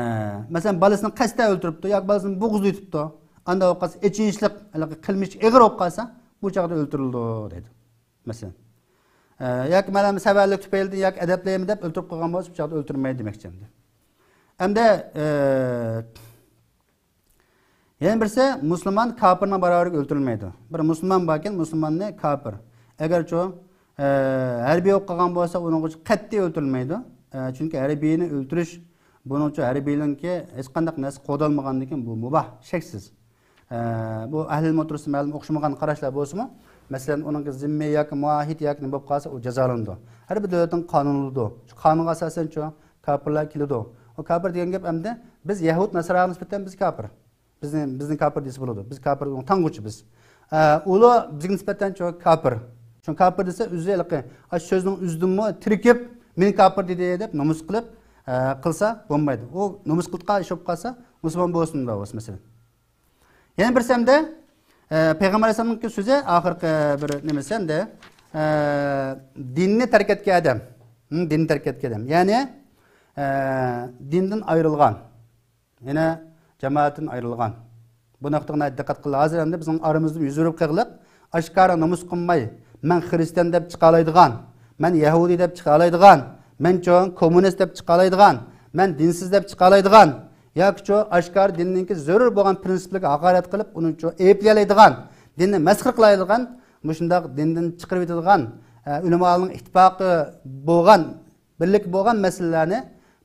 مەسىلەن، بالىسىنى قەستەن ئۆلتۈرۈپتۇ ياكى بالىسىنى بوغۇزلىتىپتۇ. ئانداق بولۇپ قالسا، ئېچىنىشلىق، ھېلىقى قىلمىش ئېغىر بولۇپ قالسا، بۇ چاغدا ئۆلتۈرۈلىدۇ دەيدۇ. مەسىلەن، ئە، ياكى مەلۇم سەۋەنلىك تۈپەيلىدىن ياكى ئەدەپلەيمەن دەپ ئۆلتۈرۈپ قويغان بولسا، بۇ چاغدا ئۆلتۈرمەيدۇ دېمەكچى ئەمدى. ئەمدى، ئە، يەنە بىرسى، مۇسۇلمان كاپىرنىڭ باراۋىرىگە ئۆلتۈرۈلمەيدۇ. بىر مۇسۇلمان باركەن، مۇسۇلماننى كاپىر. ئەگەرچۇ، ئە، ھەربىي بولۇپ قالغان بولسا، ئۇنىڭغا قەتئىي ئۆلتۈرۈلمەيدۇ. ئە، چۈنكى ھەربىينى ئۆلتۈرۈش، بۇنىڭچۇ ھەربىينىڭكى ھېچقانداق نەرسە قوغدالمىغاندىن كېيىن بۇ مۇباھ، شەكسىز. ئە، بۇ ئەھلى ئىلىم ئوتتۇرىسىدا مەلۇم ئوخشىمىغان قاراشلار بولسىمۇ، مەسىلەن، ئۇنىڭكى زىممىي ياكى مۇئاھىد ياكى نېمە بولۇپ قالسا، ئۇ جازالىنىدۇ. ھەر بىر دۆلەتنىڭ قانۇنى بولىدۇ. شۇ قانۇنغا ئاساسەنچۇ كاپىرلار كېلىدۇ. ئۇ كاپىر دېگەن گەپ ئەمدى بىز يەھۇد ناساراغا نىسبەتەن بىز كاپىر. بىزنى، بىزنى كاپىر دېسە بولىدۇ. بىز كاپىر، ئۇنى تاڭغۇچى بىز. ئە، ئۇلار بىزگە نىسبەتەن چوڭ كاپىر. چوڭ كاپىر دېسە، ئۆزى ھېلىقى، ئاشۇ سۆزنىڭ ئۆزىدىنمۇ تىركىپ، مېنى كاپىر دېدى دەپ نومۇس قىلىپ، ئە، قىلسا بولمايدۇ. ئۇ نومۇس قىلىدىغان ئىش بولۇپ قالسا، مۇسۇلمان بولسۇن، مۇنداق بولسا، مەسىلەن. يەنە بىرسى ھەمدە، ئە، پەيغەمبەر ئەلەيھىسسالامنىڭكى سۆزى، ئاخىرقى بىر نېمىسى ھەمدە، ئە، دىننى تەرك ئەتكەن ئادەم. ھىم، دىننى تەرك ئەتكەن ئادەم. يەنى، ئە، دىندىن ئايرىلغان. يەنە جامائەتتىن ئايرىلغان. بۇ نۇقتىغا ناھايىتى دىققەت قىلىڭلار. ھازىر ئەمدى بىزنىڭ ئارىمىزدا يۈز بېرىپ قېلىقلىق، ئاشكارا نومۇس قىلماي، مەن خىرىستىيان دەپ چىقالايدىغان، مەن يەھۇدىي دەپ چىقالايدىغان، مەن چوڭ كوممۇنىست دەپ چىقالايدىغان، مەن دىنسىز دەپ چىقالايدىغان، ياكى چوڭ ئاشكارا دىننىڭكى زۆرۈر بولغان پىرىنسىپلىرىگە ھاقارەت قىلىپ، ئۇنى چوڭ ئەيىبلىيەلەيدىغان، دىننى مەسخىرە قىلالايدىغان، مۇشۇنداق دىندىن چىقىرىۋېتىدىغان، ئە، ئۆلىمالارنىڭ ئىتتىپاقى بولغان، بىرلىكتە بولغان مەسىلىلەرنى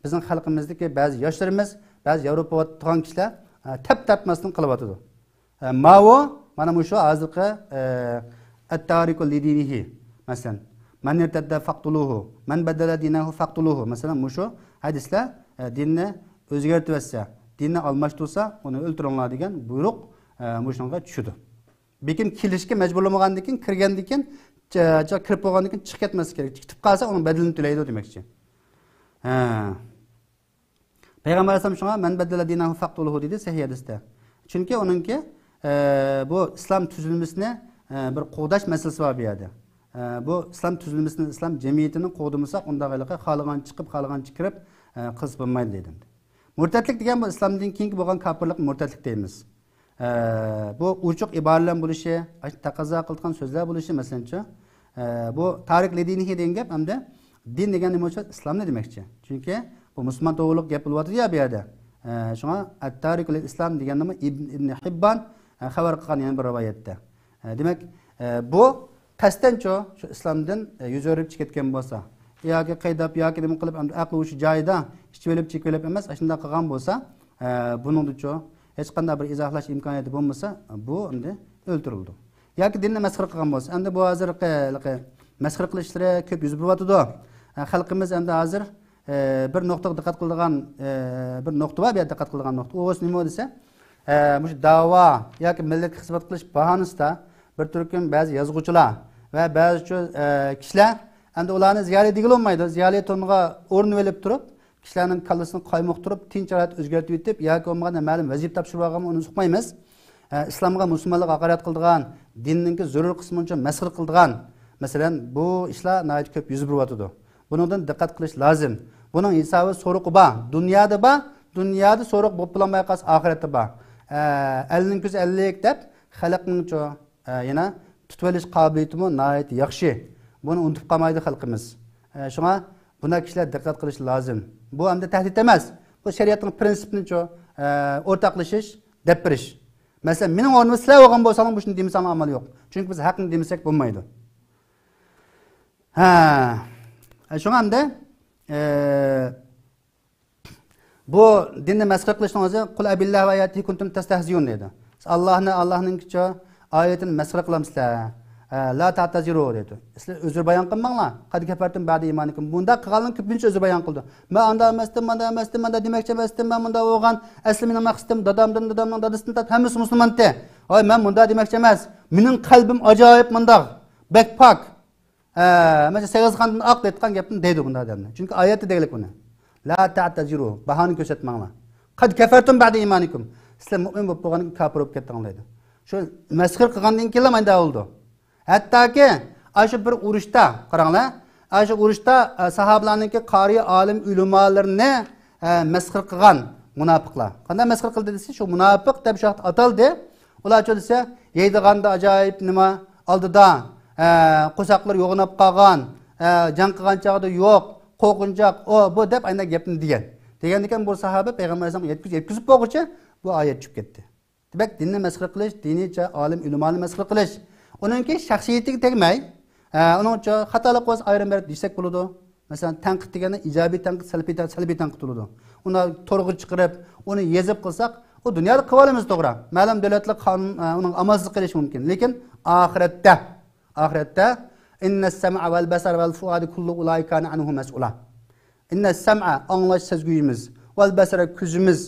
بىزنىڭ خەلقىمىزدىكى بەزى ياشلىرىمىز، بەزى ياۋروپادا تۇرغان كىشىلەر، ئە، تەپ تارتماستىن قىلىۋاتىدۇ. ئە، ماۋۇ، مانا مۇشۇ ھازىرقى، ئە، ئەتتارىكۇ لىدىنىھى، مەسىلەن، مەن ئىرتەددە فەقتۇلۇھۇ، مەن بەددەلە دىنەھۇ فەقتۇلۇھۇ. مەسىلەن، مۇشۇ ھەدىسلەر، ئە، دىننى ئۆزگەرتىۋەتسە، دىننى ئالماشتۇرسا، ئۇنى ئۆلتۈرۈڭلار دېگەن بۇيرۇق، ئە، مۇشۇنىڭغا چۈشىدۇ. لېكىن كېلىشكە مەجبۇرلىمىغاندىن كېيىن، كىرگەندىن كېيىن، چا-، چا-، كىرىپ بولغاندىن كېيىن چىقىپ كەتمەسلىك كېرەك. كېتىپ قالسا، ئۇنىڭ بەدىلىنى تۆلەيدۇ دېمەكچى. ھە. پەيغەمبەر ئەلەيھىسسالام شۇڭا، مەن بەددەلە دىنەھۇ فەقتۇلۇھۇ دېدى سەھىھ ھەدىستە. چۈنكى ئۇنىڭكى، ئە، بۇ ئىسلام تۈزۈلمىسىنى، ئە، بىر قوغداش مەسىلىسى بار بۇ يەردە. ئە، بۇ ئىسلام تۈزۈلمىسىنى، ئىسلام جەمئىيىتىنى قوغدىمىساق، ئۇنداق ھېلىقى خالىغانچە چىقىپ، خالىغانچە كىرىپ، ئە، قىلسا بولمايدۇ دېدى. مۇرتەتلىك دېگەن بۇ ئىسلامدىن كېيىنكى بولغان كاپىرلىقنى مۇرتەتلىك دەيمىز. ئە، بۇ ئوچۇق ئىبارىلەر بولۇشى، ئاشۇ تەقەززا قىلىدىغان سۆزلەر بولۇشى، مەسىلەنچۇ، ئە، بۇ تارىك لىدىنىھى دېگەن گەپ ئەمدى دىن دېگەن نېمە بولسا ئىسلامنى دېمەكچى. چۈنكى بۇ مۇسۇلمان توغرۇلۇق گەپ بولۇۋاتىدۇ يا بۇ يەردە. ئە، شۇڭا ئەت-تارىكۇ لىل ئىسلام دېگەننىمۇ ئىبن، ئىبن ھىببان، ئە، خەۋەر قىلغان يەنە بىر رىۋايەتتە. ئە، دېمەك، ئە، بۇ قەستەنچۇ شۇ ئىسلامدىن، ئە، يۈز ئۆرۈپ چىقىپ كەتكەن بولسا، ياكى قەيداپ، ياكى نېمە قىلىپ، ئەمدى ئەقلى ھوشى جايىدا ئىچىۋېلىپ، چېكىۋېلىپ ئەمەس، ئاشۇنداق قىلغان بولسا، ئە، بۇنىڭدىچۇ ھېچقانداق بىر ئىزاھلاش ئىمكانىيىتى بولمىسا، بۇ ئەمدى ئۆلتۈرۈلىدۇ. ياكى دىننى مەسخىرە قىلغان بولسا، ئەمدى بۇ ھازىرقى، ھېلىقى مەسخىرە قىلىش ئىشلىرى كۆپ يۈز بېرىۋاتىدۇ. ئە، خەلقىمىز ئەمدى ھازىر، ئە، بىر نۇقتىغا دىققەت قىلىدىغان، ئە، بىر نۇقتا بار، بۇ يەردە دىققەت قىلىدىغان نۇقتا. ئۇ بولسا نېمە دېسە، ئە، مۇشۇ داۋا ياكى مىللەتكە خىزمەت قىلىش باھانىسىدا بىر تۈركۈم بەزى يازغۇچىلار ۋە بەزى شۇ، ئە، كىشىلەر، ئەمدى ئۇلارنى زىيالىي دېگىلى بولمايدۇ، زىيالىي تونغا ئورۇنلىۋېلىپ تۇرۇپ، كىشىلەرنىڭ كاللىسىنى قايمۇقتۇرۇپ، تىنچ ھايات ئۆزگەرتىۋېتىپ ياكى بولمىغاندا مەلۇم ۋەزىپە تاپشۇرۇۋالغانمۇ ئۇنى ئۇقمايمىز. ئە، ئىسلامغا، مۇسۇلمانلىققا ھاقارەت قىلىدىغان، دىننىڭكى زۆرۈر قىسمىنىچۇ مەسخىرە قىلىدىغان، مەسىلەن، بۇ ئىشلار ناھايىتى كۆپ يۈز بېرىۋاتىدۇ. بۇنىڭدىن دىققەت قىلىش لازىم. بۇنىڭ ھېسابى سورىقى بار. دۇنيادا بار، دۇنيادا سورىقى بولۇپ بولالماي قالسا، ئاخىرەتتە بار. ئە، ئەلنىڭ كۆزى ئەللىك دەپ، خەلقنىڭچۇ، ئە، يەنە تۇتۇۋېلىش قابىلىيىتىمۇ ناھايىتى ياخشى. بۇنى ئۇنتۇپ قالمايدۇ خەلقىمىز. ئە، شۇڭا بۇنداق كىشىلەر دىققەت قىلىشى لازىم. بۇ ئەمدى تەھدىت ئەمەس. بۇ شەرىئەتنىڭ پىرىنسىپىنىچۇ، ئە، ئورتاقلىشىش، دەپ بېرىش. مەسىلەن، مېنىڭ ئورنۇمدا سىلەر بولغان بولساڭلار، مۇشۇنى دېمىسەڭلار ئامال يوق. چۈنكى بىز ھەقنى دېمىسەك بولمايدۇ. ھە. ئە، شۇڭا ئەمدى، ئە، بۇ دىننى مەسخىرە قىلىشنىڭ ئۆزى، «قۇل ئەبىللاھى ۋە ئاياتىھى كۇنتۇم تەستەھزىئۇن» دەيدۇ. سىز ئاللاھنى، ئاللاھنىڭكىچۇ ئايىتىنى مەسخىرە قىلامسىلەر؟ ئە، «لا تەئتەزىرۇ» دەيدۇ. سىلەر ئۆزۈر بايان قىلماڭلار. «قەد كەفەرتۇم بەئدە ئىمانىكۇم». بۇنداق قىلغانلارنىڭ كۆپىنچىسى ئۆزۈر بايان قىلىدۇ. «مەن ئانداق ئەمەستىم، مانداق ئەمەستىم، مانداق دېمەكچى ئەمەستىم، مەن مۇنداق بولغان، ئەسلى مېنىڭ مەقسىتىم دادامدىن، دادامنىڭ دادىسىدىن تارتىپ ھەممىسى مۇسۇلمانتى. ھاي، مەن مۇنداق دېمەكچى ئەمەس. مېنىڭ قەلبىم ئاجايىپ مۇنداق، بەك پاك. ئە، مەسىلەن، سېغىزخاندىن ئاق دەيدىغان گەپنى دەيدۇ بۇنداق ئادەملەر. چۈنكى ئايەتتە دېگەنلىك بۇنى. «لا تەئتەزىرۇ»، باھانى كۆرسەتمەڭلار. «قەد كەفەرتۇم بەئدە ئىمانىكۇم»، سىلەر مۇئمىن بولۇپ بولغاندىن كېيىن كاپىر بولۇپ كەتتىڭلار دەيدۇ. شۇ مەسخىرە قىلغاندىن كېيىنلا مانداق بولىدۇ. ھەتتاكى ئاشۇ بىر ئۇرۇشتا، قاراڭلار، ئاشۇ ئۇرۇشتا، ئە، ساھابىلارنىڭكى قارىي، ئالىم، ئۆلىمالىرىنى، ئە، مەسخىرە قىلغان مۇناپىقلار. قانداق مەسخىرە قىلدى دېسە، شۇ مۇناپىق دەپ شۇ ۋاقىتتا ئاتالدى. ئۇلارچۇ دېسە، يەيدىغاندا ئاجايىپ نېمە ئالدىدا، ئە، قورساقلىرى يوغىناپ قالغان، ئە، جەڭ قىلغان چاغدا يوق، قورقۇنچاق، ئۇ، بۇ دەپ ئانداق گەپنى دېگەن. دېگەندىكىن بۇ ساھابە پەيغەمبەر ئەلەيھىسسالامغا يەتكۈز-، يەتكۈزۈپ بولغۇچە بۇ ئايەت چۈشۈپ كەتتى. دېمەك، دىننى مەسخىرە قىلىش، دىنىيچە ئالىم ئۆلىمانى مەسخىرە قىلىش. ئۇنىڭكى شەخسىيىتىگە تەگمەي، ئە، ئۇنىڭچە خاتالىق بولسا ئايرىم بېرىپ دېسەك بولىدۇ. مەسىلەن، تەنقىد دېگەندە ئىجابىي تەنقىد، سەلبىي تەن-، سەلبىي تەنقىد بولىدۇ. ئۇنى تورغا چىقىرىپ، ئۇنى يېزىپ قىلساق، ئۇ دۇنيادا قىلىۋالىمىز، توغرا. مەلۇم دۆلەتلەر قانۇن، ئە، ئۇنىڭ ئامالسىز قېلىشى مۇمكىن. لېكىن ئاخىرەتتە، ئاخىرەتتە، «ئىننەس سەمئە ۋەل بەسەرە ۋەل فۇئادە كۇللۇ ئۇلائىكە كانە ئەنھۇ مەسئۇلا.» «ئىننەس سەمئە»، ئاڭلاش سەزگۈيىمىز، «ۋەل بەسەرە»، كۆزىمىز،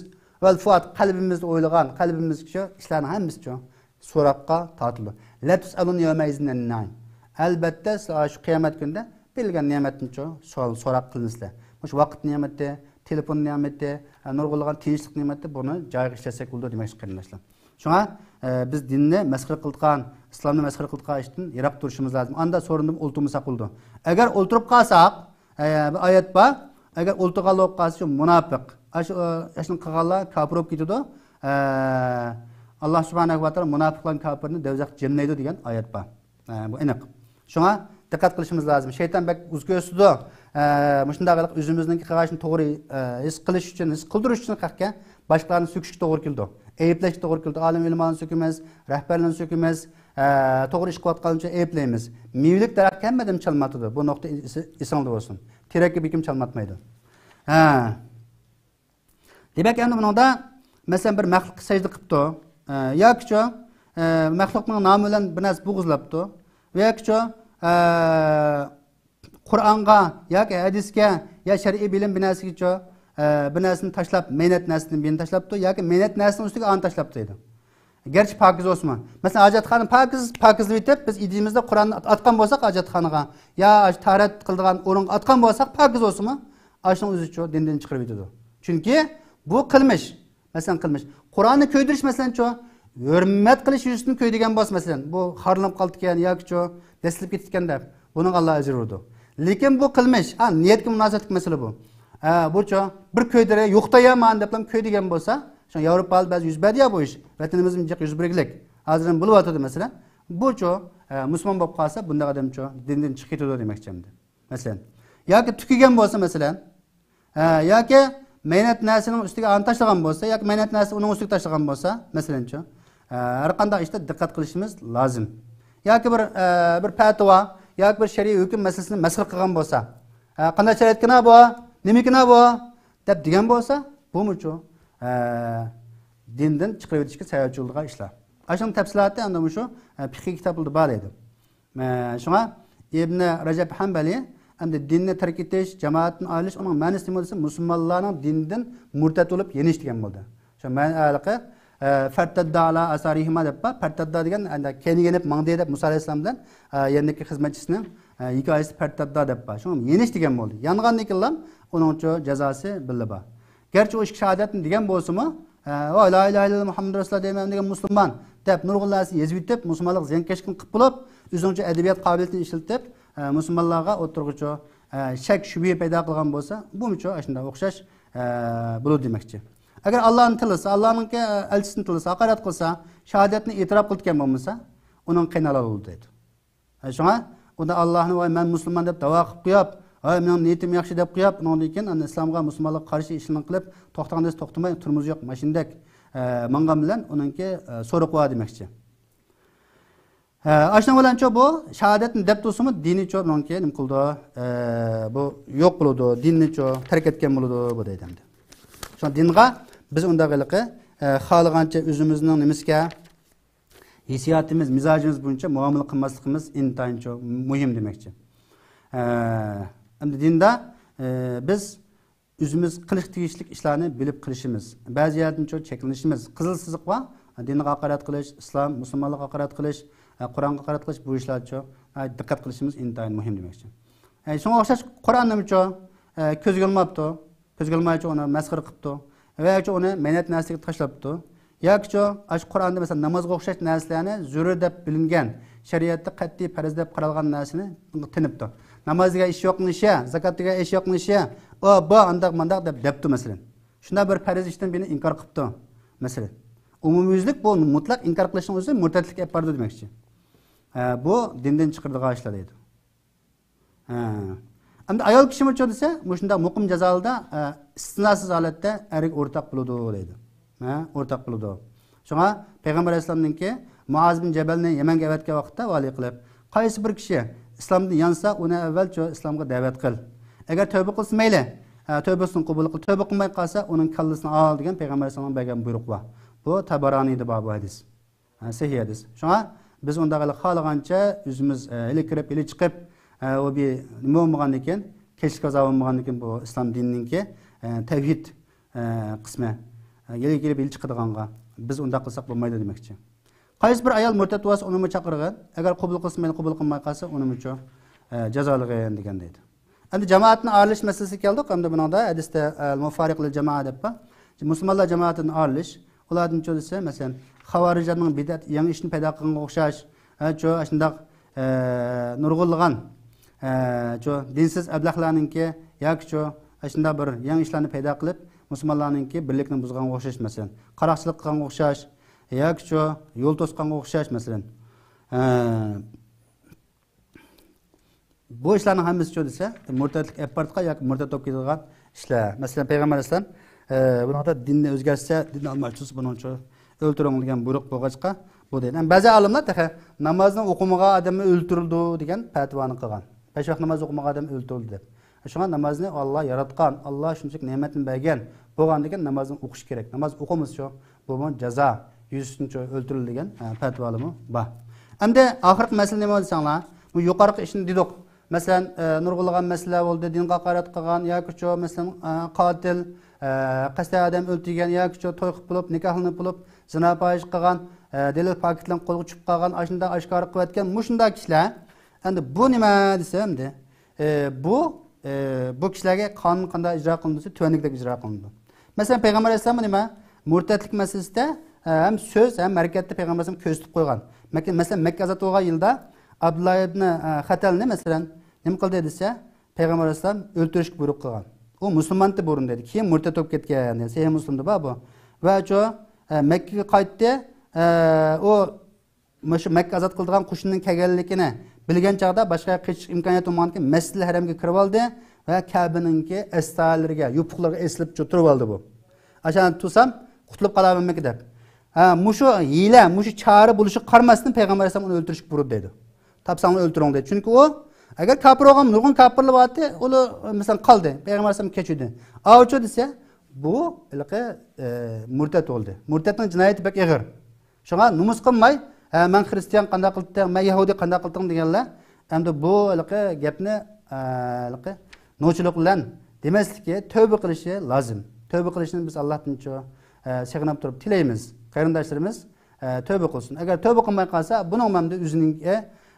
«ۋەل فۇئاد»، قەلبىمىزدە ئويلىغان، قەلبىمىزدىكى شۇ ئىشلارنىڭ ھەممىسى شۇ سوراققا تارتىلىدۇ. لَتُسْأَلُنَّ يَوْمَئِذٍ عَنِ النَّعِيمِ. ئەلبەتتە، سىلەر شۇ قىيامەت كۈنىدە بىلگەن نېمەتتىن سوئال، سوراق قىلىنىسىلەر. مۇشۇ ۋاقىت نېمىتى، تېلېفون نېمىتى، ھە، نۇرغۇنلىغان تىنچلىق نېمىتى، بۇنى جايىغا ئىشلەتسەك بولىدۇ دېمەكچى، قېرىنداشلار. شۇڭا، ئە، بىز دىننى مەسخىرە قىلىدىغان، ئىسلامنى مەسخىرە قىلىدىغان ئىشتىن يىراق تۇرۇشىمىز لازىم. ئاندا سورۇندىمۇ ئولتۇرمىساق بولىدۇ. ئەگەر ئولتۇرۇپ قالساق، ئە، بىر ئايەت بار. ئەگەر ئولتۇرغانلار بولۇپ قالسا، شۇ مۇناپىق. ئاشۇ، ئە، ئاشۇنى قىلغانلار كاپىر بولۇپ كېتىدۇ. ئە، ئاللا سۇبھانەھۇ ۋە تائالا مۇناپىقلارنى، كاپىرنى دۆزەخكە جەملەيدۇ دېگەن ئايەت بار. ئە، بۇ ئېنىق. شۇڭا دىققەت قىلىشىمىز لازىم. شەيتان بەك ئۇز كۆرسىتىدۇ. ئە، مۇشۇنداق قىلىپ ئۆزىمىزنىڭ قىلغان ئىشىنى توغرا، ئە، ھېس قىلىش ئۈچۈن، ھېس قىلدۇرۇش ئۈچۈن قىلىدىكەن، باشقىلارنى سۆكۈشكە توغرا كېلىدۇ. ئەيىبلەشكە توغرا كېلىدۇ. ئالىم ئۆلىمالارنى سۆكىمىز، رەھبەرلەرنى سۆكىمىز، ئە، توغرا ئىش قىلىۋاتقانلىقى ئۈچۈن ئەيىبلەيمىز. مېۋىلىك دەرەخكە ھەممە ئادەم چالماتىدۇ. بۇ نۇقتا ئېسىڭدە بولسۇن. تېرەككە بىر كىم چالماتمايدۇ. ھە. دېمەك، ئەمدى بۇنىڭدا، مەسىلەن، بىر مەخلۇققا سەجدە قىپتۇ. ئە، ياكىچۇ، ئە، مەخلۇقنىڭ نامى بىلەن بىر نەرسە بوغۇزلاپتۇ. ياكىچۇ، ئە، قۇرئانغا ياكى ھەدىسكە يا شەرئىي بىلىم بىر نەرسىگىچۇ، ئە، بىر نەرسىنى تاشلاپ، مەينەت نەرسىدىن بىرنى تاشلاپتۇ ياكى مەينەت نەرسىنىڭ ئۈستىگە ئانى تاشلاپتۇ دەيدۇ. گەرچە پاكىز بولسىمۇ. مەسىلەن، ھاجەتخانا پاكىز، پاكىزلىۋېتىپ، بىز ئىدىيىمىزدە قۇرئاننى ئاتقان بولساق ھاجەتخانىغا، يا ئاشۇ تاھارەت قىلىدىغان ئورۇنغا ئاتقان بولساق، پاكىز بولسىمۇ، ئاشۇنىڭ ئۆزىچۇ دىندىن چىقىرىۋېتىدۇ. چۈنكى بۇ قىلمىش. مەسىلەن، قىلمىش. قۇرئاننى كۆيدۈرۈش، مەسىلەنچۇ، ھۆرمەت قىلىش يۈزىسىدىن كۆيدۈرگەن بولسا، مەسىلەن، بۇ خارلىنىپ قالىدىكەن ياكىچۇ دەسسىلىپ كېتىدىكەن دەپ، بۇنىڭغا ئاللا ئەجىر بېرىدۇ. لېكىن بۇ قىلمىش، ھە، نىيەتكە مۇناسىۋەتلىك مەسىلە بۇ. ھە، بۇچۇ، بىر كۆيدۈرە، يوقىتايا مانا دەپلا كۆيدۈرگەن بولسا، شۇ ياۋروپادا بەزى يۈز بەردى يا بۇ ئىش. ۋەتىنىمىزدىمۇ جىق يۈز بەرگىلىك. ھازىر ھەم بولۇۋاتىدۇ، مەسىلەن. بۇچۇ، ئە، مۇسۇلمان بولۇپ قالسا، بۇنداق ئادەمچۇ دىندىن چىقىپ كېتىدۇ دېمەكچى ئەمدى. مەسىلەن. ياكى تۈكىگەن بولسا، مەسىلەن. ئە، ياكى مەينەت نەرسىنىڭ ئۈستىگە ئانى تاشلىغان بولسا، ياكى مەينەت نەرسىنى ئۇنىڭ ئۈستىگە تاشلىغان بولسا، مەسىلەنچۇ. ئە، ھەر قانداق ئىشتا دىققەت قىلىشىمىز لازىم. ياكى بىر، ئە، بىر پەتىۋا، ياكى بىر شەرئىي ھۆكۈم مەسىلىسىنى مەسخىرە قىلغان بولسا، ئە، قانداق شەرىئەتكىنا بۇ؟ نېمىكىنا بۇ؟ دەپ دېگەن بولسا، بۇمۇچۇ، ئە، دىندىن چىقىرىۋېتىشكە سەۋەبچى بولىدىغان ئىشلار. ئاشۇنىڭ تەپسىلاتى ئەمدى مۇشۇ، ئە، پىقھىي كىتابلاردا بار دەيدۇ. ئە، شۇڭا ئىبنى رەجەب ھەمبەلى ئەمدى دىننى تەرك ئېتىش، جامائەتتىن ئايرىلىش، ئۇنىڭ مەنىسى نېمە دېسە، مۇسۇلمانلارنىڭ دىنىدىن مۇرتەت بولۇپ يېنىش دېگەن بولدى. شۇ مەن ھېلىقى، ئە، فەرتەددا ئالا ئاسارىھىما دەپ بار. فەرتەددا دېگەن، ئەندى كەينىگە يېنىپ ماڭدى دەپ، مۇسا ئەلەيھىسسالام بىلەن، ئە، يېنىدىكى خىزمەتچىسىنىڭ، ئە، ھېكايىسى فەرتەددا دەپ بار. شۇڭا يېنىش دېگەن بولدى. يانغاندىن كېيىنلا ئۇنىڭچۇ جازاسى بىللە بار. گەرچە ئۇ ئىككى شاھادەتنى دېگەن بولسىمۇ، ئە، ۋاي، لا ئىلاھە ئىللاللا مۇھەممەدۇر رەسۇلۇللا دەيمەن دېگەن مۇسۇلمان دەپ نۇرغۇنلارنى يېزىۋېتىپ، مۇسۇلمانلىق زىيانكەشلىكىنى قىلىپ بولۇپ، ئۆزىنىڭچە ئەدەبىيات قابىلىيىتىنى ئىشلىتىپ، ئە، مۇسۇلمانلارغا ئوتتۇرىغىچۇ، ئە، شەك، شۈبھە پەيدا قىلغان بولسا، بۇمۇچۇ ئاشۇنداق ئوخشاش، ئە، بولىدۇ دېمەكچى. ئەگەر ئاللانى تىللىسا، ئاللانىڭكى، ئە، ئەلچىسىنى تىللىسا، ھاقارەت قىلسا، شاھادەتنى ئېتىراپ قىلىدىكەن بولمىسا، ئۇنىڭ قېنى ھالال بولىدۇ دەيدۇ. ھە، شۇڭا ئۇندا ئاللاھنى، ۋاي، مەن مۇسۇلمان دەپ داۋا قىلىپ قويۇپ، ۋاي، مېنىڭ نىيىتىم ياخشى دەپ قويۇپ، ئۇنىڭدىن كېيىن ئەنە ئىسلامغا، مۇسۇلمانلىققا قارشى ئىشلارنى قىلىپ، توختىغان دېسە توختىماي، تۇرمۇزى يوق ماشىنىدەك، ئە، ماڭغان بىلەن ئۇنىڭكى، ئە، سورىقى بار دېمەكچى. ھە، ئاشۇنىڭ بىلەنچۇ بۇ شاھادەتنى دەپ تۇرسىمۇ، دىنىچۇ بۇنىڭكى نېمە قىلىدۇ؟ ئە، بۇ يوق بولىدۇ، دىننىچۇ تەرك ئەتكەن بولىدۇ، بۇ دەيدۇ ئەمدى. شۇڭا دىنغا بىز ئۇنداق ھېلىقى، ئە، خالىغانچە ئۆزىمىزنىڭ نېمىسىگە، ھېسسىياتىمىز، مىزاجىمىز بويىچە مۇئامىلە قىلماسلىقىمىز ئىنتايىنچۇ مۇھىم دېمەكچى. ئە، ئەمدى دىندا، ئە، بىز ئۆزىمىز قىلىشقا تېگىشلىك ئىشلارنى بىلىپ قىلىشىمىز. بەزى يەردىنچۇ چەكلىنىشىمىز. قىزىل سىزىق بار. دىنغا ھاقارەت قىلىش، ئىسلام، مۇسۇلمانلىققا ھاقارەت قىلىش، ئە، قۇرئانغا ھاقارەت قىلىش، بۇ ئىشلارچۇ، ئە، دىققەت قىلىشىمىز ئىنتايىن مۇھىم دېمەكچى. ئە، شۇڭا ئوخشاش قۇرئان نېمىچۇ، ئە، كۆزگە ئىلماپتۇ. كۆزگە ئىلمايچۇ ئۇنى مەسخىرە قىپتۇ. ۋەياچۇ ئۇنى مەينەت نەرسىگە تاشلاپتۇ. ياكىچۇ ئاشۇ قۇرئاندا مەسىلەن نامازغا ئوخشاش نەرسىلەرنى زۆرۈر دەپ بىلىنگەن، شەرىئەتتە قەتئىي پەرز دەپ قارالغان نەرسىنى تىنىپتۇ. ناماز دېگەن ئىش يوقنىڭ ئىشى، زاكات دېگەن ئىش يوقنىڭ ئىشى، ئۇ، بۇ، ئانداق، مانداق دەپ دەپتۇ مەسىلەن. شۇنداق بىر پەرز ئىشتىن بىرنى ئىنكار قىپتۇ مەسىلەن. ئومۇميۈزلۈك بۇ مۇتلەق ئىنكار قىلىشنىڭ ئۆزى مۇرتەتلىككە ئەپ بارىدۇ دېمەكچى. ئە، بۇ دىندىن چىقىرىدىغان ئىشلار دەيدۇ. ھە. ئەمدى ئايال كىشىمۇچۇ دېسە، مۇشۇنداق مۇقىم جازالاردا، ئە، ئىستىسناسىز ھالەتتە ئەرگە ئورتاق بولىدۇ دەيدۇ. ھە، ئورتاق بولىدۇ. شۇڭا پەيغەمبەر ئەلەيھىسسالامنىڭكى مۇئاز بىن جەبەلنى يەمەنگە ئەۋەتكەن ۋاقىتتا ۋالىي قىلىپ، قايسى بىر كىشى ئىسلامدىن يانسا، ئۇنى ئەۋۋەلچۇ ئىسلامغا دەۋەت قىل. ئەگەر تەۋبە قىلسا مەيلى، ھە، تەۋبىسىنى قوبۇل قىل. تەۋبە قىلماي قالسا، ئۇنىڭ كاللىسىنى ئال دېگەن پەيغەمبەر ئەلەيھىسسالامنىڭ بەرگەن بۇيرۇقى بار. بۇ تەبەرانىيدا بار بۇ ھەدىس. ھە، سەھىھ ھەدىس. شۇڭا بىز ئۇنداق ھېلى خالىغانچە ئۆزىمىز، ئە، ھېلى كىرىپ، ھېلى چىقىپ، ئە، ئۇ بىر نېمە بولمىغاندىكىن، كەچلىك قازا بولمىغاندىكىن بۇ ئىسلام دىنىنىڭكى، ئە، تەۋھىد، ئە، قىسمى، ئە، ھېلى كىرىپ، ھېلى چىقىدىغانغا بىز ئۇنداق قىلساق بولمايدۇ دېمەكچى. قايسى بىر ئايال مۇرتەت بولسا، ئۇنىمۇ چاقىرغىن. ئەگەر قوبۇل قىلسا مەيلى، قوبۇل قىلماي قالسا، ئۇنىمۇچۇ، ئە، جازالىغىن دېگەن دەيدۇ. ئەمدى جامائەتنى ئارىلىشىش مەسىلىسىگە كەلدۇق. ئەمدى بۇنىڭدا ھەدىستە، ئە، مۇفارىق لىل جامائە دەپ بار. مۇسۇلمانلار جامائەتىدىن ئارىلىش. ئۇلاردىنچۇ دېسە، مەسىلەن، خاۋارىجلارنىڭ بىدئەت، يېڭى ئىشنى پەيدا قىلغانغا ئوخشاش، ھە، چۇ، ئاشۇنداق، ئە، نۇرغۇنلىغان، ئە، چۇ، دىنسىز ئەبلەخلەرنىڭكى ياكى چۇ، ئاشۇنداق بىر يېڭى ئىشلارنى پەيدا قىلىپ، مۇسۇلمانلارنىڭكى بىرلىكىنى بۇزغانغا ئوخشاش، مەسىلەن، قاراقچىلىق قىلغانغا ئوخشاش ياكى چۇ، يول توسقانغا ئوخشاش، مەسىلەن. ئە، بۇ ئىشلارنىڭ ھەممىسى چۇ دېسە، مۇرتەتلىك ئەپ بارىدىغان ياكى مۇرتەت بولۇپ كېتىدىغان ئىشلار. مەسىلەن، پەيغەمبەر ئەلەيھىسسالام، ئە، بۇنىڭدا دىننى ئۆزگەرتسە، دىننى ئالماشتۇرسا، بۇنىڭچۇ ئۆلتۈرۈڭ دېگەن بۇيرۇق بولغاچقا، بۇ دەيدۇ. ئەمما بەزى ئالىملار تېخى نامازنى ئوقۇمىغان ئادەممۇ ئۆلتۈرۈلىدۇ دېگەن پەتىۋانى قىلغان. بەش ۋاق ناماز ئوقۇمىغان ئادەم ئۆلتۈرۈلدى دەپ. شۇڭا نامازنى ئاللا ياراتقان، ئاللا شۇنچىلىك نېمەتنى بەرگەن بولغاندىكىن نامازنى ئوقۇش كېرەك. ناماز ئوقۇمىسىچۇ، بۇمۇ جازا يۈزىسىنىچۇ ئۆلتۈرۈلدى دېگەن، ئە، پەتىۋالىرىمۇ بار. ئەمدى ئاخىرقى مەسىلە نېمە دېسەڭلار؟ بۇ يۇقىرىقى ئىشنى دېدۇق. مەسىلەن، ئە، نۇرغۇنلىغان مەسىلىلەر بولدى. دىنغا ھاقارەت قىلغان ياكى چۇ، مەسىلەن، ئە، قاتىل، ئە، قەستەن ئادەم ئۆلتۈرگەن ياكى چۇ، توي قىلىپ بولۇپ، نىكاھلىنىپ بولۇپ، زىنا پاھىشە قىلغان، ئە، دېلىل پاكىتلارنى قولغا چۈشۈپ قالغان، ئاشۇنداق ئاشكارا قىلىۋەتكەن مۇشۇنداق كىشىلەر. ئەمدى بۇ نېمە دېسە ئەمدى؟ ئە، بۇ، ئە، بۇ كىشىلەرگە قانۇن قانداق ئىجرا قىلىنىدۇ دېسە، تۆۋەندىكىدەك ئىجرا قىلىنىدۇ. مەسىلەن، پەيغەمبەر ئەلەيھىسسالام نېمە؟ مۇرتەتلىك مەسىلىسىدە، ئە، ھەم سۆز، ھەم ھەرىكەتتە پەيغەمبەر ئەلەيھىسسالام كۆرسىتىپ قويغان. مەككە، مەسىلەن، مەككە ئازاد بولغان يىلدا ئابدۇللا ئىبنى، ئە، خەتەلنى، مەسىلەن، نېمە قىلدى دېسە، پەيغەمبەر ئەلەيھىسسالام ئۆلتۈرۈشكە بۇيرۇق قىلغان. ئۇ مۇسۇلمانتى بۇرۇن دېدى، كېيىن مۇرتەت بولۇپ كەتكەن، دېگەن سەھىھ مۇسلىمدا بار بۇ. ۋە شۇ، ئە، مەككىگە قايتتى، ئە، ئۇ مۇشۇ مەككە ئازاد قىلىدىغان قوشۇننىڭ كەلگەنلىكىنى بىلگەن چاغدا باشقا قېچىش ئىمكانىيىتى بولمىغاندىكىن مەسجىدىل ھەرەمگە كىرىۋالدى ۋە كەبىنىڭكى ئەستارىلىرىگە، يوپۇقلىرىغا ئېسىلىپ تۇرۇۋالدى بۇ. ئاشۇنداق تۇرسام قۇتۇلۇپ قالامەنمىكىن دەپ. ھە، مۇشۇ ھىيلە، مۇشۇ چارە بولۇشىغا قارىماستىن پەيغەمبەر ئەلەيھىسسالام ئۇنى ئۆلتۈرۈشكە بۇيرۇدى دەيدۇ. تاپساڭلار ئۆلتۈرۈڭ دەيدۇ. چۈنكى ئۇ ئەگەر كاپىر بولغان نۇرغۇن كاپىرلار بارتى، ئۇلار مەسىلەن قالدى. پەيغەمبەر ئەلەيھىسسالام كەچۈردى. ئاۋۇچۇ دېسە، بۇ ھېلىقى، ئە، مۇرتەت بولدى. مۇرتەتنىڭ جىنايىتى بەك ئېغىر. شۇڭا نومۇس قىلماي، ھە، مەن خىرىستىيان قانداق قىلدىڭ، مەن يەھۇدىي قانداق قىلدىڭ دېگەنلەر، ئەمدى بۇ ھېلىقى گەپنى، ئە، ھېلىقى نوچىلىق بىلەن دېمەسلىكى، تۆۋبە قىلىشى لازىم. تۆۋبە قىلىشنى بىز ئاللاھتىنچۇ، ئە، سېغىنىپ تۇرۇپ تىلەيمىز. قېرىنداشلىرىمىز، ئە، تۆۋبە قىلسۇن. ئەگەر تۆۋبە قىلماي قالسا، بۇنىڭ مەندە ئۆزىنىڭ، ئە،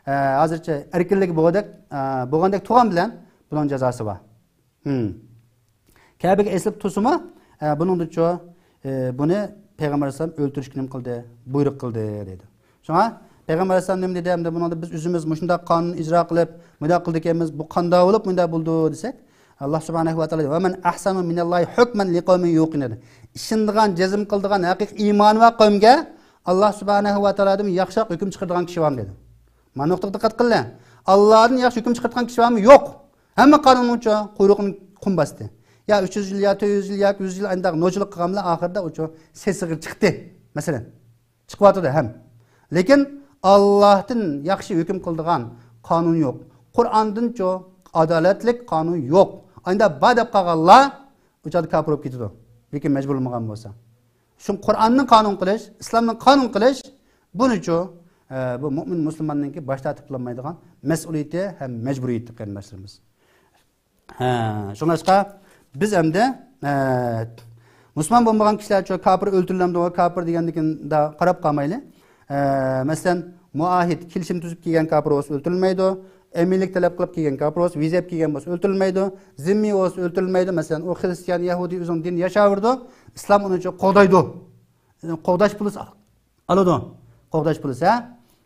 ھازىرچە ئەركىنلىكى بولغاندەك، ئە، بولغاندەك تۇرغان بىلەن بۇنىڭ جازاسى بار. ھىم. كەبىگە ئېسىلىپ تۇرسىمۇ، ئە، بۇنىڭدىچۇ، ئە، بۇنى پەيغەمبەر ئەلەيھىسسالام ئۆلتۈرۈشكە نېمە قىلدى؟ بۇيرۇق قىلدى، دەيدۇ. شۇڭا پەيغەمبەر ئەلەيھىسسالام نېمە دېدى؟ ئەمدى بۇنىڭدا بىز ئۆزىمىز مۇشۇنداق قانۇن ئىجرا قىلىپ، مۇنداق قىلدىكەنمىز، بۇ قانداق بولۇپ مۇنداق بولىدۇ دېسەك، ئاللا سۇبھانەھۇ ۋە تائالا، «ۋە مەن ئەھسەنۇ مىنەللاھى ھۆكمەن لىقەۋمىن يۇقىنۇن» دېدى. ئىشىنىدىغان، جەزم قىلىدىغان ھەقىقىي ئىمانى بار قەۋمگە ئاللا سۇبھانەھۇ ۋە تائالادىن ياخشىراق ھۆكۈم چىقىرىدىغان كىشى بارمۇ دېدى. مانا نۇقتىغا دىققەت قىلىڭ. ئاللادىن ياخشى ھۆكۈم چىقىرىدىغان كىشى بارمۇ؟ يوق. ھەممە قانۇننىڭچۇ قۇيرۇقىنى قۇم باستى. يا ئۈچ يۈز يىل، يا تۆت يۈز يىل، يا يۈز يىل ئانداق نوچىلىق قىلغان بىلەن ئاخىرىدا ئۇچۇ سېسىغا چىقتى. مەسىلەن، چىقىۋاتىدۇ ھەم. لېكىن ئاللاھتىن ياخشى ھۆكۈم قىلىدىغان قانۇن يوق. قۇرئاندىنچۇ ئادالەتلىك قانۇن يوق. ئانداق بار دەپ قالغانلار ئۇ چاغدا كاپىر بولۇپ كېتىدۇ. لېكىن مەجبۇرلىمىغان بولسا. شۇڭا قۇرئاننى قانۇن قىلىش، ئىسلامنى قانۇن قىلىش، بۇنىچۇ، ئە، بۇ مۇئمىن مۇسۇلماننىڭكى باش تارتىپ بولالمايدىغان مەسئۇلىيىتى ھەم مەجبۇرىيىتى، قېرىنداشلىرىمىز. ھە، شۇڭلاشقا بىز ئەمدى، ئە، مۇسۇلمان بولمىغان كىشىلەرچۇ كاپىر ئۆلتۈرۈلەمدۇ، كاپىر دېگەندىكىن قاراپ قالمايلى. ئە، مەسىلەن، مۇئاھىد، كېلىشىم تۈزۈپ كەلگەن كاپىر بولسا ئۆلتۈرۈلمەيدۇ. ئەمىنلىك تەلەپ قىلىپ كەلگەن كاپىر بولسا، ۋىزا ئېلىپ كەلگەن بولسا ئۆلتۈرۈلمەيدۇ. زىممىي بولسا ئۆلتۈرۈلمەيدۇ. مەسىلەن، ئۇ خىرىستىيان، يەھۇدىي ئۆزىنىڭ دىنىنى ياشاۋېرىدۇ. ئىسلام ئۇنى چۇ قوغدايدۇ. قوغداش پۇلى ئالىدۇ. قوغداش پۇلى، ھە؟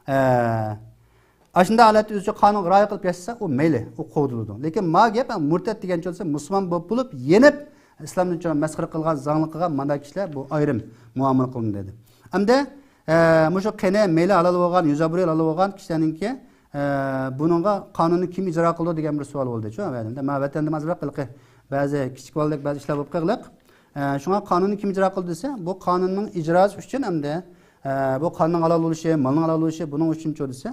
ئە، ئاشۇنداق ھالەتتە ئۆزىچە قانۇنغا رىئايە قىلىپ ياشىسا، ئۇ مەيلى، ئۇ قوغدىلىدۇ. لېكىن ما گەپ، مۇرتەت دېگەن چۈشىنسە، مۇسۇلمان بولۇپ، بولۇپ يېنىپ، ئىسلامنى چۈشۈن مەسخىرە قىلغان، زاڭلىق قىلغان مانداق كىشىلەر بۇ ئايرىم مۇئامىلە قىلىنىدۇ دېدى. ئەمدى، ئە، مۇشۇ قېنى مەيلى ھالال بولغان، يۈز ئابرۇي ھالال بولغان كىشىلەرنىڭكى، ئە، بۇنىڭغا قانۇننى كىم ئىجرا قىلىدۇ دېگەن بىر سوئال بولدى. شۇ، مەن ۋەتەندە ھازىر بەزى كىچىك بالىدەك بەزى ئىشلار بولۇپ قېلىق. ئە، شۇڭا قانۇننى كىم ئىجرا قىلدى دېسە، بۇ قانۇننىڭ ئىجراسى ئۈچۈن ئەمدى، ئە، بۇ قانۇننىڭ ھالال بولۇشى، مالنىڭ ھالال بولۇشى بۇنىڭ ئۈچۈن چۇ دېسە،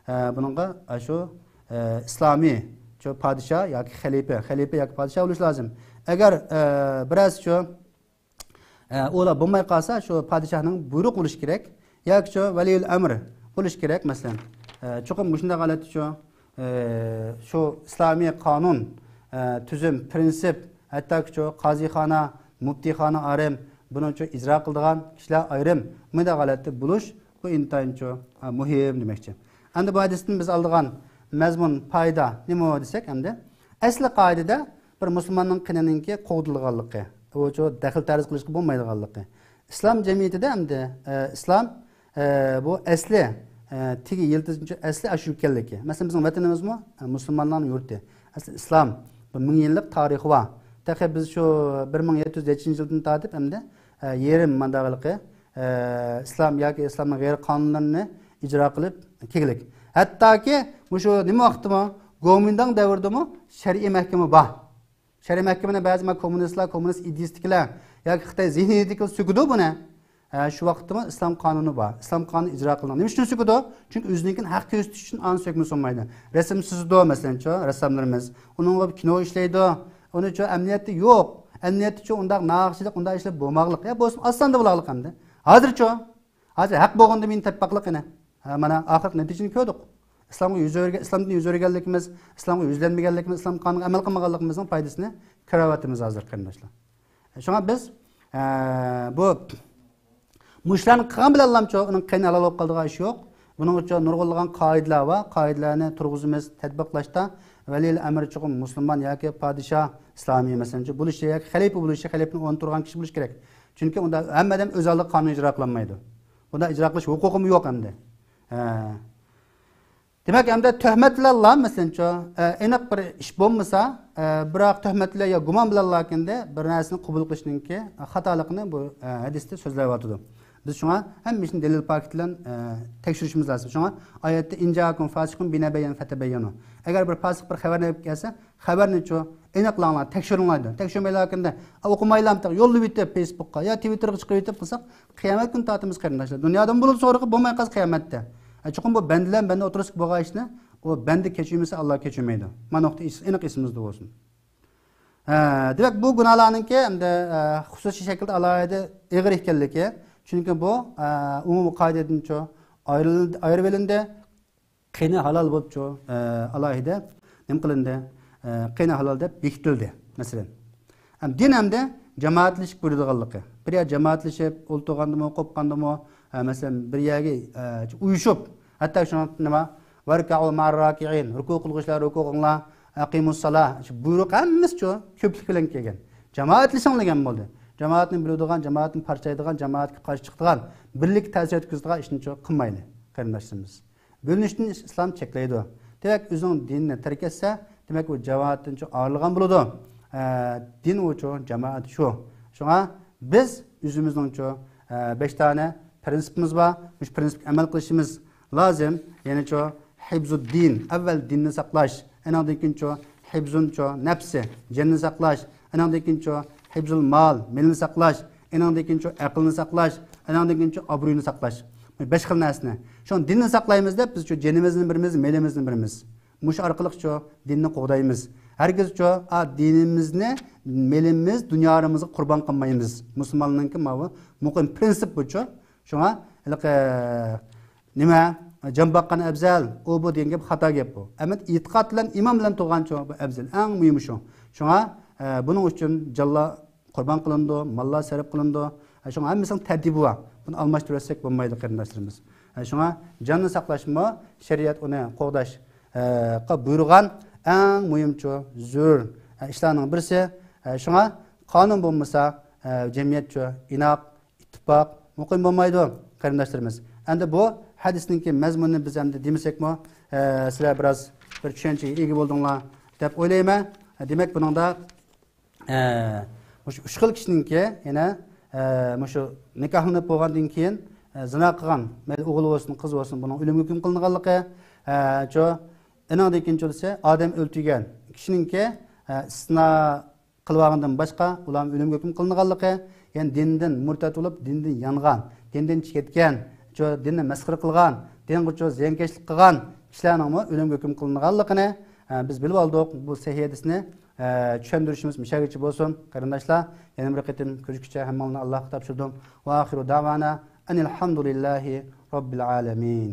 ئە، بۇنىڭغا، ئە، شۇ، ئە، ئىسلامىي شۇ پادىشاھ ياكى خەلىپە، خەلىپە ياكى پادىشاھ بولۇشى لازىم. ئەگەر، ئە، بىرەرسى شۇ، ئە، ئۇلار بولماي قالسا، شۇ پادىشاھنىڭ بۇيرۇقى بولۇشى كېرەك ياكى شۇ ۋەلىيۇل ئەمر بولۇشى كېرەك، مەسىلەن. ئە، چوقۇم مۇشۇنداق ھالەتتە شۇ، ئە، شۇ ئىسلامىي قانۇن، ئە، تۈزۈم، پىرىنسىپ، ھەتتاكى شۇ قازىخانا، مۇپتىخانا ئايرىم، بۇنى شۇ ئىجرا قىلىدىغان كىشىلەر ئايرىم، مۇنداق ھالەتتە بولۇش بۇ ئىنتايىن چوڭ، ئا، مۇھىم دېمەكچى. ئەمدى بۇ ھەدىستىن بىز ئالىدىغان مەزمۇن، پايدا نېمە دېسەك، ئەمدى ئەسلى قائىدىدە بىر مۇسۇلماننىڭ قېنىنىڭكى قوغدىلىدىغانلىقى، ئۇچۇ دەخلى تەرۇز قىلىشقا بولمايدىغانلىقى. ئىسلام جەمئىيىتىدە ئەمدى، ئە، ئىسلام، ئە، بۇ ئەسلى، ئە، تېگى يىلتىزىنچۇ ئەسلى ئاشۇ ئىكەنلىكى. مەسىلەن، بىزنىڭ ۋەتىنىمىزمۇ، ئە، مۇسۇلمانلارنىڭ يۇرتى. ئەسلى ئىسلام، بۇ مىڭ يىللىق تارىخى بار. تېخى بىز شۇ بىر مىڭ يەتتە يۈز يەتتىنچى يىلدىن تارتىپ ئەمدى، ئە، يېرىم مانداقلىقى، ئە، ئىسلام ياكى ئىسلامنىڭ غەيرىي قانۇنلىرىنى ئىجرا قىلىپ كەلگىلىك. ھەتتاكى مۇشۇ نېمە ۋاقىتتىمۇ، گومىنداڭ دەۋرىدىمۇ شەرئىي مەھكىمە بار. شەرئىي مەھكىمىنى بەزى مانا كوممۇنىستلار، كوممۇنىست ئىدىيىسىدىكىلەر ياكى خىتاي زېھنىيىتىدىكىلەر سۆكىدۇ بۇنى. ھە، شۇ ۋاقىتتىمۇ ئىسلام قانۇنى بار. ئىسلام قانۇنى ئىجرا قىلىنىدۇ. نېمە ئۈچۈن سۆكىدۇ؟ چۈنكى ئۆزىنىڭكىنى ھەق كۆرسىتىش ئۈچۈن ئانى سۆكمىسە بولمايدۇ. رەسىم سىزىدۇ، مەسىلەنچۇ، رەسساملىرىمىز. ئۇنىڭغا كىنو ئىشلەيدۇ. ئۇنىچۇ ئەمەلىيەتتە يوق. ئەمەلىيەتتىچۇ ئۇنداق ناخشىچىلىق، ئۇنداق ئىشلار بولماقلىق. يا بولسىمۇ ئاز ساندا بولارلىق ئەمدى. ھازىرچۇ؟ ھازىر ھەق بولغاندا مېنى تەپپاقلىق ئەنە. ھە، مانا ئاخىرقى نەتىجىنى كۆردۇق. ئىسلامغا يۈز ئۆرگە-، ئىسلامدىن يۈز ئۆرۈگەنلىكىمىز، ئىسلامغا يۈزلەنمىگەنلىكىمىز، ئىسلام قانۇنىغا ئەمەل قىلمىغانلىقىمىزنىڭ پايدىسىنى كۆرۈۋاتىمىز ھازىر، قېرىنداشلار. شۇڭا بىز، ئە، بۇ مۇشۇلارنى قىلغان بىلەنلامچۇ ئۇنىڭ قېنى ھالال بولۇپ قالىدىغان ئىش يوق. بۇنىڭ ئۈچۈن نۇرغۇنلىغان قائىدىلەر بار. قائىدىلەرنى تۇرغۇزىمىز، تەتبىقلاشتا ۋەلىل ئەمر چوقۇم مۇسۇلمان ياكى پادىشاھ ئىسلامىي، مەسىلەنچۇ، بولۇشى ياكى خەلىپە بولۇشى، خەلىپىنىڭ ئورنىدا تۇرغان كىشى بولۇشى كېرەك. چۈنكى ئۇندا ھەممە ئادەم ئۆز ئالدىغا قانۇن ئىجرا قىلالمايدۇ. بۇنداق ئىجرا قىلىش ھوقۇقىمۇ يوق ئەمدى. ھە. دېمەك، ئەمدى تۆھمەت بىلەنلا، مەسىلەنچۇ، ئە، ئېنىق بىر ئىش بولمىسا، ئە، بىراق تۆھمەت بىلەن يا گۇمان بىلەنلا كەندى بىر نەرسىنى قوبۇل قىلىشنىڭكى خاتالىقىنى بۇ، ئە، ھەدىستە سۆزلەۋاتىدۇ. بىز شۇڭا ھەممە ئىشنى دەلىل پاكىت بىلەن، ئە، تەكشۈرۈشىمىز لازىم. شۇڭا ئايەتتە، «إن جاءكم فاسق بنبإ فتبينوا». ئەگەر بىر پاسىق بىر خەۋەرنى ئېلىپ كەلسە، خەۋەرنىچۇ ئېنىقلاڭلار، تەكشۈرۈڭلار دەيدۇ. تەكشۈرمەيلا كەندە، ئوقۇمايلا، يوللىۋېتىپ فېيسبۇكقا يا تىۋىتتېرغا چىقىرىۋېتىپ قىلساق، قىيامەت كۈنى تارتىمىز، قېرىنداشلار. دۇنيادىن بولۇپ سورىقى بولماي قالسا قىيامەتتە. ئە، چوقۇم بۇ بەندە بىلەن بەندە ئوتتۇرىسىدا بولغان ئىشنى ئۇ بەندە كەچۈرمىسە، ئاللا كەچۈرمەيدۇ. مانا نۇقتا ئېنىق ئېسىمىزدە بولسۇن. ھە، دېمەك، بۇ گۇناھلارنىڭكى ئەمدى، ئە، خۇسۇسىي شەكىلدە ئالاھىدە ئېغىر ئىكەنلىكى. چۈنكى بۇ، ئە، ئومۇمىي قائىدىدىنچۇ ئايرىل-، ئايرىۋېلىندى. قېنى ھالال بولۇپچۇ، ئە، ئالاھىدە نېمە قىلىندى؟ ئە، قېنى ھالال دەپ بېكىتىلدى، مەسىلەن. ھەم دىن ئەمدى جامائەتلىشىپ بۇيرۇيدىغانلىقى. بىر يەر جامائەتلىشىپ ئولتۇرغاندىمۇ، قوپقاندىمۇ، ئە، مەسىلەن، بىر يەرگە، ئە، ئۇيۇشۇپ، ھەتتا شۇنىڭ نېمە، «واركعوا مع الراكعين»، رۇكۇ قىلغۇچىلار رۇكۇ قىلىڭلار، «أقيموا الصلاة»، شۇ بۇيرۇق ھەممىسى شۇ كۆپلۈك بىلەن كەلگەن. جامائەتلىشىڭ دېگەن بولدى. جامائەتنى بۆلىدىغان، جامائەتنى پارچىلايدىغان، جامائەتكە قارشى چىقىدىغان، بىرلىككە تەسىر يەتكۈزىدىغان ئىشنى شۇ قىلمايلى، قېرىنداشلىرىمىز. بۆلۈنۈشتىن ئىسلام چەكلەيدۇ. دېمەك، ئۆزىنىڭ دىنىنى تەرك ئەتسە، دېمەك، ئۇ جامائەتتىن شۇ ئايرىلغان بولىدۇ. ئە، دىن ئۇچۇ، جامائەت شۇ. شۇڭا بىز ئۆزىمىزنىڭچۇ، ئە، بەش دانە پرىنسىپىمىز بار. مۇشۇ پرىنسىپكە ئەمەل قىلىشىمىز لازىم. يەنىچۇ، ھىفزۇددىن، ئەۋۋەل دىننى ساقلاش، ئېنىڭدىن كېيىنچۇ، ھىفزۇنچۇ نەپسى، جېنىنى ساقلاش، ئېنىڭدىن كېيىنچۇ، ھىفزۇل مال، مېلىنى ساقلاش، ئېنىڭدىن كېيىنچۇ، ئەقىلنى ساقلاش، ئېنىڭدىن كېيىنچۇ، ئابرۇينى ساقلاش. بۇ بەش خىل نەرسىنى. شۇڭا دىننى ساقلايمىز دەپ، بىزچۇ جېنىمىزنى بېرىمىز، مېلىمىزنى بېرىمىز. مۇشۇ ئارقىلىقچۇ دىننى قوغدايمىز. ھەرگىزچۇ، ئا، دىنىمىزنى مېلىمىز، دۇنيالىرىمىزغا قۇربان قىلمايمىز. مۇسۇلماننىڭكى ماۋۇ مۇقىم پرىنسىپ بۇچۇ. شۇڭا ھېلىقى نېمە، جان باققان ئەۋزەل، ئۇ بۇ دېگەن گەپ خاتا گەپ بۇ. ئەمەلىيەتتە ئېتىقاد بىلەن، ئىمان بىلەن تۇرغانچۇ بۇ ئەۋزەل، ئەڭ مۇھىمى شۇ. شۇڭا، ئە، بۇنىڭ ئۈچۈن جانلار قۇربان قىلىنىدۇ، ماللار سەرپ قىلىنىدۇ. ئە، شۇڭا ھەممىسىنىڭ تەرتىپى بار. بۇنى ئالماشتۇرۇۋەتسەك بولمايدۇ، قېرىنداشلىرىمىز. ئە، شۇڭا جاننى ساقلاشمۇ شەرىئەت ئۇنى قوغداش، ئە، قا بۇيرۇغان ئەڭ مۇھىمچۇ، زۆرۈر، ئە، ئىشلارنىڭ بىرسى. ئە، شۇڭا قانۇن بولمىسا، ئە، جەمئىيەتچۇ ئىناق، ئىتتىپاق مۇقىم بولمايدۇ، قېرىنداشلىرىمىز. ئەمدى بۇ ھەدىسنىڭكى مەزمۇنىنى بىز ئەمدى دېمىسەكمۇ، ئە، سىلەر بىراز بىر چۈشەنچىگە ئىگە بولدۇڭلار دەپ ئويلايمەن. دېمەك، بۇنىڭدا، ئە، مۇشۇ ئۈچ خىل كىشىنىڭكى يەنە، ئە، مۇشۇ نىكاھلىنىپ بولغاندىن كېيىن، ئە، زىنا قىلغان، مەيلى ئوغۇل بولسۇن، قىز بولسۇن، بۇنىڭ ئۆلۈمگە ھۆكۈم قىلىنغانلىقى، ئە، چۇ، ئېنىڭدىن كېيىن چۇ دېسە، ئادەم ئۆلتۈرگەن كىشىنىڭكى، ئە، ئىستىنا قىلىۋالغاندىن باشقا ئۇلارنىڭ ئۆلۈمگە ھۆكۈم قىلىنغانلىقى، يەنى دىندىن مۇرتەت بولۇپ، دىندىن يانغان، دىندىن چىقىپ كەتكەن، شۇ دىننى مەسخىرە قىلغان، دىنغا شۇ زىيانكەشلىك قىلغان كىشىلەرنىڭمۇ ئۆلۈمگە ھۆكۈم قىلىنغانلىقىنى، ئە، بىز بىلىۋالدۇق. بۇ سەھىھ ھەدىسنى، ئە، چۈشەندۈرۈشىمىز مۇشۇ يەرگىچە بولسۇن، قېرىنداشلار. يەنە بىر قېتىم كۆرۈشكىچە ھەممىڭلارنى ئاللاھقا تاپشۇردۇم. وآخر دعوانا أن الحمد لله رب العالمين.